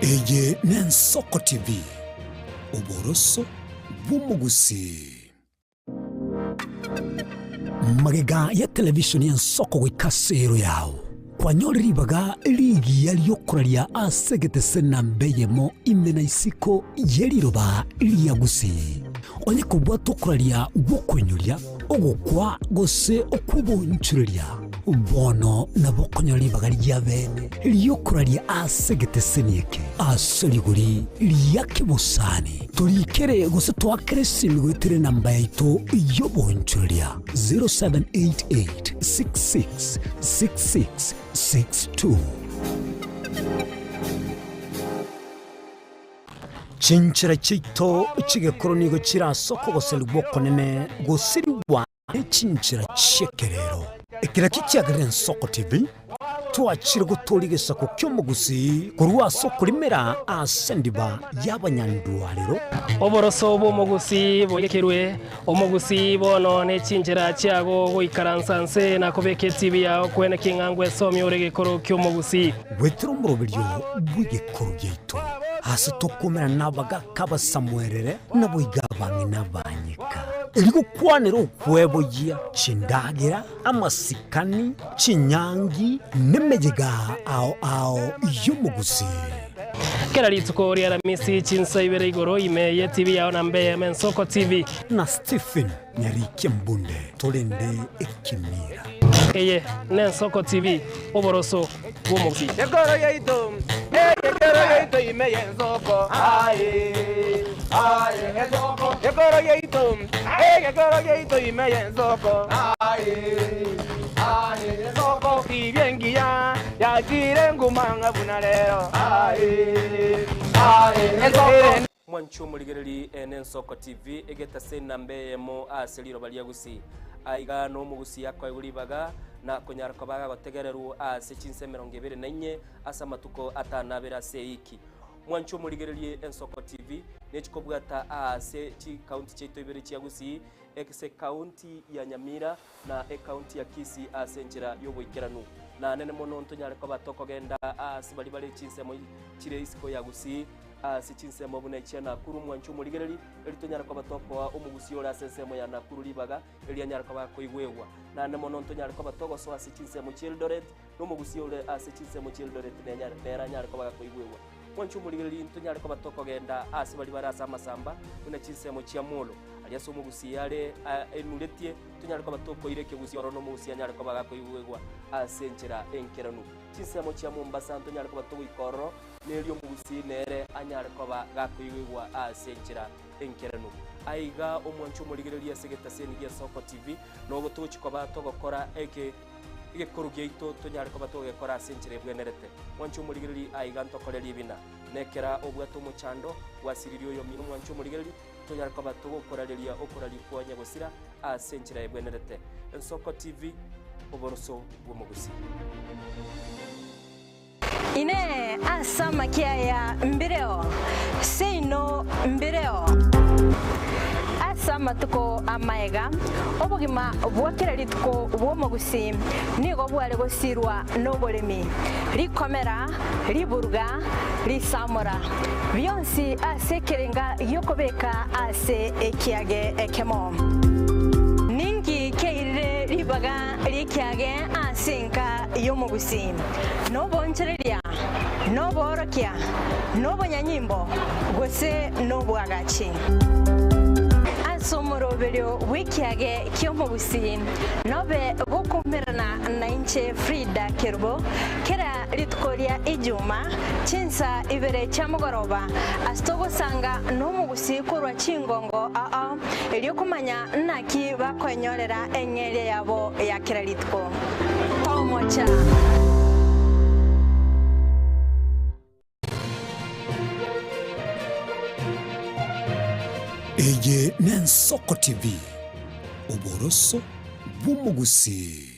Eye n'Ensoko TV, oboroso bw'omogusii. Magega ya televishoni y'Ensoko goika ase ero yao, kwanyore ribaga rigiya ri'okoraria ase egetese namba eyemo ime na isiko ye riroba ria Gusii. Onye kobwate okoraria gw'okoinyoria, ogokwa gose okw'obonchoreria, bono nabo okonyora ribaga ri'abeene ri'okoraria ase egeteseni eke ase rigori ria kebosani. Torikere gose toakere esimi goetera enamba yaito y'obonchoreria 0788 66 66 62. Chinchera chiaito chi'egekoro nigo chire ase okogoserigwa okonene gosirigwa ne chinchera chi'ekerero. Ekero ekio kiagerire Ensoko TV twachire gotooria egesaku ki'omogusii korwa ase okorimera ase endiba y'abanyandwarero. Oboroso bw'omogusii boyekerwe, omogusii bono ne chinchera chiago goikaransa nse na kobeka etibi yao kwene king'angwa esomi ore egekoro ki'omogusii. Goetera omoroberio bw'egekoro giaito, ase tokomerana nabagaaka abasamuerere, naboigo abang'ina abanyeka, erio gokwanera okweboyia chindagera, amasikani, chinyangi, nemeyega ao ao y'omogusii. Kera rituko ri'Aramisi chinsa ibere igoro ime ye TV yao namba eyemo Ensoko TV. Na Stephen Nyarikia Mbunde torende ekemira. Eye n'Ensoko TV, oboroso bw'omogusii. Ekoro yaito, ekero yaito ime y'ensoko, aye, aye, ensoko. Ekoro yaito, ekero yaito ime y'ensoko, aye, aye, ensoko. Tibia engiya yachire nguma ng'a buna rero, aye, aye, ensoko. Mwanche omorigereri n'Ensoko TV, egetase enamba eyemo ase riroba ria Gusii. Aiga nomogusii akoegwa ribaga na konyara koba agagotegererwa ase chinsa emerongo ebere na inye ase amatuko atano abere ase eiki. Mwanche omorigererie Ensoko TV. nechikobwata aase chikaunti chiaito ibere chia Gusii, ase ekaunti ya Nyamira na ekaunti ya Kisii ase enchera y'oboikeranu. Na nene mono ntonyare koba tokogenda aase baria bare chinsemo chire isiko ya Gusii, ase chinsemo buna echia Nakuru mwanche omorigereri, eri tonyare koba tokoa omogusii ore ase ensemo ya Nakuru ribaga, eri anyare koba akoigwegwa. Naende mono ntonyare koba togosoa ase chinsemo chi'Eldoret, na omogusii ore ase chinsemo chi'Eldoret nenyare nere anyare koba gakoigwegwa. Mwanche omorigereri ntonyare koba tokogenda ase baria bare ase amasamba, buna chinsemo chia Molo, aria ase omogusii are enuretie, tonyare koba tokoira ekegusii ororo na omogusii anyare koba gakoigwegwa ase enchera enkeranu. Chinsemo chia Mombasa ntonyare koba togoika ororo, nerio omogusii nere anyare koba gakoigwegwa ase enchera enkeranu. Aiga omwanche omorigereria ase egetaseni gia Soko TV, nogo togochia koba togokora eke egekoru giaito tonyare koba togekora ase enchera ebwenerete. Mwanche omorigereria aiga ntokore ribina. Nekera obwate omochando, gwasiririe oyomino mwanche omorigereria, tonyare koba togokorareria okoraria kwa nyagosira ase enchera ebwenerete. Ensoko TV, oboroso bw'omogusii. Inee! Ase amakia aya mbireo? Seino mbireo. Ase amatuko amaega, obogima bwa kera rituko bw'omogusii nigo bware gosirwa noboremi, rikomera, riburuga, risamora, bionsi ase ekerenga gi'okobeka ase ekiage ekemo. Ninki kiairire ribaga ri'ekiage ase enka y'omogusii? Nobonchereria, noboorokia, nobonyanyimbo, gose nobwagachi. Ase omoroberio bw'ekiage ki'omogusii nobe gokumerana nainche Frida Kerubo kera rituko ria Ijuma chinsa ibere chia mogoroba ase togosanga nomogusii korwa chingongo ao erio komanya naki bakoenyorera eng'eria yabo ya kera rituko. Tomocha. Eye n'Ensoko TV, oboroso bw'omogusii.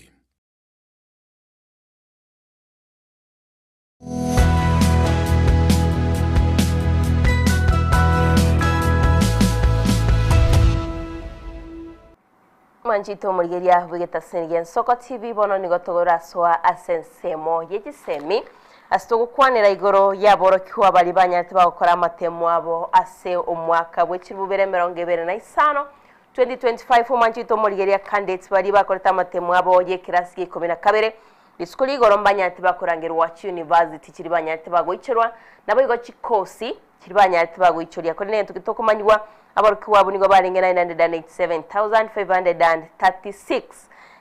Mwanchete omorigeria bw'egetasini gi'Ensoko TV bono nigo togorasoa ase ensemo ye chisemi ase togokwanera igoro y'aborokigwa baria banyarete bagokora amatemo abo ase omwaka bwe chilifu bibere emerongo ebere na isano 2025 Omwanchete omorigeria candidates baria bakorete amatemo abo y'ekerasi gia ikomi na kabere Rituko rigoro mbanyarete bakorangerwa chiuniversity chiria banyarete bagoichorwa, naboigo chikosi chiria banyarete bagoichoria. Korende egento getokomanyigwa, aborokigwa abwo nigo barenge 987,536.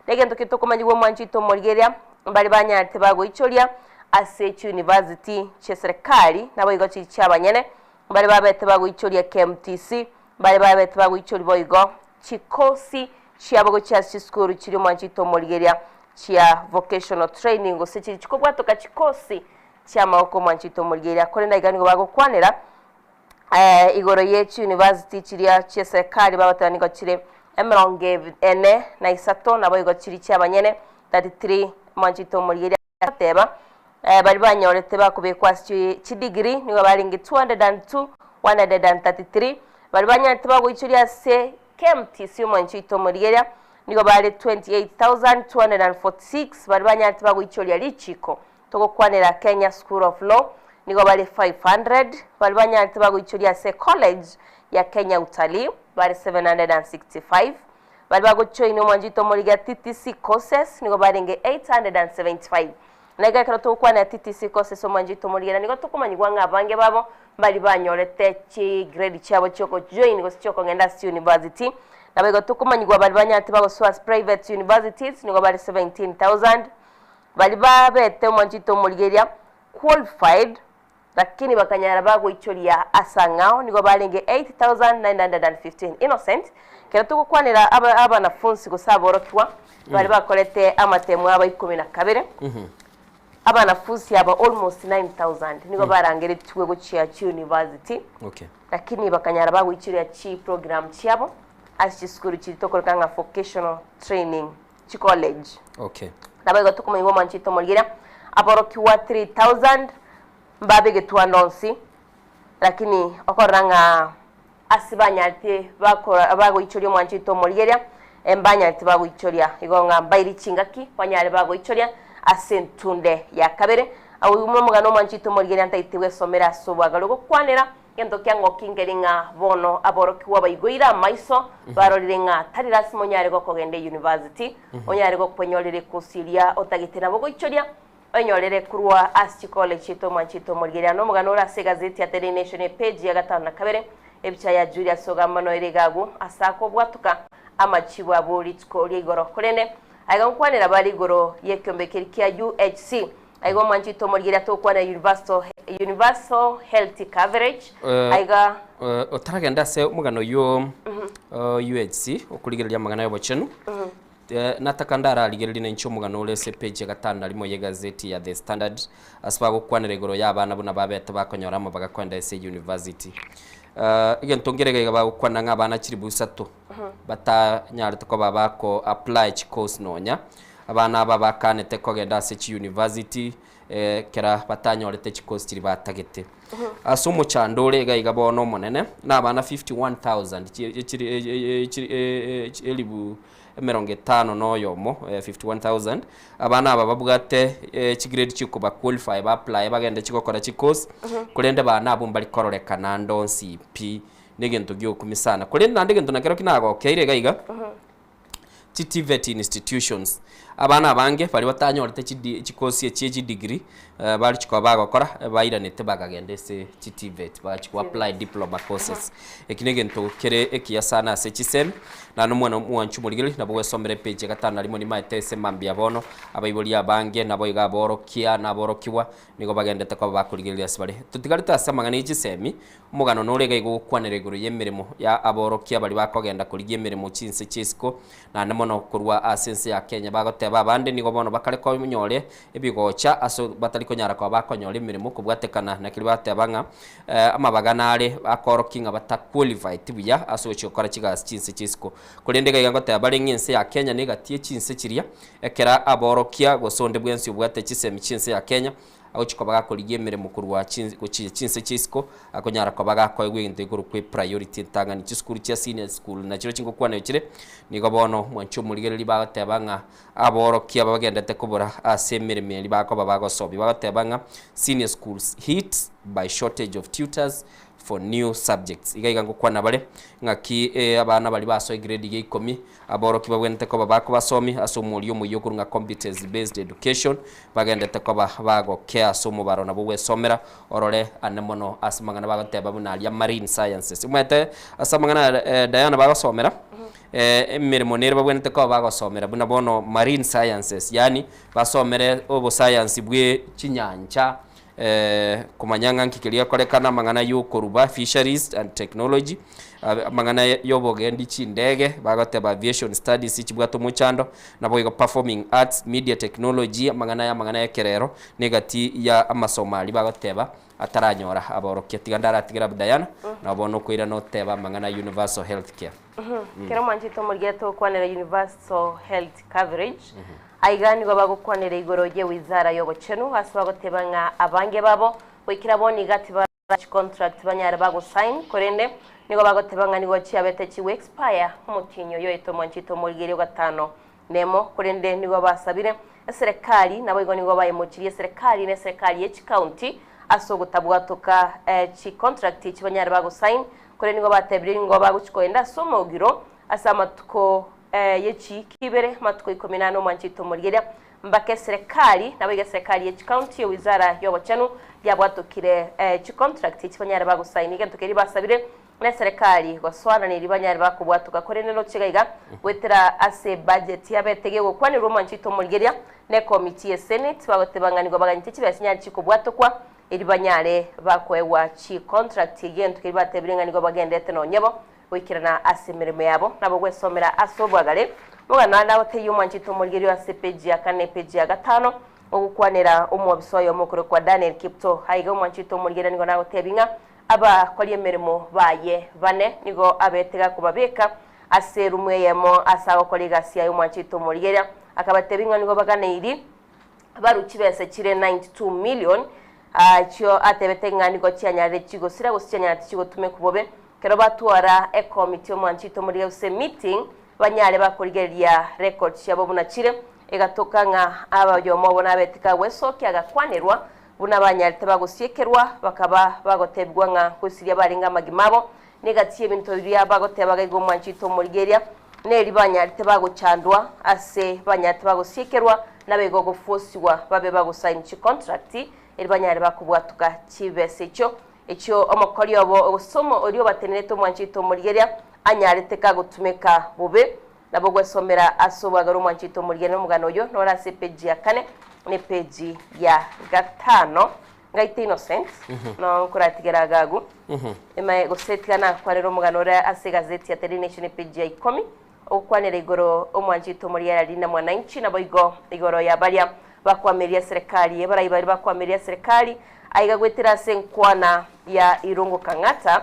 Na egento getokomanyigwa omwancho oito omorigereria, mbare banyarete bagoichoria ase chiuniversity chieserekari, naboigo chiria chiabanyene, mbare babete bagoichoria KMTC, mbare babete bagoichoria boigo chikosi chiabo gochia ase chisukuru chiria omwancho oito omorigereria chia vocational training gose chiria chikobwatoka chikosi chi'amaboko omwancho oito omorigereria. Korende aiga nigo bagokwanera igoro ye chiuniversity chiria chi'eserekari bagoteba nigo chire emerongo ene na isato naboigo chiria chi'abanyene 33 omwancho oito omorigereria agateba baria banyorete bakobekwa ase chidegree nigo barenge 202 133 baria banyarete bagoichoria ase KMTC omwancho oito omorigereria nigo bare 28,246 baria banyarete bagoichoria richiko togokwanera Kenya School of Law nigo bare 500 baria banyarete bagoichoria ase College ya Kenya Utalii bare 765 baria bagojoin omwancho oito omorigereria TTC courses nigo barenge 875. Na iga ekero togokwanera TTC courses omwancho oito omorigereria nigo tokomanyigwa ng'a abange babo Mbaria banyorete chigrade chiabo chi'okojoin gose chi'okogenda ase chiuniversity, naboigo tokomanyigwa baria banyarete bagosoa ase private universities nigo bare 17,000, baria babete omwanchete omorigeria qualified lakini bakanyara bagoichoria ase ang'ao nigo barenge 8,915. Innocent, ekero togokwanera aba abanafunsi gose aborokigwa baria bakorete amatemo abo ikomi na kabere, Abanafunsi aba almost 9000 nigo barangeretigwe gochia chiuniversity Okay. lakini bakanyara bagoichoria chiprogram chiabo ase chisukuru chiria tokoreka ng'a vocational training chicollege. Okay. Nabo igo tokomanyigwa omwancho oito omorigeria aborokigwa 3000 mbabegetwe ande onsi lakini okorora ng'a. Ase banyarete bakora bagoichoria omwancho oito omorigereria, mbanyarete bagoichoria igo ng'a mbairi chingaki banyare bagoichoria ase entunde ya kabere. Agwo omogano omwancho oito omorigereria ntaete gwesomera ase obwagare ogokwanera gento kia ng'oki nkeri ng'a bono aborokigwa baigoire amaiso barorire ng'a tari lasima onyare gokogenda eyunivasiti, onyare gokwenyorera ekosi eria otagete nabo goichoria Oinyorere korwa ase chikole chiaito omwanchete omorigereria nomogano ore ase egazeti ya Daily Nation epeji ya gatano na kabere, ebicha ya Julius Ogamba noere iga agwo ase akobwatoka amachibu abo rituko ria igoro. Korende aiga nkwanera bare igoro y'ekeombe keria kia UHC. Aiga omwanchete omorigereria togokwanera Universal, Universal Health Coverage. Aiga. Otaragenda ase omogano oyio UHC okorigereria amang'ana y'obochenu. Nataka ndararigererie nainche omogano ore ase epeji ya gatano na rimo y'egazeti ya The Standard ase bagokwanera igoro y'abana buna babete bakonyora amabaga koenda ase university. Egento nkere iga iga bagokwana ng'a abana chilifu isato batanyarete koba bako apply chicourse nonya, abana aba bakanete kogenda ase chiuniversity ekera batanyorete chicourse chiria batagete. Ase omochando ore iga iga bono omonene, na abana 51,000 chiri elibu emerongo etano na oyomo, 51,000, abana aba babwate chigrade chikoba qualify ba apply bagende chigokora chicourse, korende bana abwo mbari kororekana ande onsi pi, na egento giokumia sana. Korende naende egento nakerokio nagokeire iga iga. Chi TVET institutions. Abana abange baria batanyorete chidi chikosi echi echi degree bare chikoba bagokora bairanete bakagenda ase chi TVET bagachia go apply diploma courses. Eki na egento kere ekiya sana ase chisemi naende omwana omwanchi omorigereria nabo gwesomera epage ya gatano na rimo nimaete ase mambia bono abaibori abange nabo iga aborokia na aborokigwa nigo bagendete koba bakorigereria ase bare. Totigarete ase amang'ana ye chisemi Omogano nore iga igogokwanera igoro y'emeremo ya aborokia baria bakogenda korigia emeremo chinse chi'isiko, naende mono korwa ase ense ya Kenya. Bagoteba abande nigo bono bakare konyore ebigocha ase batari konyara koba bakonyora emeremo kobwatekana na keria bateba ng'a amabaga nare akorokia ng'a bata qualified buya ase ogochia gokora chigasi chinse chi'isiko. Korende iga iga ngoteba bare ng'a ense ya Kenya negatie chinse chiria ekera aborokia gose onde bwensi obwate chisemi chi'ense ya Kenya Agochia koba gakorigia emeremo korwa gochia chinse chia isiko, akonyara koba gakoegwa egento gekorokwa epriority entang'ani. Chisukuru chia senior school nachireo chingokwaneo chire, nigo bono mwanche omorigereria bagoteba ng'a aborokia aba bagendete kobora ase emeremo eria bakoba bagosobia. Bagoteba ng'a senior schools hit by shortage of tutors for new subjects. Iga iga ngokwana bare ng'aki abana baria basoa egrade ya ikomi Aborokia babwenerete koba bakobasomi ase omorio omoyia okorwa ng'a Competence Based Education, bagendete koba bagokea ase omobaro nabo gwesomera orore ane mono ase amang'ana bagoteba buna aria Marine Sciences. Omanyete ase amang'ana aya Diana bagosomera emeremo nere babwenerete koba bagosomera buna bono Marine Sciences yaani basomere obosayansi bwe chinyancha komanya ng'a nki keria gekorekana, amang'ana y'okoruba, fisheries and technology, amang'ana y'obogendi chindege, bagoteba aviation studies chibwate omochando, naboigo performing arts, media technology, amang'ana aya amang'ana y'ekerero, na egati ya amasomo aria bagoteba ataranyora aborokia. Tiga ndaratigere abwo Diana, nabo bono okoirana otebe amang'ana ya universal health care. Kera omwanchete omorigeretie togokwanera universal health coverage, Aiga nigo bagokwanera igoro ye wizara y'obochenu ase bagoteba ng'a abange babo goikera bono iga tibara chicontract banyare bagosign korende nigo bagoteba ng'a nigo chiabete chigo expire omotienyi oyo oete omwanchete omorigerio gatano nemo korende nigo basabire eserekari naboigo nigo baimochirie eserekari na eserekari ye chicounty ase ogotabwatoka chicontract echi banyare bagosign korende nigo batebire nigo bagochi koenda ase omogiro ase amatuko ye chiiki ibere, amatuko ikomi nane omwanchete omorigereria, mpaka eserekari, naboigo eserekari ye chicounty, ewizara y'obochenu yabwatokire chicontract echi banyare bagosaini egento keria basabire na eserekari gosoanana banyare bakobwatoka korende noche iga iga goetera ase ebudget yabete gegokwanerwa omwanchete omorigereria na ekomiti ye senate bagoteba ng'a nigo baganyete chibesa chinyare chikobwatokwa eri banyare bakoegwa chicontract egento keria batebire ng'a nigo bagendete nonyebo Goikerana ase emeremo yabo, nabo gwesomera ase obwagare. Omogano ande agotebia omwanchete omorigerio ase epeji ya kane na epeji ya gatano, ogokwanera omwobisa oyomo okorokwa Daniel Kiptoo. Aiga omwanchete omorigereria nigo nagotebia ng'a abakori emeremo baye bane nigo abete gakobabeka ase erumu eyemo ase agokora egasi yaye omwanchete omorigereria. Akabatebia ng'a nigo baganeiri barue chibesa chire 92 million, echio atebete ng'a nigo chianyarire chigosira gose chianyarete chigotumekwa bobe. Kero batwara ekomiti omwanchito omorigia gose emeeting, banyare bakorigereria records chiabo buna chire, egatoka ng'a abayomo obo nabete kagwesokia agakwanerwa buna banyarete bagosiekerwa, bakaba bagotebigwa ng'a ngosiria barenge amagima abo, negati y'ebinto biria bagotebaga igo omwanchito omorigeria, neri banyarete bagochandwa ase banyarete bagosiekerwa, nabaigo gofuosigwa babe bagosign chicontract, eri banyare bakobwatuka chibesa echio. Echio omokori obo ogosoma oria obatenerete omwanchete omorigeria anyarete kagotumeka bobe. Nabo gwesomera ase obwagare omwanchete omorigeria nomogano oyo nore ase epeji ya kane na epeji ya gatano. Ngaite Innocent no nkoratigera agagu emae gose tiga nakwanere omogano ore ase egazeti ya Daily Nation epeji ya ikomi Ogokwanera igoro omwanchete omoriarari na mwananchi, naboigo igoro ya baria bakoameria serikali, abarai baria bakoameria serikali, aiga goetera ase enkwana ya Irungu Kang'ata,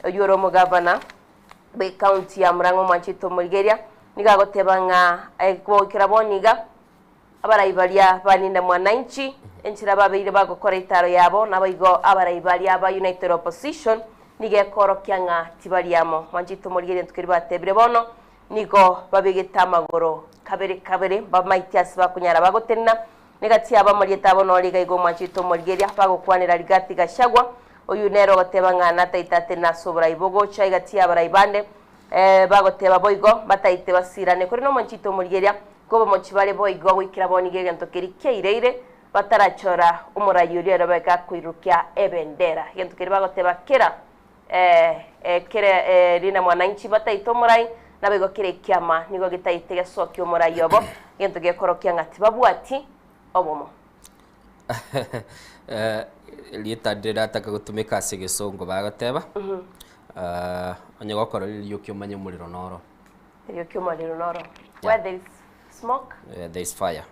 oyio ore omogavana bw'ecounty ya Murang'a omwanchete omorigeria, nigo agoteba ng'a goikera bono iga, Abarai baria ba Linda Mwananchi, enchera babeire bagokora etaaro yabo, naboigo abarai baria ba United Opposition nigo ekoorokia ng'a tibari amo. Mwanchete omorigereria ntuko eria batebire bono nigo babegete amagoro kabere kabere mbamaiti ase bakonyara bagotenena negati yabo amarieta abo nore iga igo mwanchete omorigereria bagokwanera Rigathi Gachagua oyio nere ogoteba ng'a nataite atenene ase oborai bogocha egati y'abarai bande bagoteba boigo mbataite basirane korende omwanchete omorigereria Nkobamochie bare boigo goikera bono iga egento keria kiaireire, batarachora omorai oria ere bagakoirukia ebendera. Egento keria bagoteba kera kera rina mwananchi bataite omorai, naboigo kera ekiama nigo getaite gesokie omorai obo, egento gekorokia ng'a tibabwati obomo. Erieta ndire rirataka gotumeka ase egesongo bagoteba, onye gokorora erioki omanye omorero noro. Erioki omorero noro. Where there is smoke. There is fire.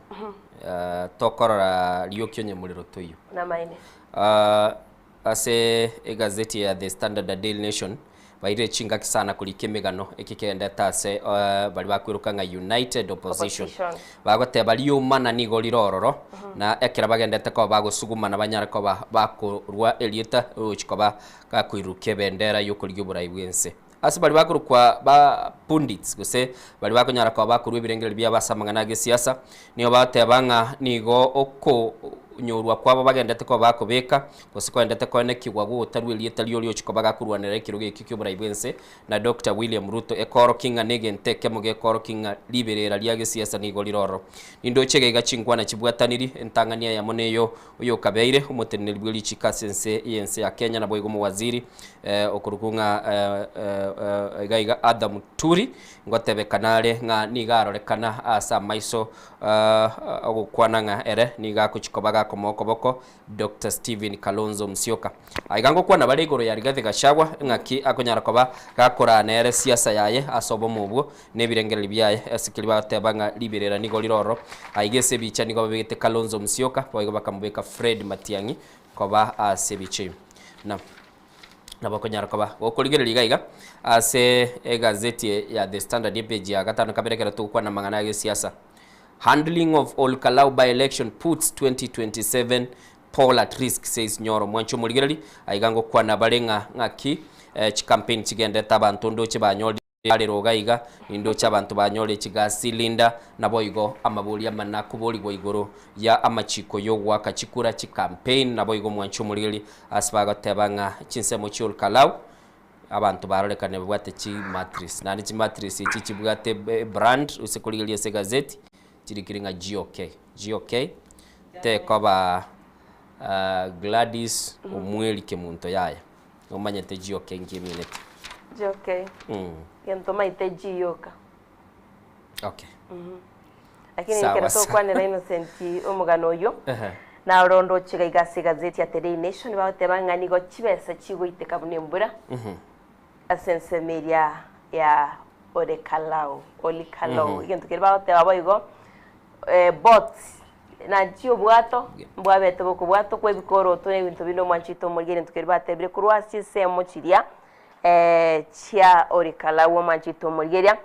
Tokorora rioki onye morero toiyo. Namaene. Ase egazeti ya The Standard na Daily Nation bairire chingaki sana korika emegano eki kegendete ase baria bakweroka ng'a United Opposition. Opposition. Bagoteba riomana nigo rire ororo na ekero bagendete koba bagosugumana banyare koba bakorwa erieta rogochi koba gakoirukia ebendera yokorigia oborai bwense. Ase baria bakorokwa ba pundits, gose baria bakonyara koba bakorua ebirengererio biabo ase amang'ana a gesiasa, nigo bagoteba ng'a nigo okonyorwa kwabo bagenderete koba bakobeka, gose kogenderete koenekigwa gotarua erieta ri'oria ochia koba gakorwanera ekerogo ekio ki'oborai bw'ense, na Doctor William Ruto, ekoorokia ng'a negento ekemo gekoorokia ng'a riberera ria gesiasa nigo rire ororo. Nindoche iga iga chinkwana chibwataniri, entang'ani eyemo neyo Oyokabeire omoteneneri bwe richiko ase ense y'ense ya Kenya naboigo omowaziri okorokwa ng'a iga iga Arthur Muturi ngotebekana are ng'a nigo arorekana ase amaiso ogokwana ng'a ere nigo agochia koba gakomoa okoboko Doctor Stephen Kalonzo Musyoka. Aiga ngokwana bare igoro ya Rigathi Gachagua ng'aki akonyara koba gakoraa nere siasa yaye ase obomo obwo na ebirengererio biaye ase keria bagoteba ng'a riberera nigo rire ororo. Aiga ase ebicha nigo babegete Kalonzo Musyoka, boigo bakamobeka Fred Matiang'i koba ase ebicha eyio. Na nabo okonyara koba gokorigereria iga iga ase egazeti ya The Standard epage ya gatano kabere ekero togokwana amang'ana ya gesiasa. Handling of Olkalau by-election puts 2027 poll at risk says Nyoro. Mwanche omorigereri, aiga ngokwana bare ng'a ng'aki eh, chicampaign chigendete abanto ndoche banyorire Arero iga iga, nindoche abanto banyore chigasi linda, naboigo amaborio amana akoborigwa igoro ya amachiko y'ogoaka chikura chicampaign, naboigo mwanche omoriri ase bagoteba ng'a chinsemo chia Olkalau abanto barorekane babwate chimattress, naende chimattress echi chibwate ebrand ase korigereria ase egazeti chirikire ng'a GOK, GOK tekoba Gladys Omweri Kemunto yaya. Nomanyete GOK nki emineti? GOK. Gento maite G yoka. Okay. Lakini Sawa, ekero sawa. tokwanera Innocent omogano oyio, Ehe. naro ndoche iga iga ase egazeti ya The Daily Nation bagoteba ng'a nigo chibesa chigoiteka buna embura ase ensemo eria ya Olekalau, Olikalau. Egento keria bagoteba boigo boat Nanchi obwato, mbwabete bokobwatwa kw'ebikoroto na ebinto binde omwanchete omorigia egento keria batebire korwa ase chinsemo chiria chia Orikalau omwanchete omorigeria.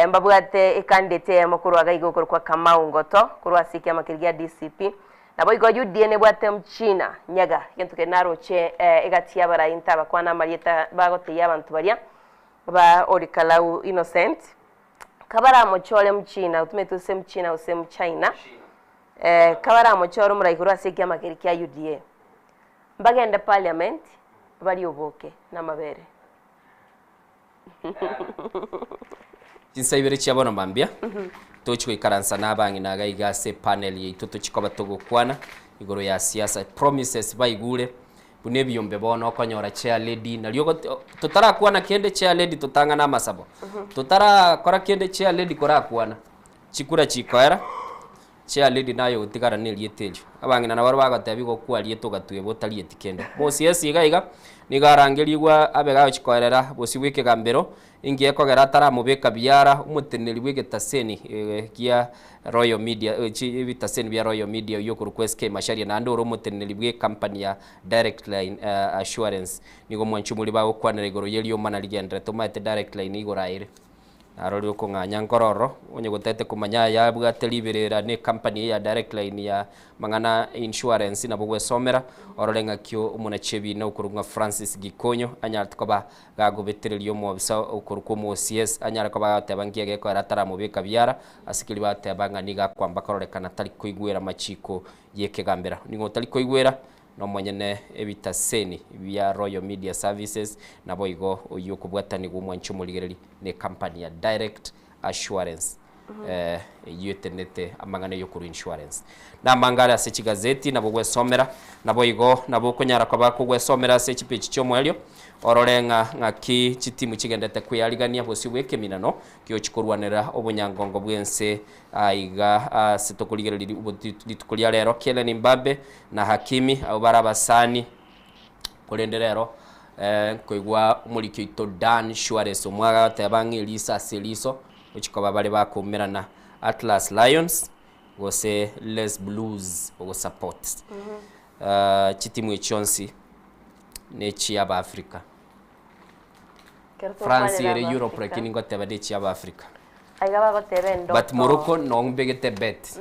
Mbabwate ecandidate eyemo korwa iga iga okorokwa Kamau Ngoto korwa ase ekiama keria gia DCP. Naboigo UDA nebwate Mchina Nyaga, egento keria naroche egati y'abarai ntabakwana amarieta bagotebia abanto baria ba Olikalau Innocent, kabaramochore Mchina, otumete ase Mchina gose Mchina, kabaramochore omorai korwa ase ekiama keria kia UDA, mbagende parliament barie oboke na amabere. Chinsa ibere chia bono mambia, tochi goikaransa na abang'ina iga iga ase epanel yaito tochi koba togokwana igoro ya siasa, promises baigure buna ebiombe bono okonyora chair lady nario ogot totarakwana kende chair lady totang'ane amasabo, totarakora kende chair lady korakwana, chikura chikoera. Chair lady naye ogotigara nerieta erio. Abang'ina nabarabwo bagotebia igo kwariete ogatweba otarieti kende. Mosiesi iga iga nigo arangerigwe abe gagochia koerera bosio bw'ekegambero, inki ekogera ataramobeka biara omoteneneri bw'egetaseni gia Royal Media chi ebitaseni bia Royal Media oyio okorokwa SK Macharia naende ore omoteneneri bw'ecompany ya Direct Line Assurance. Nigo omwanchi omori bagokwanera igoro y'eriomana rigenderete omanyete Direct Line igoro aere. Narorire okong'anya nkororo, onye gotete komanya aya abwate riberera ne company eye ya Direct Line ya mang'ana insurance nabo gwesomera, orore ng'aki omonachebi na okorokwa ng'a Francis Gikonyo anyarete koba gagobetereria omobisa okorokwa omo OCS anyare koba agoteba nki egekoera ataramobeka biara ase keria bagoteba ng'a nigo akwamba kororekana tari koigwera amachiko yekegambera. Ning'o otari koigwera? Nomonyene ebitaseni bia Royal Media Services, naboigo oyio okobwatanigwa omwanchi omorigereri ne company ya Direct Assurance eyio etenete amang'ana yokorwa insurance. Namanga are ase chigazeti nabo gwesomera, naboigo nabo okonyara koba kogwesomera ase chipeji chiomoerio orore ng'a ng'aki chitimu chigendete kwearigania bosio bw'ekeminano giochi korwanera obonyangongo bw'ense Aiga ase tokorigereria rituko ria rero, Kylian Mbappe na Hakimi abwo bare abasani, korende rero nkoigwa omoriki oito Dan Suarez omwaga agoteba ng'a eriso ase eriso gochia koba bare bakoumerana Atlas Lions gose Les Blues ogosupport chitimu echi chionsi nechia Abafrika. Ekero France tokwanera ere Europe Abafrika. lakini ngoteba nechia Abafrika. Aiga bagoteba But endoto. Morocco noo mbegete bet.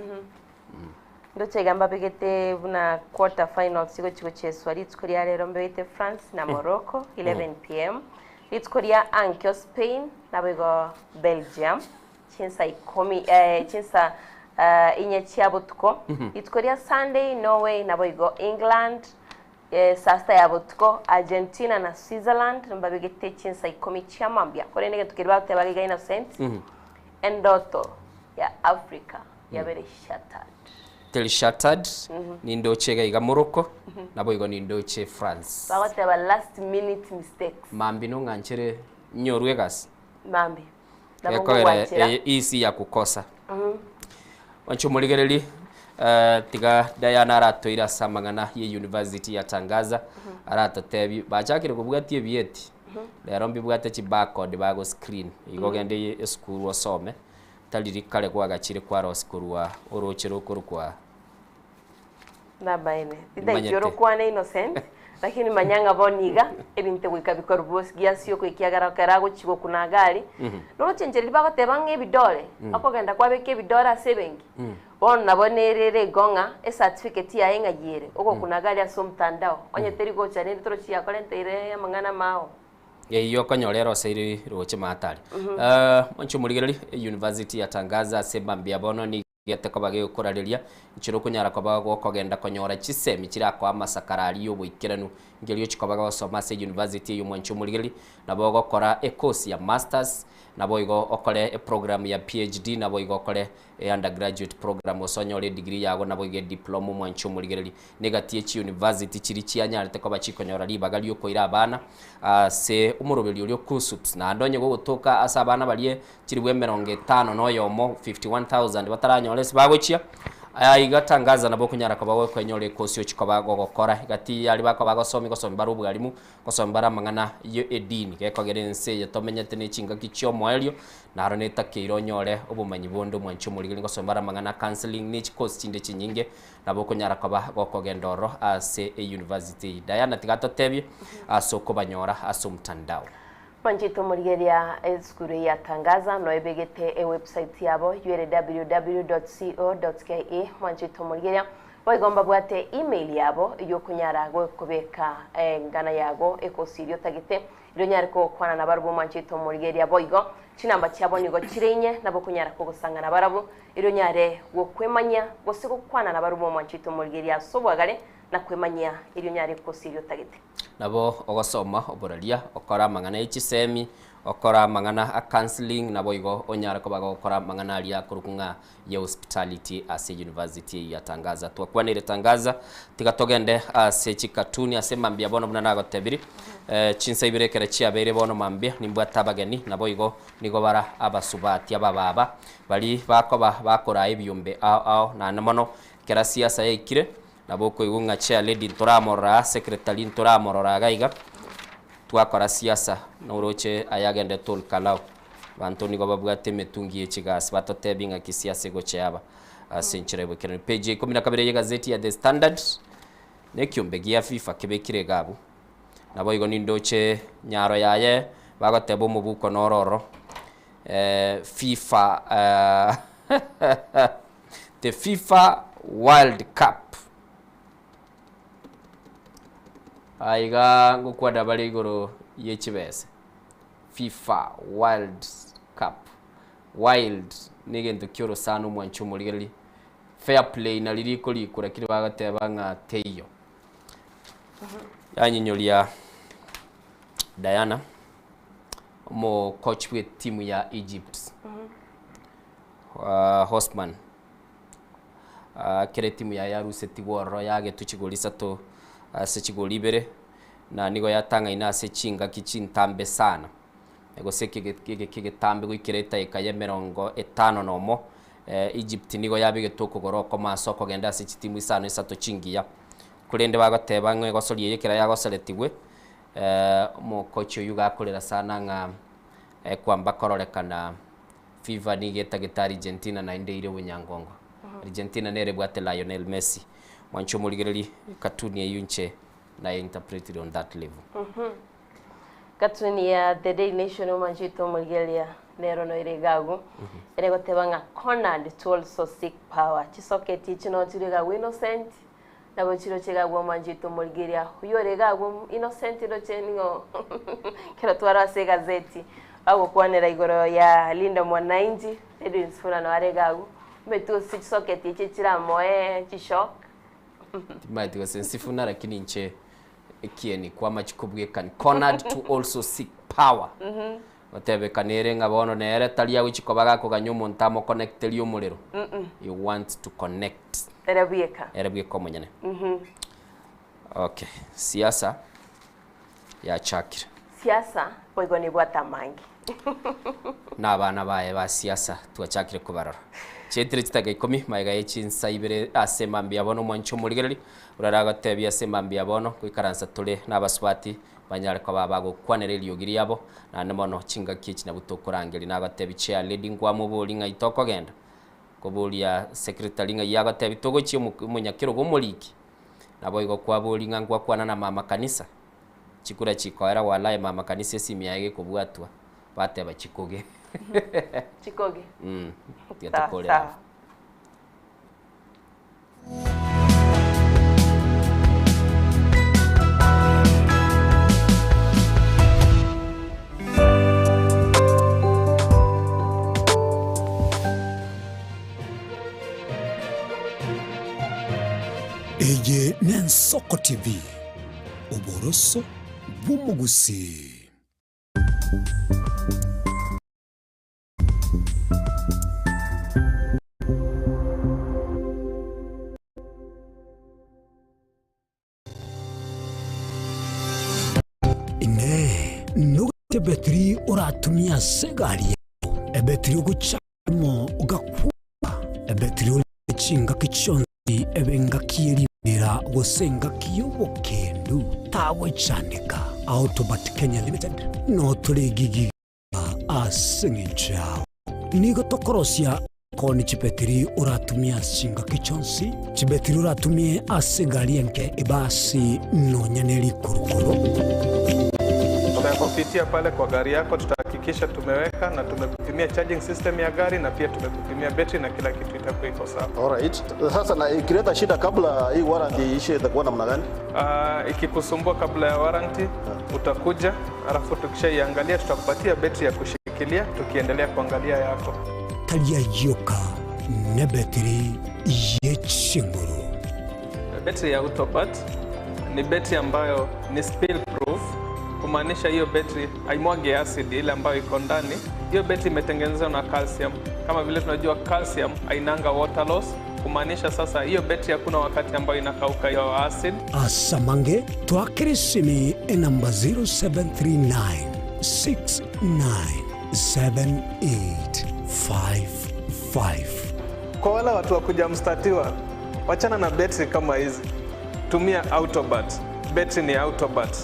Ndoche iga mbabegete buna quarter finals chigochi gocheswa rituko ria rero mbegete France na Morocco 11 pm. Rituko ria ankio Spain naboigo Belgium chinsa ikomi eh, chinsa eh, inye chia botuko. Rituko ria Sunday Norway naboigo England Saa sita ya botuko, Argentina na Switzerland mbabegete chinsa ikomi chia mambia. Korende egento keria bagoteba iga Innocent, endoto ya Africa yabere shattered. Teri shattered, nindoche iga iga Morocco, naboigo nindoche France. Bagoteba last minute mistakes. Mambia nong'anchere nyorwe egasi. Mambia. Nabo Gekogera ngogwanchera. eye isi ya kukosa. Mwanche omorigereri eh, tiga Diana aratoire ase amang'ana ye university ya Tangaza aratotebi bachakire kobwatia ebieti rero mbibwate chi barcode bago screen igo ogende ye esukuru osome tari rikare kwagachire kwarosi korwa oroche rokorokwa Nabaene. Titaiti Nimanyete. orokwane Innocent, lakini manya ng'a bono iga, ebinto goika bikorwa bosi giasio ekiagera ekero agochia gokuna iga aria, norochencheri bagoteba ng'a ebidore, okogenda kwabeka ebidore ase ebenki, bono nabo nere ere igo ng'a ecertificate yaye ng'ai ere, ogokuna iga aria ase omotandao, onye teri gocha rende torochi yakorenteire amang'ana amao. Eyio okonyora eroseiri roche maate aria. Mwanche omorigereria, University ya Tangaza ase mambia bono nigo. Gete koba gegokorareria, inchera okonyara koba gokogenda konyora chisemi chirakoe amasakara aria y'oboikeranu. Nkerio chikoba gosoma ase university eye omwanchi omorigereria, nabo ogokora ecourse ya masters, naboigo okore eprogram ya PhD, naboigo okore e undergraduate program gose onyore edegree yago naboigo ediploma omwanchi omorigereria. Negati ye chiuniversity chiria chianyarete koba chikonyora ribaga riokoira abana ase omoroberio oria o KUSSPS. Naende onye gogotoka ase abana baria Chilifu emerongo etano na oyomo, 51,000, bataranyore ase bagochia. Aya iga tangaza nabo okonyara koba gokoenyora ekosi ochia koba gogokora. Egati yaria bakoba bagosomia gosomia bare obwarimu, gosomia bare amang'ana ye edini. Gekogera ense eye tomenyete ne chingaki chi'omoerio, naro netakeire onyore obomanyi bonde omwanchi omorigeri gosomia bare amang'ana a counselling ne chikosi chinde chinyinge, nabo okonyara koba gokogenda ororo ase euniversity eye. Diana tiga atotebie ase okobanyora ase omtandao. Mwanchete omorigereria esukuru eye ya Tangaza no ebegete ewebsite yabo www.co.ke. Mwanchete omorigereria Boigo mbabwate email yabo eyio okonyara kobeka engana yago ekosiria otagete erio onyare kogokwana nabarabwo omwanchete omorigereria boigo chinamba chiabo nigo chire inye nabo okonyara kogosanga nabarabwo erio onyare gokwemanyia gose gokwana nabarabwo omwanchete omorigereria ase obwagare na kwemanyia erio onyare kosiria otagete. Nabo ogosoma oboraria, okore amang'ana ye chisemi, okore amang'ana a counselling, naboigo onyare koba gogokora amang'ana aria akorokwa ng'a ye hospitality ase university eyio ya Tangaza. Twakwanire Tangaza, tiga togende ase chikatuni ase mambia bono buna nagotebiri, chinsa ibere ekero chiabeire bono mambia nimbwate abageni naboigo nigo bara abasubati abababa baria bakoba bakoraa ebiombe ao ao naende mono ekero siasa yaikire Nabo okoigwa ng'a chair lady ntoramorora aa, secretary ntoramorora iga iga, twakora siasa noroche aya agendete Ol Kalou. Abanto nigo babwate emetungi ye chigasi batotebie ng'aki siasa egocha yaba ase enchera y'oboikeranu. Page ya ikomi na kabere y'egazeti ya The Standard, na ekiombe gia FIFA kebekire iga abwo. Naboigo nindoche nyaro yaye bagoteba omobuko noro ororo, FIFA The FIFA World Cup. Aiga ngokwana bare igoro ye chibese. FIFA World Cup. Wild negento kia orosana omwanchi omorigereria. Fair play nari rikorikwa lakini bagoteba ng'a teiyo. Yanyinyoria Diana omo coach bwe timu ya Egypt. Hosman, kera etimu yaye yarusetigwe ororo yagetwe chigori isato ase chigori ibere, na nigo yatang'aine ase chingaki chintambe sana, gose egeka egetambe goikera edageka ya emerongo etano na omo, Egypt nigo yabegetwe okogoro okomo ase okogenda ase chitimu isano isato chingiya. Korende bagoteba ng'a egosoria eye ekero yagosoretigwe, omokochi oyio gakorera sana ng'a ekwamba kororekana. Fifa nigo etagete Argentina naende eire obonyangongo. Argentina nere ebwate Lionel Messi. Mwanche omorigererie cartoon eyio inche naye interpretire on that level. Cartoon ya The Daily Nation omwanchete omorigereria nero noire iga agwo ere goteba ng'a cornered to also seek power chisoketi echi no chire iga agwo Innocent nabo chiroche iga agwo omwanchete omorigereria oyio ore iga agwo Innocent roche ning'o ekero twarwa ase egazeti Bagokwanera igoro ya Linda Mwananchi, Edwin Sifuna nao are iga agwo, omanyete gose chisoketi echi chiramoe chishock. Timanyeti gose Sifuna lakini inche ekieni kwamachi kobwekani cornered to also seek power. Gotebekana ere ng'a bono nere tari agochi koba gakoganya omonto amokonecterie omorero. He wants to connect. Ere bweka. Ere bweka omonyene. Okay, siasa yachakire. Siasa boigo nebwate amange. Na abana baye ba siasa twachakire kobarora. Chietire chitaka ikomi magega ye chinsa ibere ase mambia bono omwanchi omorigereri orare agotebia ase mambia bono goikaransa tore na abasubati banyare koba bagokwanera eriogi riabo naende mono chingaki echi nabwo tokorangeria nagotebi chair lady nkwamobori ng'ai tokogenda koboria secretary ng'ai agotebi togochia omonyakerogo omoriki Naboigo kwaboria ng'a ngwakwana na mama kanisa, chikura chikoera walai mama kanisa esimi yaye gekobwatwa, bateba chikoge. Chikoge. Mm, tiga Sawa, tokore sawa. abo. Eye n'Ensoko TV, oboroso bw'omogusii. Inee! Nogete ebetiri oratumie ase egari yao, ebetiri ogochakamo ogakwa, ebetiri ore chingaki chionsi ebe engaki ye riberera gose engaki y'obokendu, tagochandeka. Autobat Kenya Limited notore egigi Ase engencho yao nigo tokorosia koni chibetiri oratumie ase chingaki chionsi, chibetiri oratumie ase egari enke, ebasi, nonya ne rikurukuru. Kupitia pale kwa gari yako tutahakikisha tumeweka na tumekupimia charging system ya gari na pia tumekupimia betri na kila kitu itakuwa iko sawa. Alright. Sasa na ikileta shida kabla hii warranty iishe itakuwa namna gani? Ikikusumbua kabla ya warranty utakuja, alafu tukishaiangalia tutakupatia betri ya kushikilia tukiendelea kuangalia yako. Taria yoka nebetiri yechinguru. Betri ya Autobat ni betri ambayo ni spill proof, kumaanisha hiyo betri haimwagi acid ile ambayo iko ndani. Hiyo betri imetengenezwa na calcium. Kama vile tunajua calcium hainanga water loss, kumaanisha sasa hiyo betri hakuna wakati ambayo inakauka hiyo acid. Asamange twakirisimi enamba 0739 697855. Kwa wale watu wa kuja mstatiwa, wachana na betri kama hizi, tumia Autobat. Betri ni Autobat.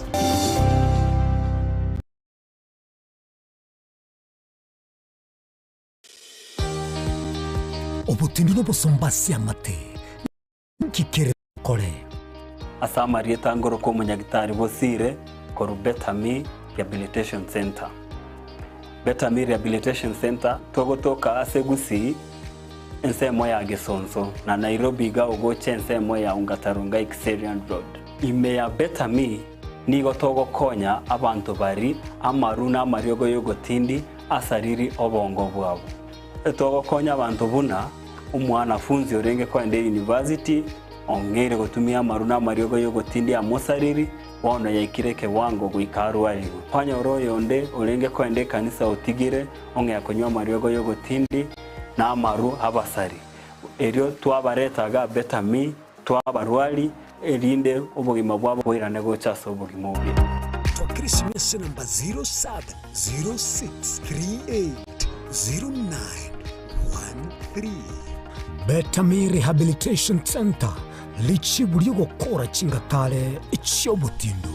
Obotindu nobosomba ase amate, nki kere kore? Ase amarieta ngorokwa omonyagitari Bosire korwa Betami Rehabilitation Centre. Betami Rehabilitation Centre togotoka ase Gusii ensemo ya Gesonso na Nairobi iga ogocha ensemo ya Ongata Rongai Kiserian Road. Ime ya Betami nigo togokonya abanto bari amaru na amariogo y'ogotindi asariri obongo bwabo. Togokonya abanto buna omwanafunzi orenge kogenda university ong'eire gotumia amaru na amariogo y'ogotindi amosariri bono yaikire ekewango goika arwarigwe. Kwanyora oyonde orenge kogenda ekanisa otigire ong'ea konywa amariogo y'ogotindi na amaru abasari. Erio twabareta iga Betami twabarwari erinde obogima bwabo boirane gocha ase obogima obuya. Twakire ase enamba 0706380913. Betami Rehabilitation Centre, richibu ri'ogokora chingatare chi'obotindu.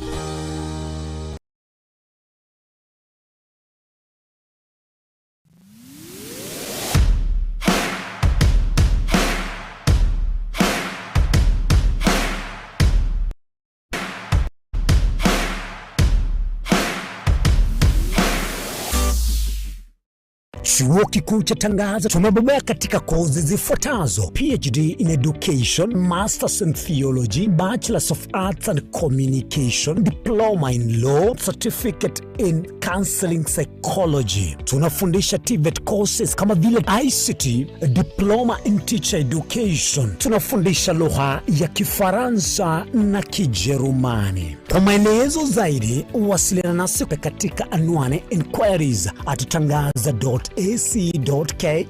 Chuo Kikuu cha Tangaza tumebobea katika kozi zifuatazo: PhD in Education, Masters in Theology, Bachelors of Arts and Communication, Diploma in Law, Certificate in Counseling Psychology. Tunafundisha TVET courses kama vile ICT, Diploma in Teacher Education. Tunafundisha lugha ya Kifaransa na Kijerumani. Kwa maelezo zaidi, wasiliana nasi katika anwani inquiries at tangaza.ac.ke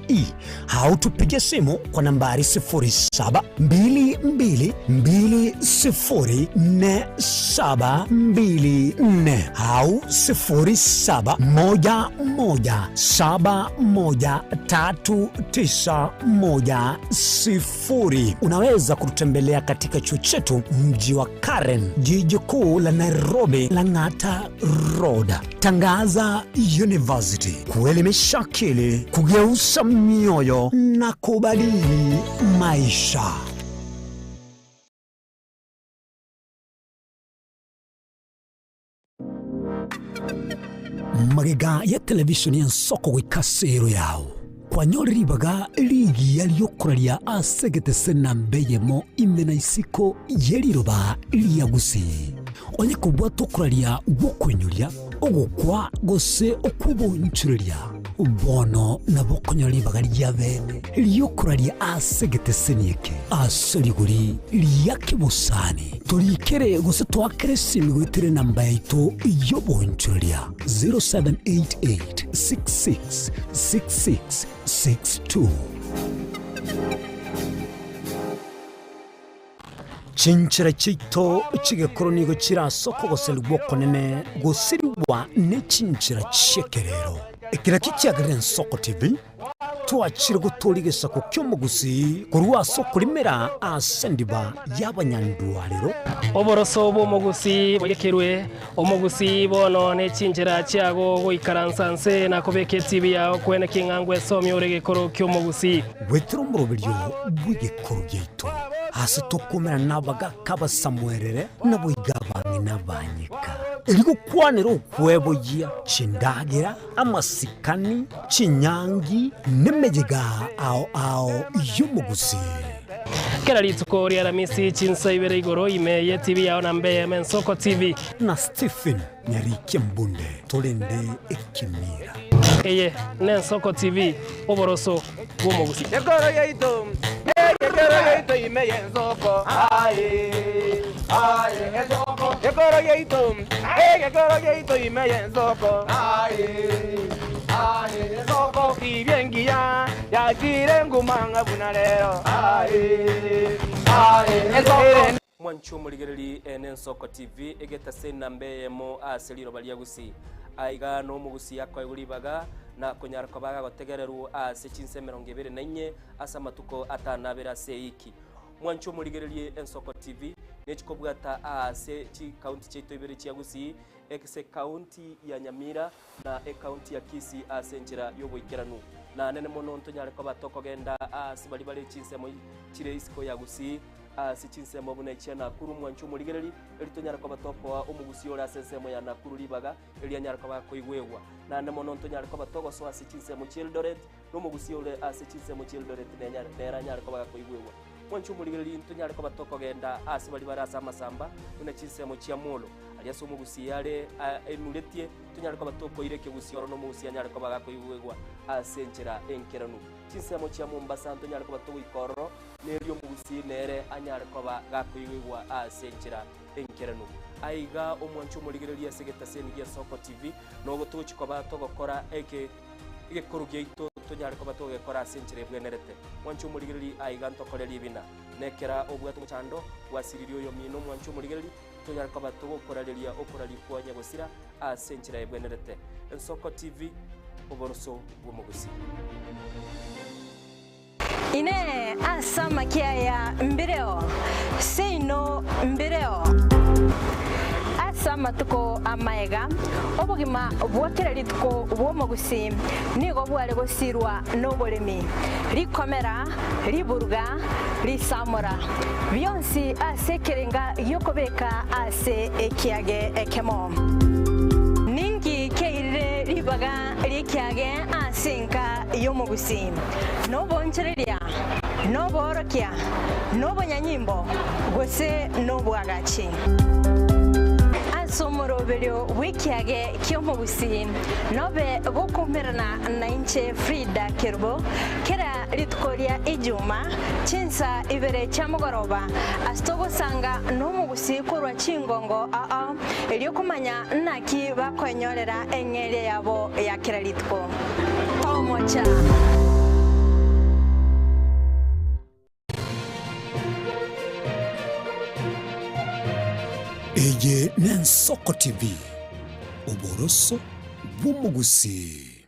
au tupige simu kwa nambari 0722204724 au 0711713910. Unaweza kututembelea katika chuo chetu mji wa Karen, jiji kuu la Nairobi, Lang'ata Road. Tangaza University, kuelimisha akili, kugeuza mioyo na kubadili maisha. Magega ya televishoni y'ensoko goika ase ero yao kwanyore ribaga rigiya riokoraria ase egetese namba eyemo ime na isiko ye riroba ria gusii. Onye kobwata okoraria gw'okoinyoria, ogokwa gose okw'obonchoreria, bono nabo okonyora ribaga ria bene riokoraria ase egeteseni eke ase rigori ria kebosani. Torikere gose toakere esimi goetera enamba yaito y'obonchoreria 0788666662. Chinchera chiaito chi'egekoro nigo chire ase okogoserigwa okonene gosirigwa ne chinchera chi'ekerero. Eke nakio kiagerire Ensoko TV twachire gotooria egesaku ki'omogusii korwa ase okorimera ase endiba y'abanyandwarero. Oboroso bw'omogusii bwagekerwe, omogusii bono ne chinchera chiago goikaransa nse na kobeka etibi yao kweneki ng'a ngwesomia ore egekoro ki'omogusii. Goetera omoroberio bw'egekoro giaito, ase tokomerana nabagaaka abasamuerere, naboigo abang'ina ba nyika. Erigokwanera okweboyia chindagera, amasikani, chinyangi, nemeyega ao ao y'omogusii. Kera rituko ri'Aramisi chinsa ibere igoro ime ye TV yao na mbe eyemo Ensoko TV. Na Stephen Nyarikia Mbunde torende ekemira. Eye n'Ensoko TV, oboroso bw'omogusii. Ekoro yaito, ekero yaito ime y'ensoko, aye, aye, ensoko. Ekoro yaito, ekero yaito ime y'ensoko, aye, aye, ensoko. Tibia engiya yachire nguma ng'a buna rero, aye, aye, ensoko. Mwanche omorigereri ene Ensoko TV egetase enamba eyemo ase riroba ria Gusii. Aiga nomogusii akoegwa ribaga na konyara koba agagotegererwa ase chinsa 24 ase amatuko atano abere ase eiki. Mwanche omorigererie Ensoko TV nechikobwata aase chikaunti chiaito ibere chia Gusii ase ekaunti ya Nyamira na ekaunti ya Kisii ase enchera y'oboikeranu. Na nene mono ntonyare koba tokogenda aase baria bare chinsemo chire isiko ya Gusii Ase chinsemo buna echia Nakuru, mwanche omorigereri, erio tonyare koba tokoa omogusii ore ase ensemo ya Nakuru ribaga, erio anyare koba akoigwegwa. Naende mono ntonyare koba togosoa ase chinsemo chi'Eldoret, na omogusii ore ase chinsemo chi'Eldoret nenyare nere anyare koba gakoigwegwa. Mwanche omorigereri, ntonyare koba tokogenda ase baria bare ase amasamba, buna chinsemo chia Molo, aria ase omogusii are enuretie, tonyare koba tokoira ekegusii oro na omogusii anyare koba gakoigwegwa ase enchera enkeranu. Chinsemo chia Mombasa ntonyare koba togoika ororo, Nerio omogusii nere anyare koba gakoigwigwa ase enchera enkeranu. Aiga omwanche omorigereria ase egetaseni gia Soko TV, nogo togochia koba togokora eke egekoro giaito tonyare koba togekora ase enchera ebwenerete. Mwanche omorigereri aiga ntokore ribina. Nekera obwate omochando gwasiririe oyomino omwanche omorigereri, tonyare koba togokorareria okoraria kwa nyagosira ase enchera ebwenerete. Ensoko TV, oboroso bw'omogusii. Inee! Ase amakia aya mbireo? Seino mbireo. Ase amatuko amaega, obogima bwa kera rituko bw'omogusii nigo bware gosirwa noboremi, rikomera, riburuga, risamora, bionsi ase ekerenga gi'okobeka ase ekiage ekemo. Ninki kiairire ribaga ri'ekiage ase enka y'omogusii? Nobonchoreria, noboorokia, nobonyanyimbo, gose nobwagachi. Ase omoroberio bw'ekiage ki'omogusii nobe gokoumerana nainche Frida Kerubo kera rituko ria Ijuma chinsa ibere chia mogoroba ase togosanga nomogusii korwa chingongo ao erio komanya naki bakoenyorera eng'eria yabo ya kera rituko. Tomocha. Eye n'Ensoko TV, oboroso bw'omogusii.